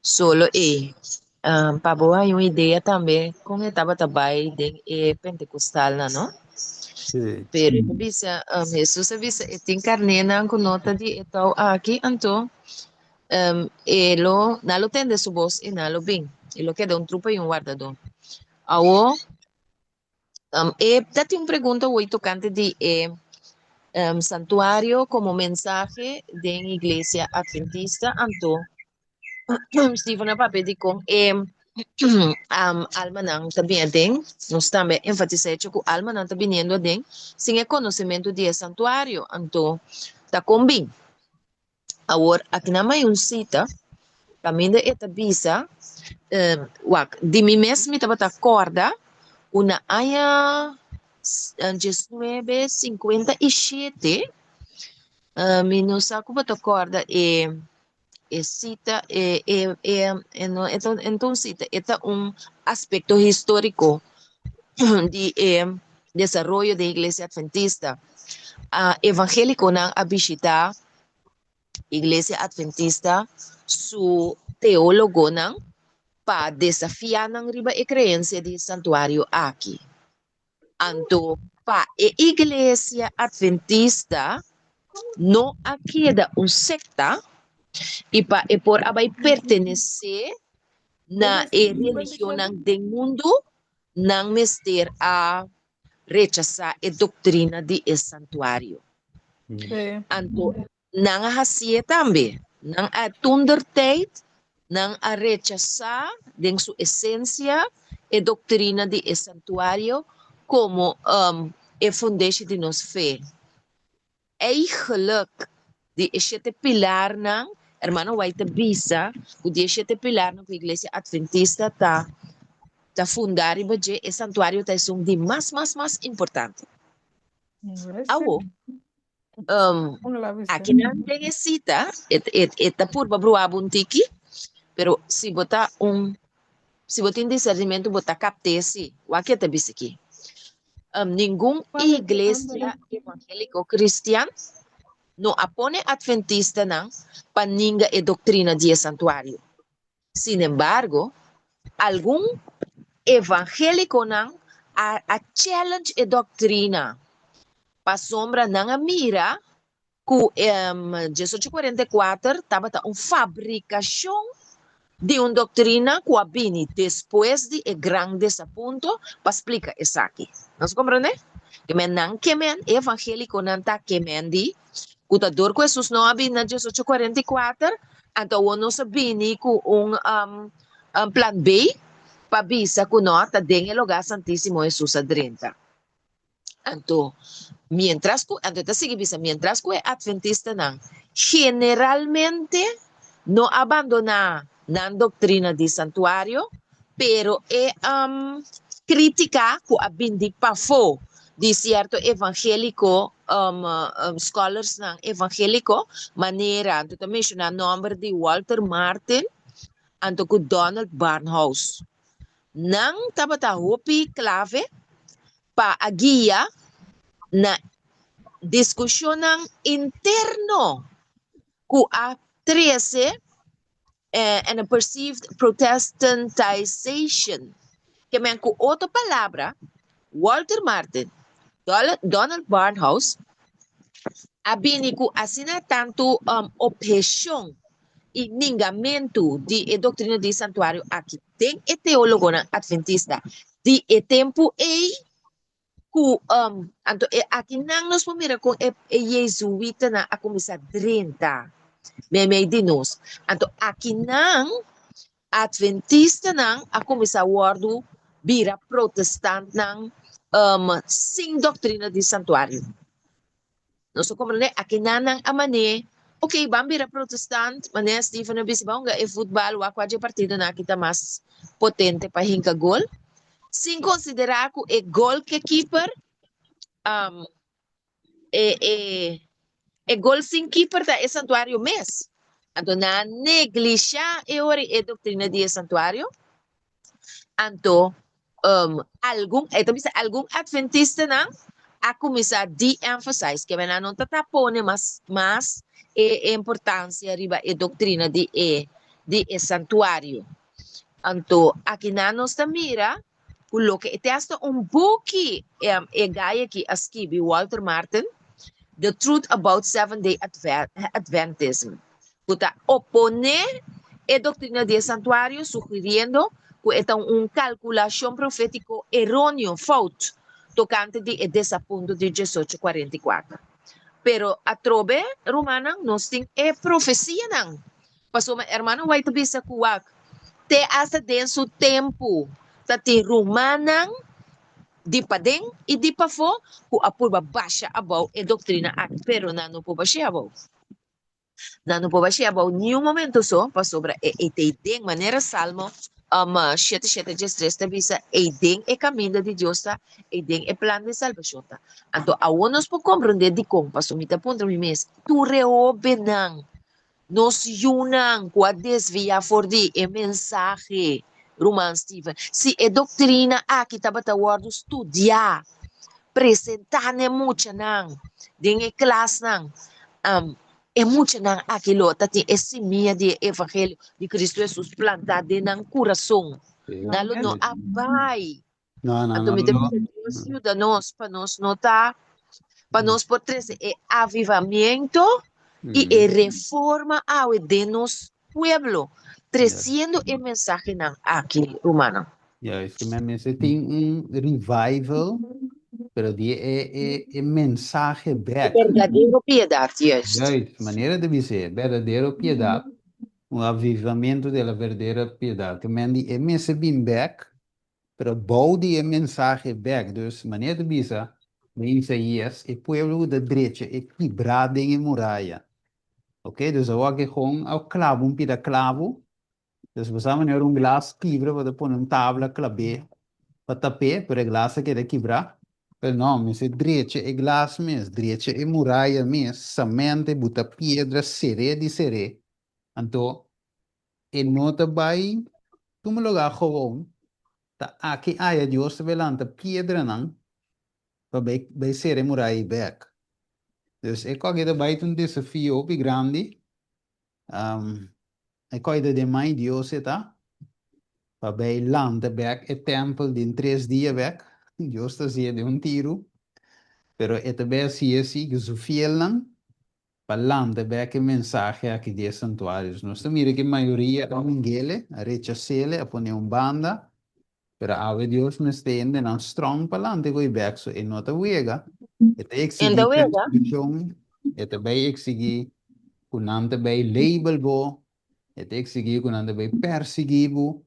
Solo ei. Pa bo haña un idea tambe kon e tabata bai den e Pentecostalnan, no? Sí. Pero e ta bisa, Hesus a bisa e tin karnénan ku no ta di e tou aki, anto e lo, nan lo tende su bos i nan lo bin. E lo keda un trupa i un wardadó. Awor, e ta tin un pregunta hoy tocante di e santuario como mensahe den iglesia adventista. Anto, Steven a papia di con e almanan ta bini aden. Nos tambe a enfatisa hecho cu almanan ta biniendo aden sin e conocimento di e santuario. Anto, ta con bin? Awor, akinan mai un sita kaminda e ta bisa, wak, di mi mes mi tabata kòrda ku na aña diesnuebe sinkuenta i shete, mi no sa ku bo ta kòrda e e sita, e e e e no e ta e no ta un sita, e ta un aspekto históriko di e desaroyo den Iglesia Adventista. Evangélikonan a bishitá Iglesia Adventista su teólogonan pa desafiá nan riba e kreensia di e santuario aki. Anto pa e Iglesia Adventista no a keda un sekta i pa e por a bai pertenesé na e religionnan den mundu, nan mester a rechasá e doktrina di e santuario. Anto nan a hasié tambe. Nan a toentertijd nan a rechasá den su esensia e doktrina di e santuario komo e fundeshi di nos fe. Eigenlijk di e shete pilarnan, Hermano White ta bisa ku di e shete pilarnan ku Iglesia Adventista ta ta fundá riba dje, e santuario ta esun di mas mas mas importante. Awo, um, akinan den e sita, e, e, e ta purba bruá bo un tiki, pero si bo ta un, si bo tin discernimento bo ta kapt'é si. Wak ke ta bisa aki. Ningun iglesia evangéliko kristian no a pone adventistanan pa ninga e doktrina di e santuario. Sinembargo, algun evangélikonan a a challenge e doktrina pasobra nan a mira ku 1844 tabata un fabrikashon di un doktrina ku a bini despues di e gran desapunto pa splika esaki. Nos a komprendé? Ke men nan ke men, e evangélikonan ta ke men di ku ta dor ku Hesus no a bini na 1844, anto awor nos a bini ku un plan B pa bisa ku no ta den e lugá santísimo Hesus a drenta. Anto, mientras ku, anto e ta sigui bisa, mientras ku e atventistanan generalmente no a bandoná nan doktrina di santuario, pero e krítika ku a bin di pafó di sierto evangéliko, scholarsnan evangéliko, manera, anto ta menshoná nòmber di Walter Martin anto ku Donald Barnhouse. Nan tabata hopi klave pa a guia na diskushonnan interno ku a trese and a perceived protestantization. Ke men ku otro palabra, Walter Martin, Donald Barnhouse a bini ku asina tantu obheshon i ningamentu di e doktrina di santuario aki den e teólogonan atventista di e tempu ei ku anto e akinan nos por mira kon e e jezuitanan a kuminsá drenta meimei di nos. Anto akinan atventistanan a kuminsá wòrdu bira protestantnan sin doktrina di santuario. Nos a komprendé akinan nan a man'é, ok, ban bira protestant, manera Steven a bisa, ban hunga e futbal, wak kua dje partidonan aki ta mas potente pa hinka gol, sin konsiderá ku e gol ke keeper, e e e gol sin keeper ta e santuario mes. Anto nan a neglishá e ora e doktrina di e santuario. Anto algun, e ta bisa algun adventistanan a kuminsá de-emphasize, ke nan no ta ta pone mas mas e importansia riba e doktrina di e di e santuario. Anto akinan nos ta mira ku loke te hasta un buki e guy aki a skibi, Walter Martin, The Truth About Seventh Day Adventism, ku ta oponé e doktrina di e santuario sugiriendo ku e ta un kalkulashon profétiko eróneo, fout, tokante di e desapunto di diesocho kuarenta i kuater. Pero atrobe, rumannan, nos tin e profesianan. Pasobra hermano White ta bisa ku wak, te asta den su tempu ta tin rumannan di paden i di pafó ku a purba basha abou e doktrina aki, pero nan no por bash'é abou. Nan no por bash'é abou niun momento so, pasobra e ei ta ei den, manera Salmo shete shete diestres ta bisa, ei den e kaminda di Dios ta, ei den e plan di salbashon ta. Anto awor nos por komprondé dikon, pasobra mi ta puntra mi mes, tur e hóbennan Nos yunan ku a desviá for di e mensahe, Ruman Steven, si e doktrina aki tabata wòrdu studiá, presentá na e muchanan den e klasnan, e muchanan aki lo ta tin e simia di e evangelio di Kristu Hesus plantá den nan kurason. Nan lo no a bai. No, no, Anto no, mi ta no. pidi Dios yuda nos pa nos no ta, pa nos por trese e avivamiento i e reforma awe den nos pueblo, tresiendo e mensahenan aki, rumannan. Juist, ke men mester tin un revival, pero di e, e, e mensahe bek. Berdadero piedat, juist. Juist, manera ta bis'é, berdadero piedat, un avivamiento de la verdadera piedat. Ke men di e mester bin bek, Pero bou di e mensahe bek, dus manera ta bisa den Isaías, e pueblo ku ta drecha e kibrá den e muraya. Ok, dus awor ke gon a klaba un pida klabu, dus bo sa manera un glas kibra bo ta pone un tabla klab'é pa tap'é, pero e glas a keda kibrá. Pero no, mester drecha e glas mes, drecha e muraya mes, samente buta piedra ser'é di ser'é, anto E no ta bai tuma lugá gewoon, ta aki aya Dios ta bai lanta piedranan pa bai bai sera e muraya ei bèk. Dus e kòke ta bai ta un desafio hopi grandi, e kòke ta den man Dios e ta pa bai lanta bèk e tèmpel den tres dia bèk, Dios ta hasié den un tiru, pero e ta bai hasié si ku su fielnan Pa lanta bek e mensahe aki di e santuarios. Nos ta mira ku e mayoria a mingele, a rechasele, a pone un banda, pero awe Dios mester hendenan strong pa lanta e koe bek, so e no ta wega, e ta eksigí persekushon, e ta bai eksigí ku nan ta bai label bo, e ta eksigí ku nan ta bai persiguí bo.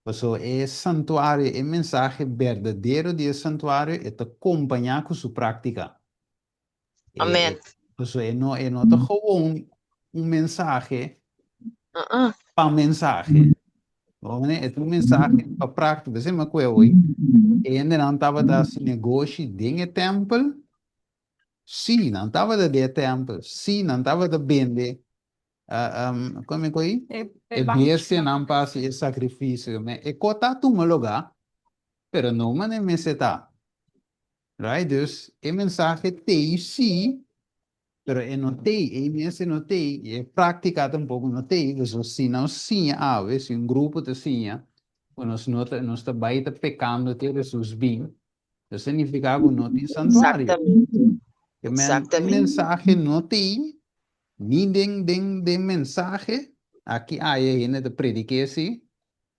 Paso e santuario, e mensahe berdadero di e santuario, e ta kompañá ku su práktika. E, Amen. paso e no, e no ta gewoon un mensahe pa mensahe. Bo mane, e ta un mensahe pa práktika. P'esei mi a kue hoy, e hendenan tabata hasi negoshi den e tèmpel, sí, nan tabata den e tèmpel, sí, nan tabata bende Kon mi koi? E bestianan pa hasi e sakrifisio. Me e ko ta tuma lugá, pero no manera mester ta. Right? Dus e mensahe t'ei sí, pero e no t'ei, ei mes e no t'ei, i e práktika tampoko no t'ei. Pasobra si nos siña awe, si un grupo ta siña ku nos no ta, nos ta bai ta pekando te Hesus bin, ta signifiká ku no tin santuario. Exactamente. E men, e mensahe no t'ei, Ni den den den mensahe, aki aya hende ta predik'é si,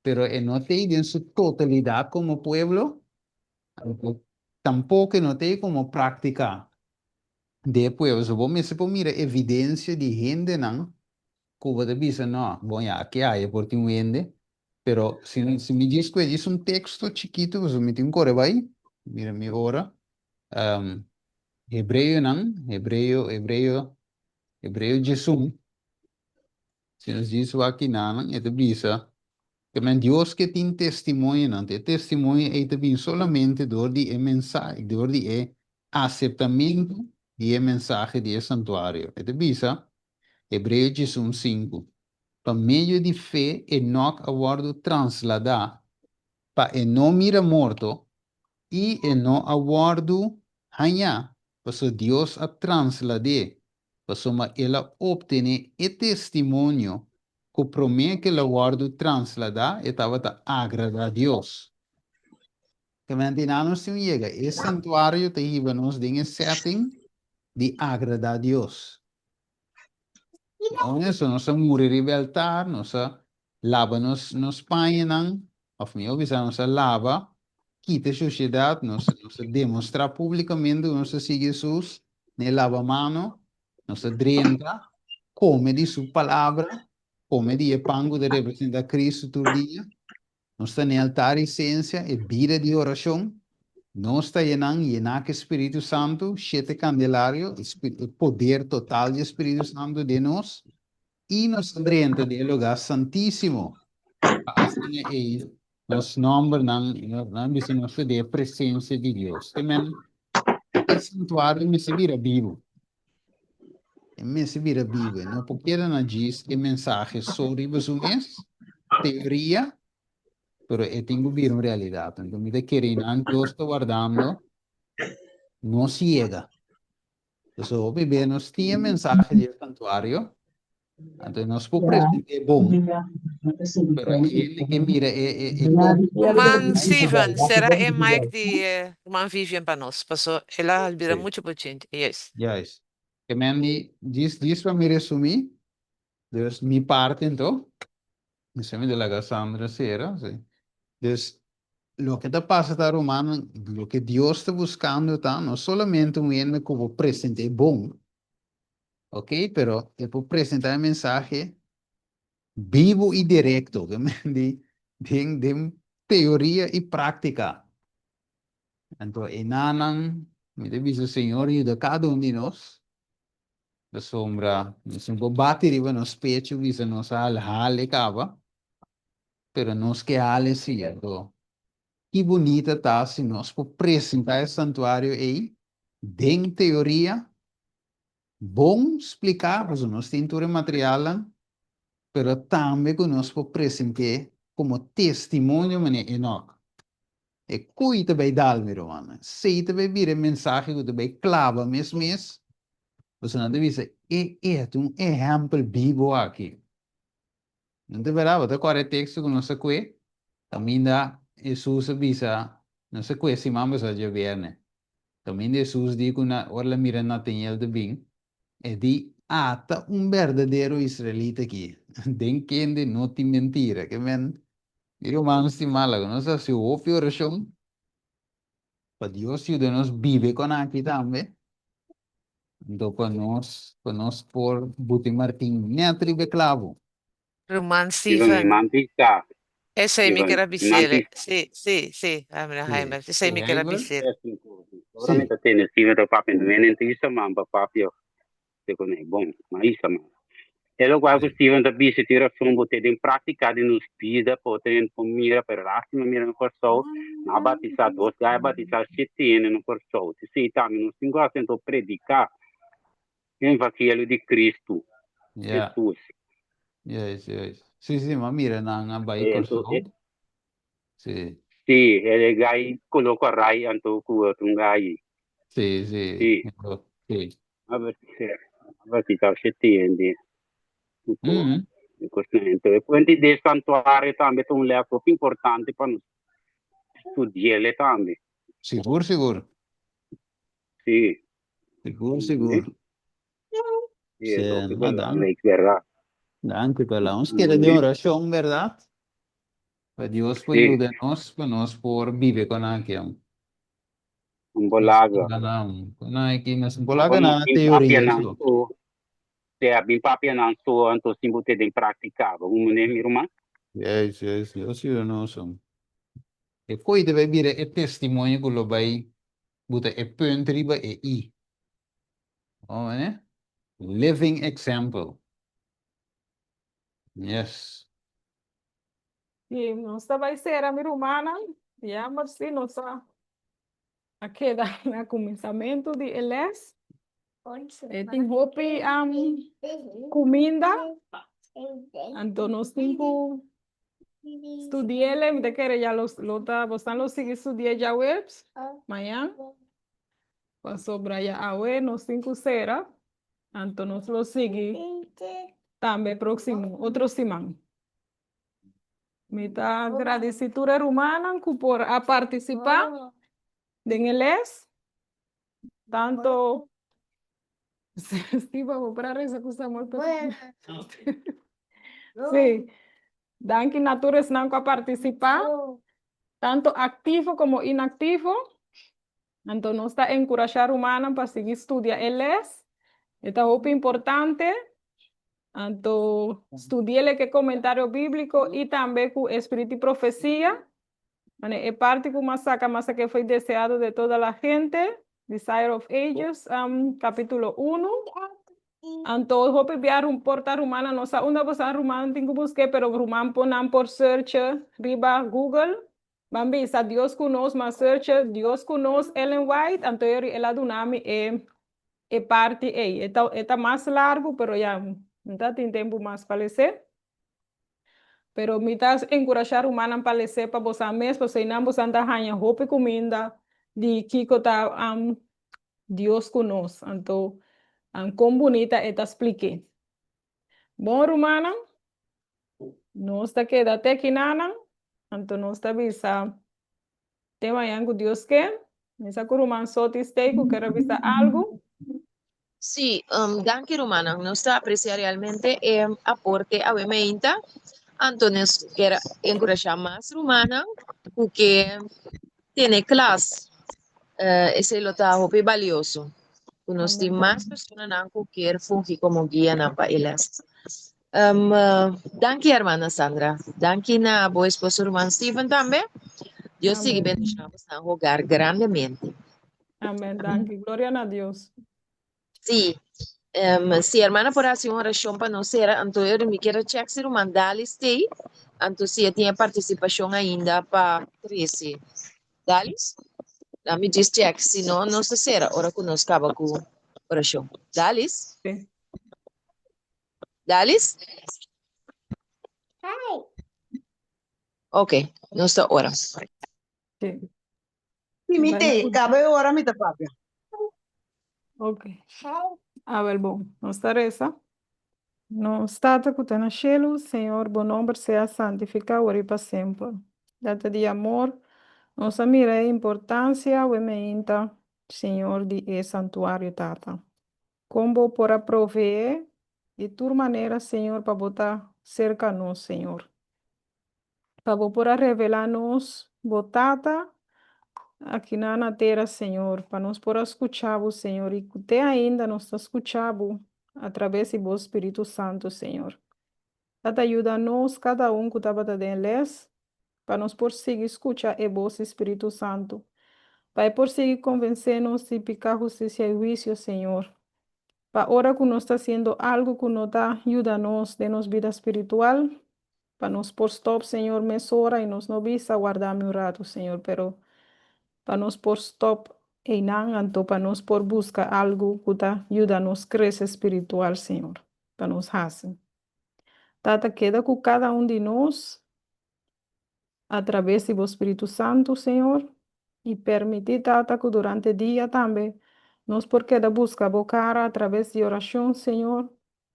pero e no t'ei den su totalidat komo pueblo, anto tampoko e no t'ei komo práktika den e pueblo. So bo mester por mira evidensia di hendenan ku bo ta bisa, no, bon ya, aki aya por tin un hende, pero si si mi djis ku e djis un teksto chikitu, pasobra mi tin kore bai, mira mi ora, Hebreonan, Hebreo, Hebreo, Hebreo 11, si nos djis wak kinanan, e ta bisa, ke men Dios ke tin testimonionan, e testimonio ei ta bin solamente dor di e mensahe, dor di e aseptamentu di e mensahe di e santuario. E ta bisa, Hebreo 11, 5, Pa medio di fe Enoc a wòrdu transladá pa e no mira morto, I e no a wòrdu hañá, pasobra Dios a translad'é, pasobra el a optené e testimonio ku promé ku el a wòrdu transladá e tabata agradá Dios. Kemente nan nos tin un yega, e santuario ta hiba nos den e setting di agradá Dios. Honesto, nos a muri riba e altar, nos a laba nos nos pañanan, of mihó bisa nos a laba, kita e shushedat, nos nos a demostrá públikamente ku nos ta sigui Hesus na e laba mano, nos a drenta, kome di su palabra, kome di e pan ku ta representá Cristo tur dia. Nos ta n'e altar i sensia, e bida di orashon. Nos ta yenan, yená ku e Spiritu Santu, shete kandelario, e e poder total di e Spiritu Santu den nos, i nos ta drenta den e lugá santísimo, pa asina ei nos nòmbernan, nan bisa nos ta den e presensia di Dios. Te men, e santuario mester bira bibu. E mester bira bibu. E no por keda na djis e mensahe so riba su mes, teoria, pero e tin ku bira un realidat. Anto mi ta kere nan Dios ta wardando nos yega. Pasobra hopi bes nos tin e mensahe di e santuario, anto nos por present'é bon, pero e hende ke mira e e e Ruman Steven, sera e mic di ruman Vivian pa nos, paso el a bira mucho bochinche. Yes. Juist. Ke men di, djis djis pa mi resumí, dus mi parti anto, mi sa mi ta laga Sandra sera, si. Dus loke ta pasa ta rumannan, loke Dios ta buskando ta no solamente un hende ku bo present'é bon, Ok, pero e por presenta e mensahe bibu i direkto, ke men di den den teoria i práktika. Anto e nanan, mi ta bisa Señor yuda kada un di nos, pasobra nos no por bati riba nos pecho bisa nos a hal hal e kaba, pero nos ke hal e si. Anto ki bunita ta si nos por presenta e santuario ei den teoria Bon spliká, pasobra nos tin tur e materialnan, pero tambe ku nos por present'é komo testimonio manera Enok. E koi ta bai dal, mi rumannan. Esei ta bai bira e mensahe ku ta bai klaba mes mes, pasobra nan ta bisa, E e ta un ehèmpel bibu aki. No ta berdad? Bo ta kòrda e teksto ku nos a kue? Kaminda Hesus a bisa, nos a kue siman pasá djabièrnè. Kaminda Hesus di ku na ora el a mira Nataniel ta bin, e di, Ata un berdadero israelita aki, den kende no tin mentira. Ke men, mi ruman stimá, laga nos hasi hopi orashon pa Dios yuda nos biba kon aki tambe. Anto pa nos, pa nos por buti martin net riba e clavo. Ruman Steven, mi Steven. man bisa. Esei mi Steven, ker a nan bis'é. tin Sí, sí, sí, meneer Sí. Heimer. Esei mi ker a Heimer? bis'é. Ora mi ta tende Steven ta papia, mi no ta isa man pa papia ku ne. Bon, ma isa man. E lokual ku Steven ta bisa tin rason, bo te den práktika di nos bida, por ten por mira, pero lástima mira na Kòrsou, nan a batisá dos gai, a batisá shete hende na Kòrsou. Esei tambe nos tin ku hasi anto prediká e evangelio di Kristu, Hesus. Juist, juist. Sí, sí, m'a mira nan a bai Anto, Kòrsou. Sí. Sí, e gai koló kòrá anto ku otro un gai. Sí, sí. Sí. Sí. A batisá shete hende. Anto, anto e puente di santuario tambe ta un les hopi importante pa nos studi'é tambe. Sigur, sigur. Sí. Sigur, sigur. Sí, Sí, e hopi maar dank. belangrijk, bèrdat? Dank u wel. Nos keda den orashon, bèrdat? Pa Dios por yuda nos, pa nos por biba ku nan aki. Un bolaga. Ku nan aki, nos no por laga nan teoria so. Sea, bin papia nan so, anto sin bo te den práktika. Bo un manera, mi ruman? Juist, juist. Dios yuda nos. E koi ta bai bira e testimonio ku lo bai buta e punt riba e i. Oh, manera? Living example. Yes. Sí, nos ta bai sera, mi rumannan. Jammer si nos a keda na kuminsamentu di e les. E tin hopi kuminda. Anto nos tin ku studi'é. Mi ta kere ya los lo ta bosnan lo sigui studia djaweps, mañan. Pasobra ya awe nos tin ku sera. Anto nos lo sigui tambe próksimo otro siman. Mi ta gradisí tur e rumannan ku por a partisipá den e les. Tanto Steve, bo por a resa ku Samuel pero Sí. Danki na tur esnan ku a partisipá, tanto aktivo komo inaktivo. Anto nos ta enkurashá rumannan pa sigui studia e les. E ta hopi importante. Anto studi'el ku e komentario bíbliko i tambe ku e spiritu di profesia. Mane e parti ku m'a saka, m'a saka foi Deseado de toda la gente, Desire of Ages, kapítulo 1. Anto hopi bia por ta rumannan no sa unda boso rumannan tin ku busk'é, pero ruman por nan por search riba Google. Ban bisa Dios ku nos, m'a search Dios ku nos Ellen White, anto el a duna mi e parti ei. E ta mas largu, pero ya no ta tin tempu mas pa les'é. Pero mi ta enkurashá rumannan pa les'é pa boso mes, pasobra einan boso ta haña hopi kuminda di kiko ta Dios ku nos. Anto kon bunita e ta splik'é. Bon rumannan, nos ta keda te akinan, anto nos ta bisa te mañan ku Dios ke. Mi sa ku ruman Sotis t'ei ku ke bisa algu. Sí, danki rumannan. Nos ta apresiá realmente e aporte awe mainta. Anto nos ke enkurashá mas rumannan ku ke tene klas. Esei lo ta hopi balioso. Ku nos tin mas personanan ku ke fungi komo guianan pa e les. Danki hermana Sandra. Danki na bo esposo ruman Steven tambe. Dios sigui bendishoná boso hogar grandemente. Amèn. Danki. Gloria na Dios. Sí. Si hermana por hasi un orashon pa nos sera, anto mi ke check si ruman Dalis t'ei, anto si e tin partisipashon ainda pa 13. Dalis? Let me just check. Si no, nos ta sera ora ku nos kaba ku orashon. Dalis? Sí. Dalis? Ok, nos ta ora. Sí. Si mi t'ei, kaba ora mi ta papia. Ok. Awèl bon, nos ta resa. Nos Tata ku ta na shelu, Señor, bo nòmber sea santifiká awor i pa semper. Tata di amor, nos a mira e importansia awe mainta, Señor, di e santuario, Tata. Kon bo por a proveé di tur manera, Señor, pa bo ta serka nos, Señor. Pa bo por a revelá nos, bo Tata, aki na tera, Señor, pa nos por a skucha bo, Señor, i ku te ainda nos ta skucha bo a traves di bo Spiritu Santu, Señor. Tata, yuda nos, kada un ku tabata den les. Pa nos por sigui skucha e bos di Spiritu Santu. Pa e por sigui konvensé nos di piká, hustisia i huisio, Señor. Pa ora ku nos ta hasiendo algu ku no ta yuda nos den nos bida spiritual, pa nos por stòp, Señor, mesora i nos no bisa, Warda mi un ratu, Señor, pero pa nos por stòp einan, anto pa nos por buska algu ku ta yuda nos krese spiritual, Señor, pa nos hasi. Tata, keda ku kada un di nos atraves di bo Spiritu Santu, Señor, i permití, Tata, ku durante dia tambe nos por keda buska bo kara atraves di orashon, Señor,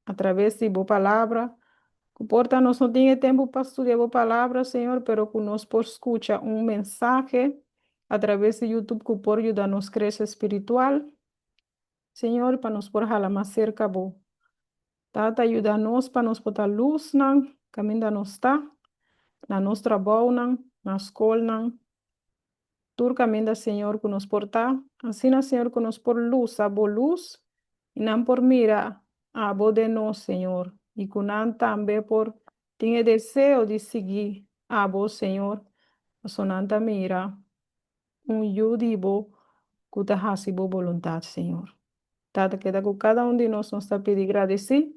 atraves di bo Palabra, ku por ta nos no tin e tempu pa studia bo Palabra, Señor, pero ku nos por skucha un mensahe atraves di YouTube ku por yuda nos krese spiritual, Señor, pa nos por hala mas serka bo. Tata, yuda nos pa nos por ta lusnan kaminda nos ta, na nos trabounan, na skolnan, tur kaminda, Señor, ku nos por ta. Asina, Señor, ku nos por lusa bo lus i nan por mira abo den nos, Señor, i ku nan tambe por tin e deseo di sigui abo, Señor, pasobra nan ta mira un yu di bo ku ta hasi bo boluntat, Señor. Tata, keda ku kada un di nos, nos ta pidi gradisí,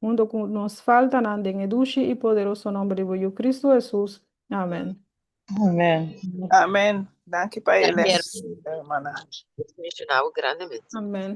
huntu ku nos faltanan, den e dushi i poderoso nòmber di bo Yu Kristu Hesus. Amèn. Amèn. Amèn. Danki pa e les, hermana. Dios bendishoná bo grandemente. Amèn.